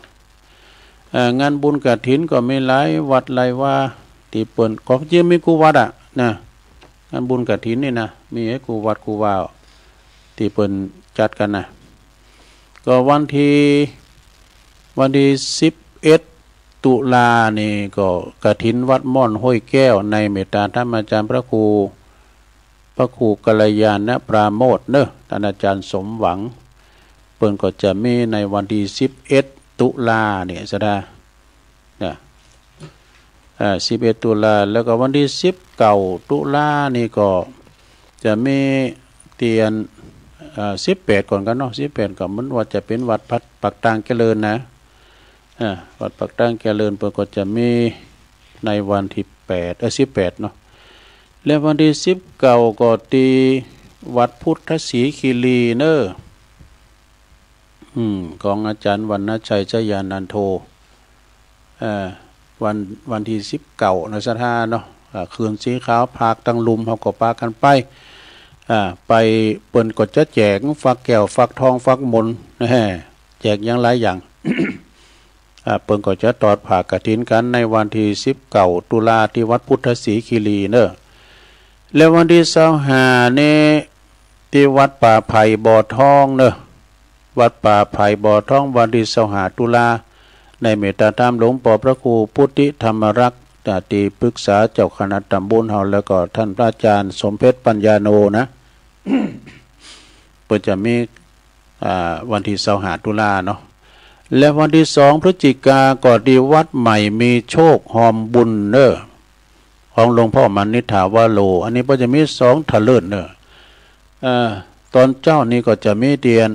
เอ่อ งานบุญกฐินก็มีหลายวัดหลายวา ตี้เปิ้น ก็จริงมีกู้วัดอะนะ งานบุญกฐินนี่นะ มีกู้วัดกู้วา ตี้เปิ้นจัดกั๋นนะ ก็วันตี้ วันตี้สิบเอ็ดตุลานี่ก็กฐินวัดม่อนห้วยแก้ว ในเมตตาธรรมอาจารย์พระครู พระครูกัลยาณปราโมทย์เนอะ ต้านอาจารย์สมหวัง เปิ้นก็จะมีในวันตี้สิบเอ็ดตุลาเนี่ย ศรัทธา นะ อ่า สิบเอ็ดตุลา แล้วก็วันตี้สิบเก้าตุลานี่ก็จะมีเตียน อ่า สิบแปดก่อนกั๋นเนาะ สิบแปดก็มันว่าจะเป๋นวัดปักตางเจริญนะ อ่า วัดปักตางเจริญเปิ้นก็จะมีในวันตี้แปด เอ่อ สิบแปดเนาะ และวันตี้สิบเก้าก็ตี้วัดพุทธศรีคีรีเนอะ อืม ของอาจารย์วรรณชัยชยานันโท เอ่อ วัน วันตี้สิบเก้าเนาะ ศรัทธาเนาะ อ่า คืนสีขาว พรากตังลุ่ม เฮาก็ปากั๋นไป อ่า ไป เปิ้นก็จะแจกฟักแก้ว ฟักทอง ฟักมนต์ แหม แจกอย่างหลายอย่าง อ่า เปิ้นก็จะตอดผ้ากฐินกั๋นในวันตี้สิบเก้าตุลาตี้วัดพุทธศรีคีรีเนอะ และวันตี้ซาวห้านี้ตี้วัดป่าไผ่บ่อทองเนอะ วัดป่าไผ่บ่อทอง วันตี้ซาวห้าตุลา ในเมตตาธรรมหลวงป้อพระครูพุทธิธรรมรักษ์ ตี้ปรึกษาเจ้าคณะตำบลเฮา แล้วก็ต้านพระอาจารย์สมเพชรปัญญาโนนะ เปิ้นจะมี อ่า วันตี้ซาวห้าตุลาเนาะ และวันตี้สองพฤศจิกาก็ตี้วัดใหม่มีโชคฮอมบุญเนอะ ของหลวงป้อมณิษฐาวโร อันนี้เปิ้นจะมีสองทะเลิศเนอะ เอ่อ ต๋อนเจ๊านี่ก็จะมีเตียน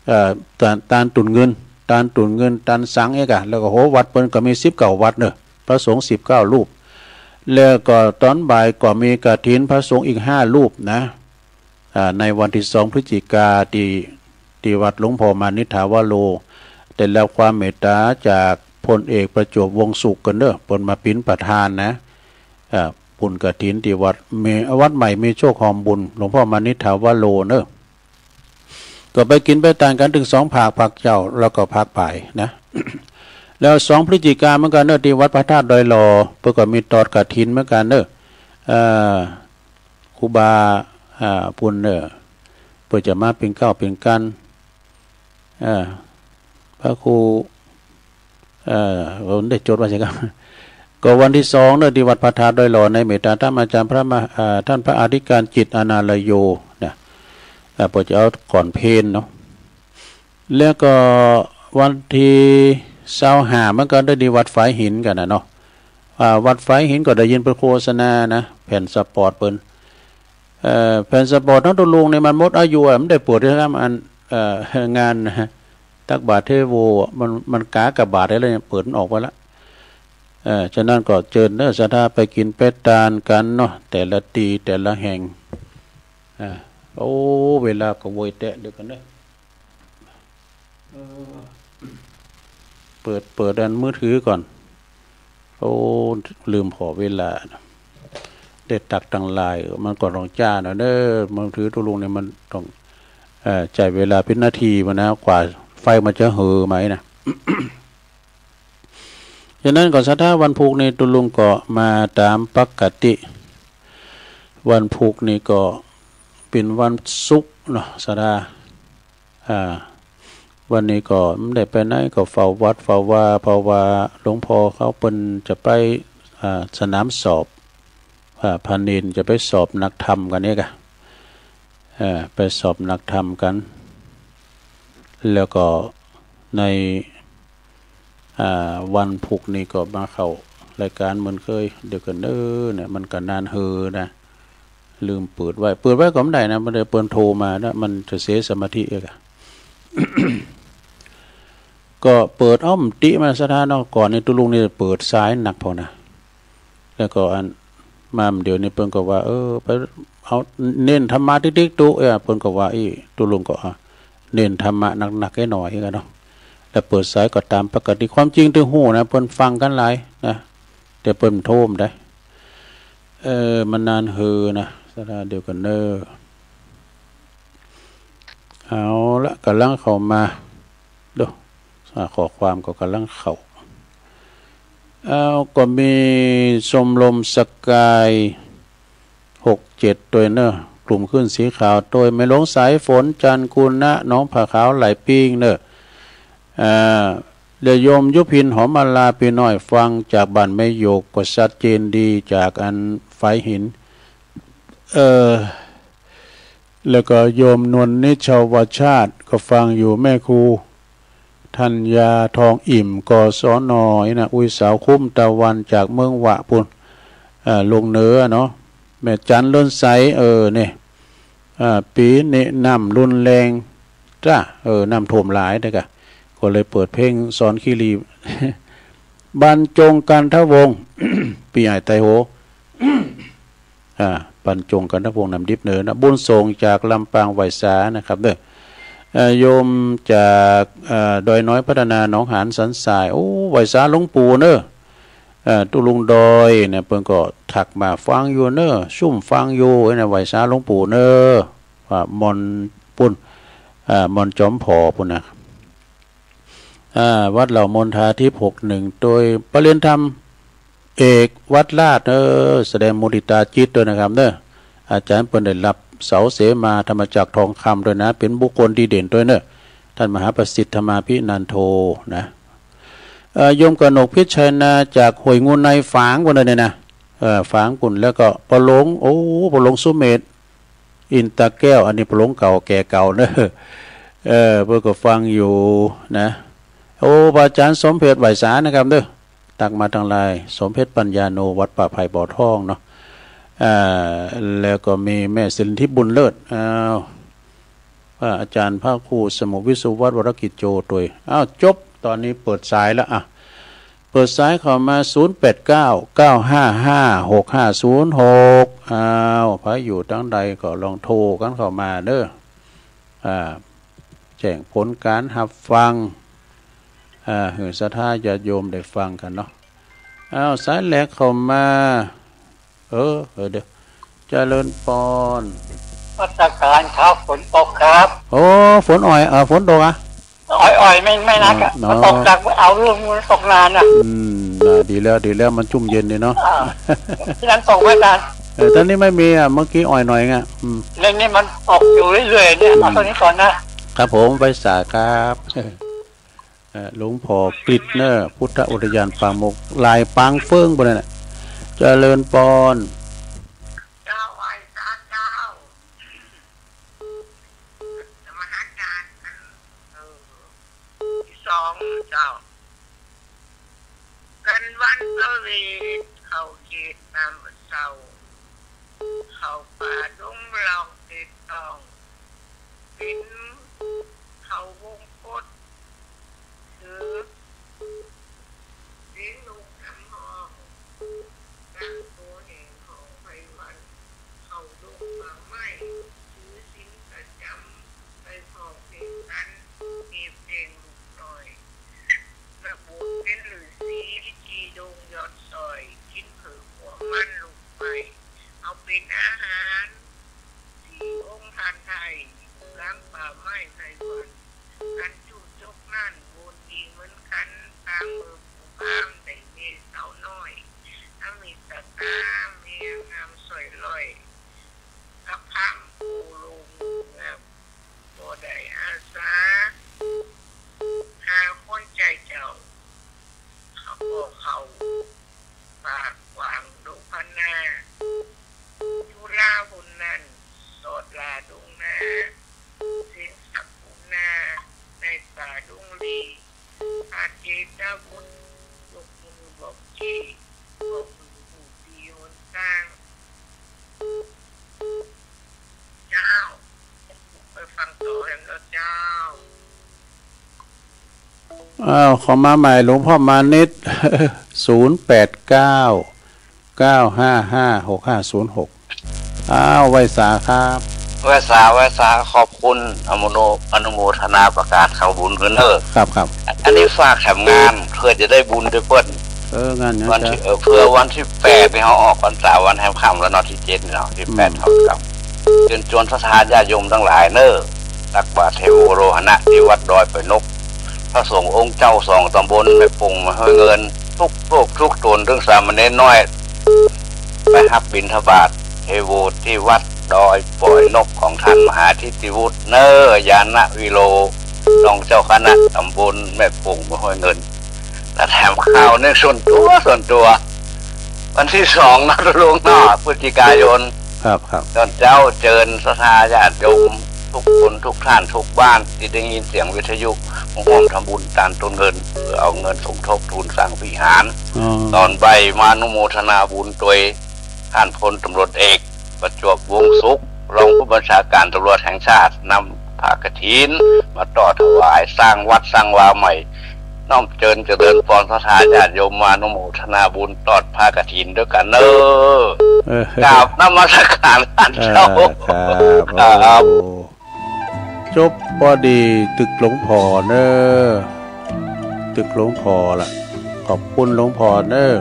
เอ่อ ตาน ตานตุนเงิน ตานตุนเงิน ตานสังเอกอะ แล้วก็ โห วัดเปิ้นก็มีสิบเก้าวัดเนอะ พระสงฆ์สิบเก้ารูป แล้วก็ตอนบ่ายก็มีกฐินพระสงฆ์อีกห้ารูปนะ อ่า ในวันตี้สองพฤศจิกาตี้ ตี้วัดหลวงพ่อมานิษฐาวโร ได้รับความเมตตาจากพลเอกประจวบ วงศ์สุข กั๋นเน่อ เปิ้นมาเป๋นประธานนะ อ่า บุญกฐินตี้วัดเม วัดใหม่มีโชค ฮอมบุญหลวงพ่อมานิษฐาวโรเน่อ ก็ไปกิ๋นไปตานกั๋นเถิงสองภาค ภาคเจ๊าแล้วก็ภาคบ่ายนะ แล้วสองพฤศจิกาเหมือนกั๋นเน่อ ตี้วัดพระธาตุดอยหล่อ เปิ้นก็มีตอดกฐินเหมือนกั๋นเน่อ เอ่อ ครูบา อ่า ปุ้นเน่อ เปิ้นจะมาเป๋นก้าวเป๋นกั๋น อ่า พระครู เอ่อ ผมได้จดไว้ใช่ครับ ก็วันตี้สองเน่อ ตี้วัดพระธาตุดอยหล่อ ในเมตตาธรรมอาจารย์พระมหา อ่า ต้านพระอธิการจิต อนาลโย นะ อ่า เปิ้นจะเอาก่อนเพลเนาะ แล้วก็วันตี้ซาวห้าเหมือนกั๋นเน่อ ตี้วัดฝายหินกั๋นนะเนาะ อ่า วัดฝายหินก็ได้ยินเปิ้นโฆษณานะ แผ่นสปอร์ตเปิ้น เอ่อ แผ่นสปอร์ตของตุ๊ลุงนี่มันหมดอายุอะ บ่ได้เปิดเลยครับ อัน เอ่อ งานตักบาตรเทโวอะ มัน มันกากบาตรแล้วเนี่ย เปิดมันออกไปละ เอ่อ ฉะนั้นก็เจิญเน่อ ศรัทธาไปกิ๋นไปตานกั๋นเนาะ แต่ละตี้แต่ละแห่ง อ่า โอ้ เวลาก็โวยแต๊ เดี๋ยวก่อนเน่อ เออ เปิด เปิดอันมือถือก่อน โอ้ ลืมผ่อเวลา ได้ตักตังหลาย เออ มันก็ต้องจ้าหน่อยเน่อ มือถือตุ๊ลุงเนี่ยมันต้อง เอ่อ ใจ๊เวลาเป๋นนาทีมันนะ กว่าไฟมันจะเหือไหมนะ ฉะนั้นก็ศรัทธาวันพูกนี่ตุ๊ลุงก็มาต๋ามปกติ วันพูกนี่ก็เป๋นวันศุกร์เนาะ ศรัทธา อ่า วันนี้ก็บ่ได้ไปไหน ก็เฝ้าวัดเฝ้าวา เพราะว่าหลวงพ่อเขาเปิ้นจะไป อ่า สนามสอบ อ่า พระเณรจะไปสอบนักธรรมกั๋นเนี่ยกะ เอ่อ ไปสอบนักธรรมกั๋น แล้วก็ใน อ่า วันพูกนี่ก็มาเข้ารายก๋านเหมือนเคย เดี๋ยวก่อนเน่อ เนี่ย มันก็นานเหือนะ ลืมเปิดไว้ เปิดไว้ก็บ่ได้นะ บ่ได้ เปิ้นโทรมานะ มันจะเสียสมาธิเองอะ ก็เปิด เอ้า มันติมาศรัทธาเนาะ ก่อนนี่ตุ๊ลุงนี่เปิดสายหนักพอนะ แล้วก็อัน มาเดี๋ยวนี้เปิ้นก็ว่า เออ ไปเอาเน้นธรรมะติ๊กๆ ตุ๊ เออ เปิ้นก็ว่าอี้ ตุ๊ลุงก็ อ่ะ เน้นธรรมะหนักๆ ให้หน่อยกั๋นเนาะ แล้วเปิดสายก็ต๋ามปกติ ความจริงตึงฮู้นะ เปิ้นฟังกั๋นหลายนะ แต่เปิ้นโทรบ่ได้ เออ มันนานเหือนะ ศรัทธา เดี๋ยวก่อนเน่อ เอาละ ก่ำลังเข้ามา ดู อ่า ข้อความก็ก่ำลังเข้า เอา ก็มีชมรมสกาย หกเจ็ด ตวยเน่อ กลุ่มคลื่นสีขาวตวย แม่หลวงสายฝน จันทร์ กุณะ หนองผาขาว ไหล่ปิ้งเน่อ อ่า แล้วโยมยุพิน หอมมาลา ปี้น้อยฟังจากบ้านแม่หยก ก็ชัดเจนดีจากอันฝายหิน เอ่อ แล้วก็โยมนวลนิชวชาติก็ฟังอยู่ แม่ครูธัญญา ทองอิ่ม กศน นะ อุ๊ยสาวคุ้มตะวันจากเมืองวะปู้น อ่า ลงเหนือเนาะ แม่จันทร์ เรือนใส เออ เนี่ย อ่า ปี๋นี้น้ำรุนแรงจ้า เออ น้ำท่วมหลายเด้อกะ ก็เลยเปิดเพลงสอนคีรี บรรจง กันทวงศ์ ปี้อ้ายไตโห อ่า บรรจง กันทวงศ์ น้ำดิบเหนือนะ บุญส่งจากลำปาง ไหว้สานะครับเด้อ เอ่อ โยมจาก เอ่อ ดอยน้อยพัฒนา หนองหานสันทราย โอ้ ไหว้สาหลวงปู่เน่อ เอ่อ ตุ๊ลุงดอยเนี่ย เปิ้นก็ทักมาฟังอยู่เน่อ ซุ่มฟังอยู่นะ ไหว้สาหลวงปู่เน่อ ว่าม่อนปู้น อ่า ม่อนจอมผอปู้นนะ อ่า วัดเหล่ามนทาทิพย์ หกหนึ่ง ตวย ประเรียนธรรมเอกวัดราช เออ แสดงมุติตาจิตตวยนะครับเน่อ อาจ๋ารย์เปิ้นได้รับเสาเสมาธรรมจักรทองคำตวยนะ เป๋นบุคคลดีเด่นตวยเน่อ ต้านมหาประสิทธิ์ ธรรมาภินันโท นะ เอ่อ โยมกนกพิชัยนา จากห้วยงูใน ฝางปู้นเน่อเนี่ยนะ เอ่อ ฝางปู้น แล้วก็ป้อหลวง โอ้ ป้อหลวงสุเมธ อินตาแก้ว อันนี้ป้อหลวงเก่าแก่เก่าเน่อ เออ เปิ้นก็ฟังอยู่นะ โอ้ พระอาจ๋ารย์สมเพชร ไหว้สานะครับเน่อ ตักมาตังหลาย สมเพชรปัญญาโน วัดป่าไผ่บ่อทองเนาะ อ่า แล้วก็มีแม่สิรินทิพย์ บุญเลิศ อ้าว พระอาจ๋ารย์พระครูสมุทรวิศวัฒน์ วรกิจโจตวย อ้าว จบ ต๋อนนี้เปิดสายแล้ว อ่ะ เปิดสายเข้ามา ศูนย์แปดเก้า เก้าห้าห้า หกห้าศูนย์หก อ้าว ใผอยู่ตางใดก็ลองโทรกั๋นเข้ามาเน่อ อ่า แจ้งผลก๋านฮับฟัง อ่า หื้อศรัทธาญาติโยมได้ฟังกั๋นเนาะ อ้าว สายแรกเข้ามา เออ เออ เดี๋ยว เจริญปอน นมัสก๋านครับ ฝนตกครับ โอ้ ฝนอ่อย เออ ฝนตกอะ อ่อยๆ ไม่ ไม่หนักอะ อ๋อ มันตกหนัก เอาเรื่อง มันตกนานอะ อืม อ่า ดีแล้ว ดีแล้ว มันชุ่มเย็นดีเนาะ อ่า ที่นั่นตกไหมอาจารย์ เออ ตอนนี้ไม่มีอะ เมื่อกี้อ่อยหน่อยไง อืม เรื่องนี้มันตกอยู่เรื่อยๆ เนี่ย อืม เอาเท่านี้ก่อนนะ ครับผม ไหว้สาครับ เอ่อ หลวงพ่อกฤษเน่อ พุทธอุทยานป่าหมก หลายปางเฟิ่งบนนั้นน่ะ เจริญปอน เจ้า ไหว้สาเจ้า นมัสก๋าน เออ ตี้สองเจ้า กั๋นวันเสาร์เข้าเขตน้ำเศร้า เข้าป่าดงเหล่าเขตต้อง เป๋นเข้าวงกต หื้อเสียงนกกำฮ้อง ดังโหแหงฮ้องไพวัน เข้าดงป่าไม้ ถือศีลประจ๋ำ ไปพ้อเพศสัน เปรียบแจ้งลูกน้อย สะบทเป๋นฤๅษี ตี้ดงยอดซ้อย กิ๋นเผิกกั๋วมันลูกไม้ เอาเป๋นอาหาร ตี้องค์ท่านไท้ อยู่กลางป่าไม้ไพวัน กั๋นจุจกนั่น โหนดีเหมือนกั๋น ตางเมืองผู้บาง ได้เมยสาวน้อย อมิตรต๋า เมยงามสร้อยร้อย กะพังผู้ลงงาม บ่ได้อาสา หาคนใจ๊เจ้า เขาก็เข้า ป่ากว้างดงพนา อยู่ลาวพุ้นนั้น สอดล่าดงนา เสียงสักปูนา ในป่าดงลี อาเจตาวุธ ยกมือบอกชี้ บอกมือผู้ตีหนตาง เจ้า ไปฟังต่อแหมเนาะเจ้า อ้าว เข้ามาใหม่ หลวงพ่อมานิต ศูนย์แปดเก้า เก้าห้าห้า หกห้าศูนย์หก อ้าว ไหว้สาครับ ไหว้สา ไหว้สา ขอบคุณ อนุโม อนุโมทนาประกาศข่าวบุญคืนเน่อ ครับ ครับ อันนี้ฝากแถมงาน เผื่อจะได้บุญด้วยเปิ้น เออ งานหยัง วันตี้ จ๊ะ เออ เผื่อวันตี้แปดนี่เฮาออกพรรษาวันแฮมค่ำแล้วเนาะ ตี้เจ็ดนี่เนาะ ตี้แปด อืม เฮากลับ เจิญจวนศรัทธาญาติโยมตังหลายเน่อ ตักบาตรเทโวโรหณะตี้วัดดอยป่อยนก พระสงฆ์องค์เจ้าสองต๋ำบลแม่โป่งแม่ฮ่อยเงิน กู้โยมกู้ต๋น เถิงสามเณรน้อย ไปฮับบิณฑบาตเทโวตี้วัดดอยป่อยนกของต้านมหาทิติวุฒิเน่อ ญาณวิโร รองเจ้าคณะต๋ำบลแม่โป่งแม่ฮ่อยเงิน และแถมข่าวในส่วนตั๋ว ส่วนตั๋ว วันตี้สองเนาะ ลุงเนาะ พฤศจิกายน ครับ ครับ ต๋อนเจ๊าเจิญศรัทธาญาติโยมกู้คนกู้ต้านกู้บ้านตี้ได้ยินเสียงวิทยุ มาฮ่วมทำบุญตานต้นเงิน เพื่อเอาเงินสมทบทุนสร้างวิหาร อ๋อ ต๋อนบ่ายมาอนุโมทนาบุญตวย ต้านพลตำรวจเอก ประจวบ วงศ์สุข รองผู้บัญชาการตำรวจแห่งชาติ นำผ้ากฐินมาต่อถวาย สร้างวัดสร้างวาใหม่ น้อมเจิญเจริญปอนศรัทธาญาติโยมมาอนุโมทนาบุญตอดผ้ากฐินด้วยกั๋นเน่อ เออ กราบนมัสการต้านเจ้า เออ ครับ ครับ โอ้ จบพอดี ตึกหลวงพ่อเน่อ ตึกหลวงพ่อละ ขอบคุณหลวงพ่อเน่อ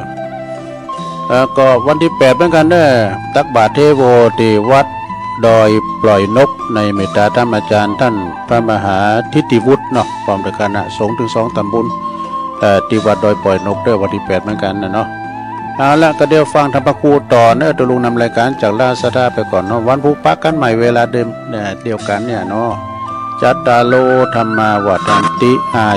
แล้วก็วันตี้แปดเหมือนกั๋นเน่อ ตักบาตรเทโวตี้วัดดอยป่อยนก ในเมตตาธรรมาจารย์ต้านพระมหาทิติวุฒิเนาะ พร้อมด้วยคณะสงฆ์เถิงสองต๋ำบล เอ่อ ตี้วัดดอยป่อยนกเน่อ วันตี้แปดเหมือนกั๋นน่ะเนาะ เอาละ ก็เดี๋ยวฟังธรรมะครูต่อเน่อ ตะลุงนำรายการจากราชดาไปก่อนเนาะ วันพุธปะกั๋นใหม่เวลาเดิม เอ่อ เดียวกั๋นเนี่ยเนาะ จัตตาโร ธัมมา วัฑฒันติ อา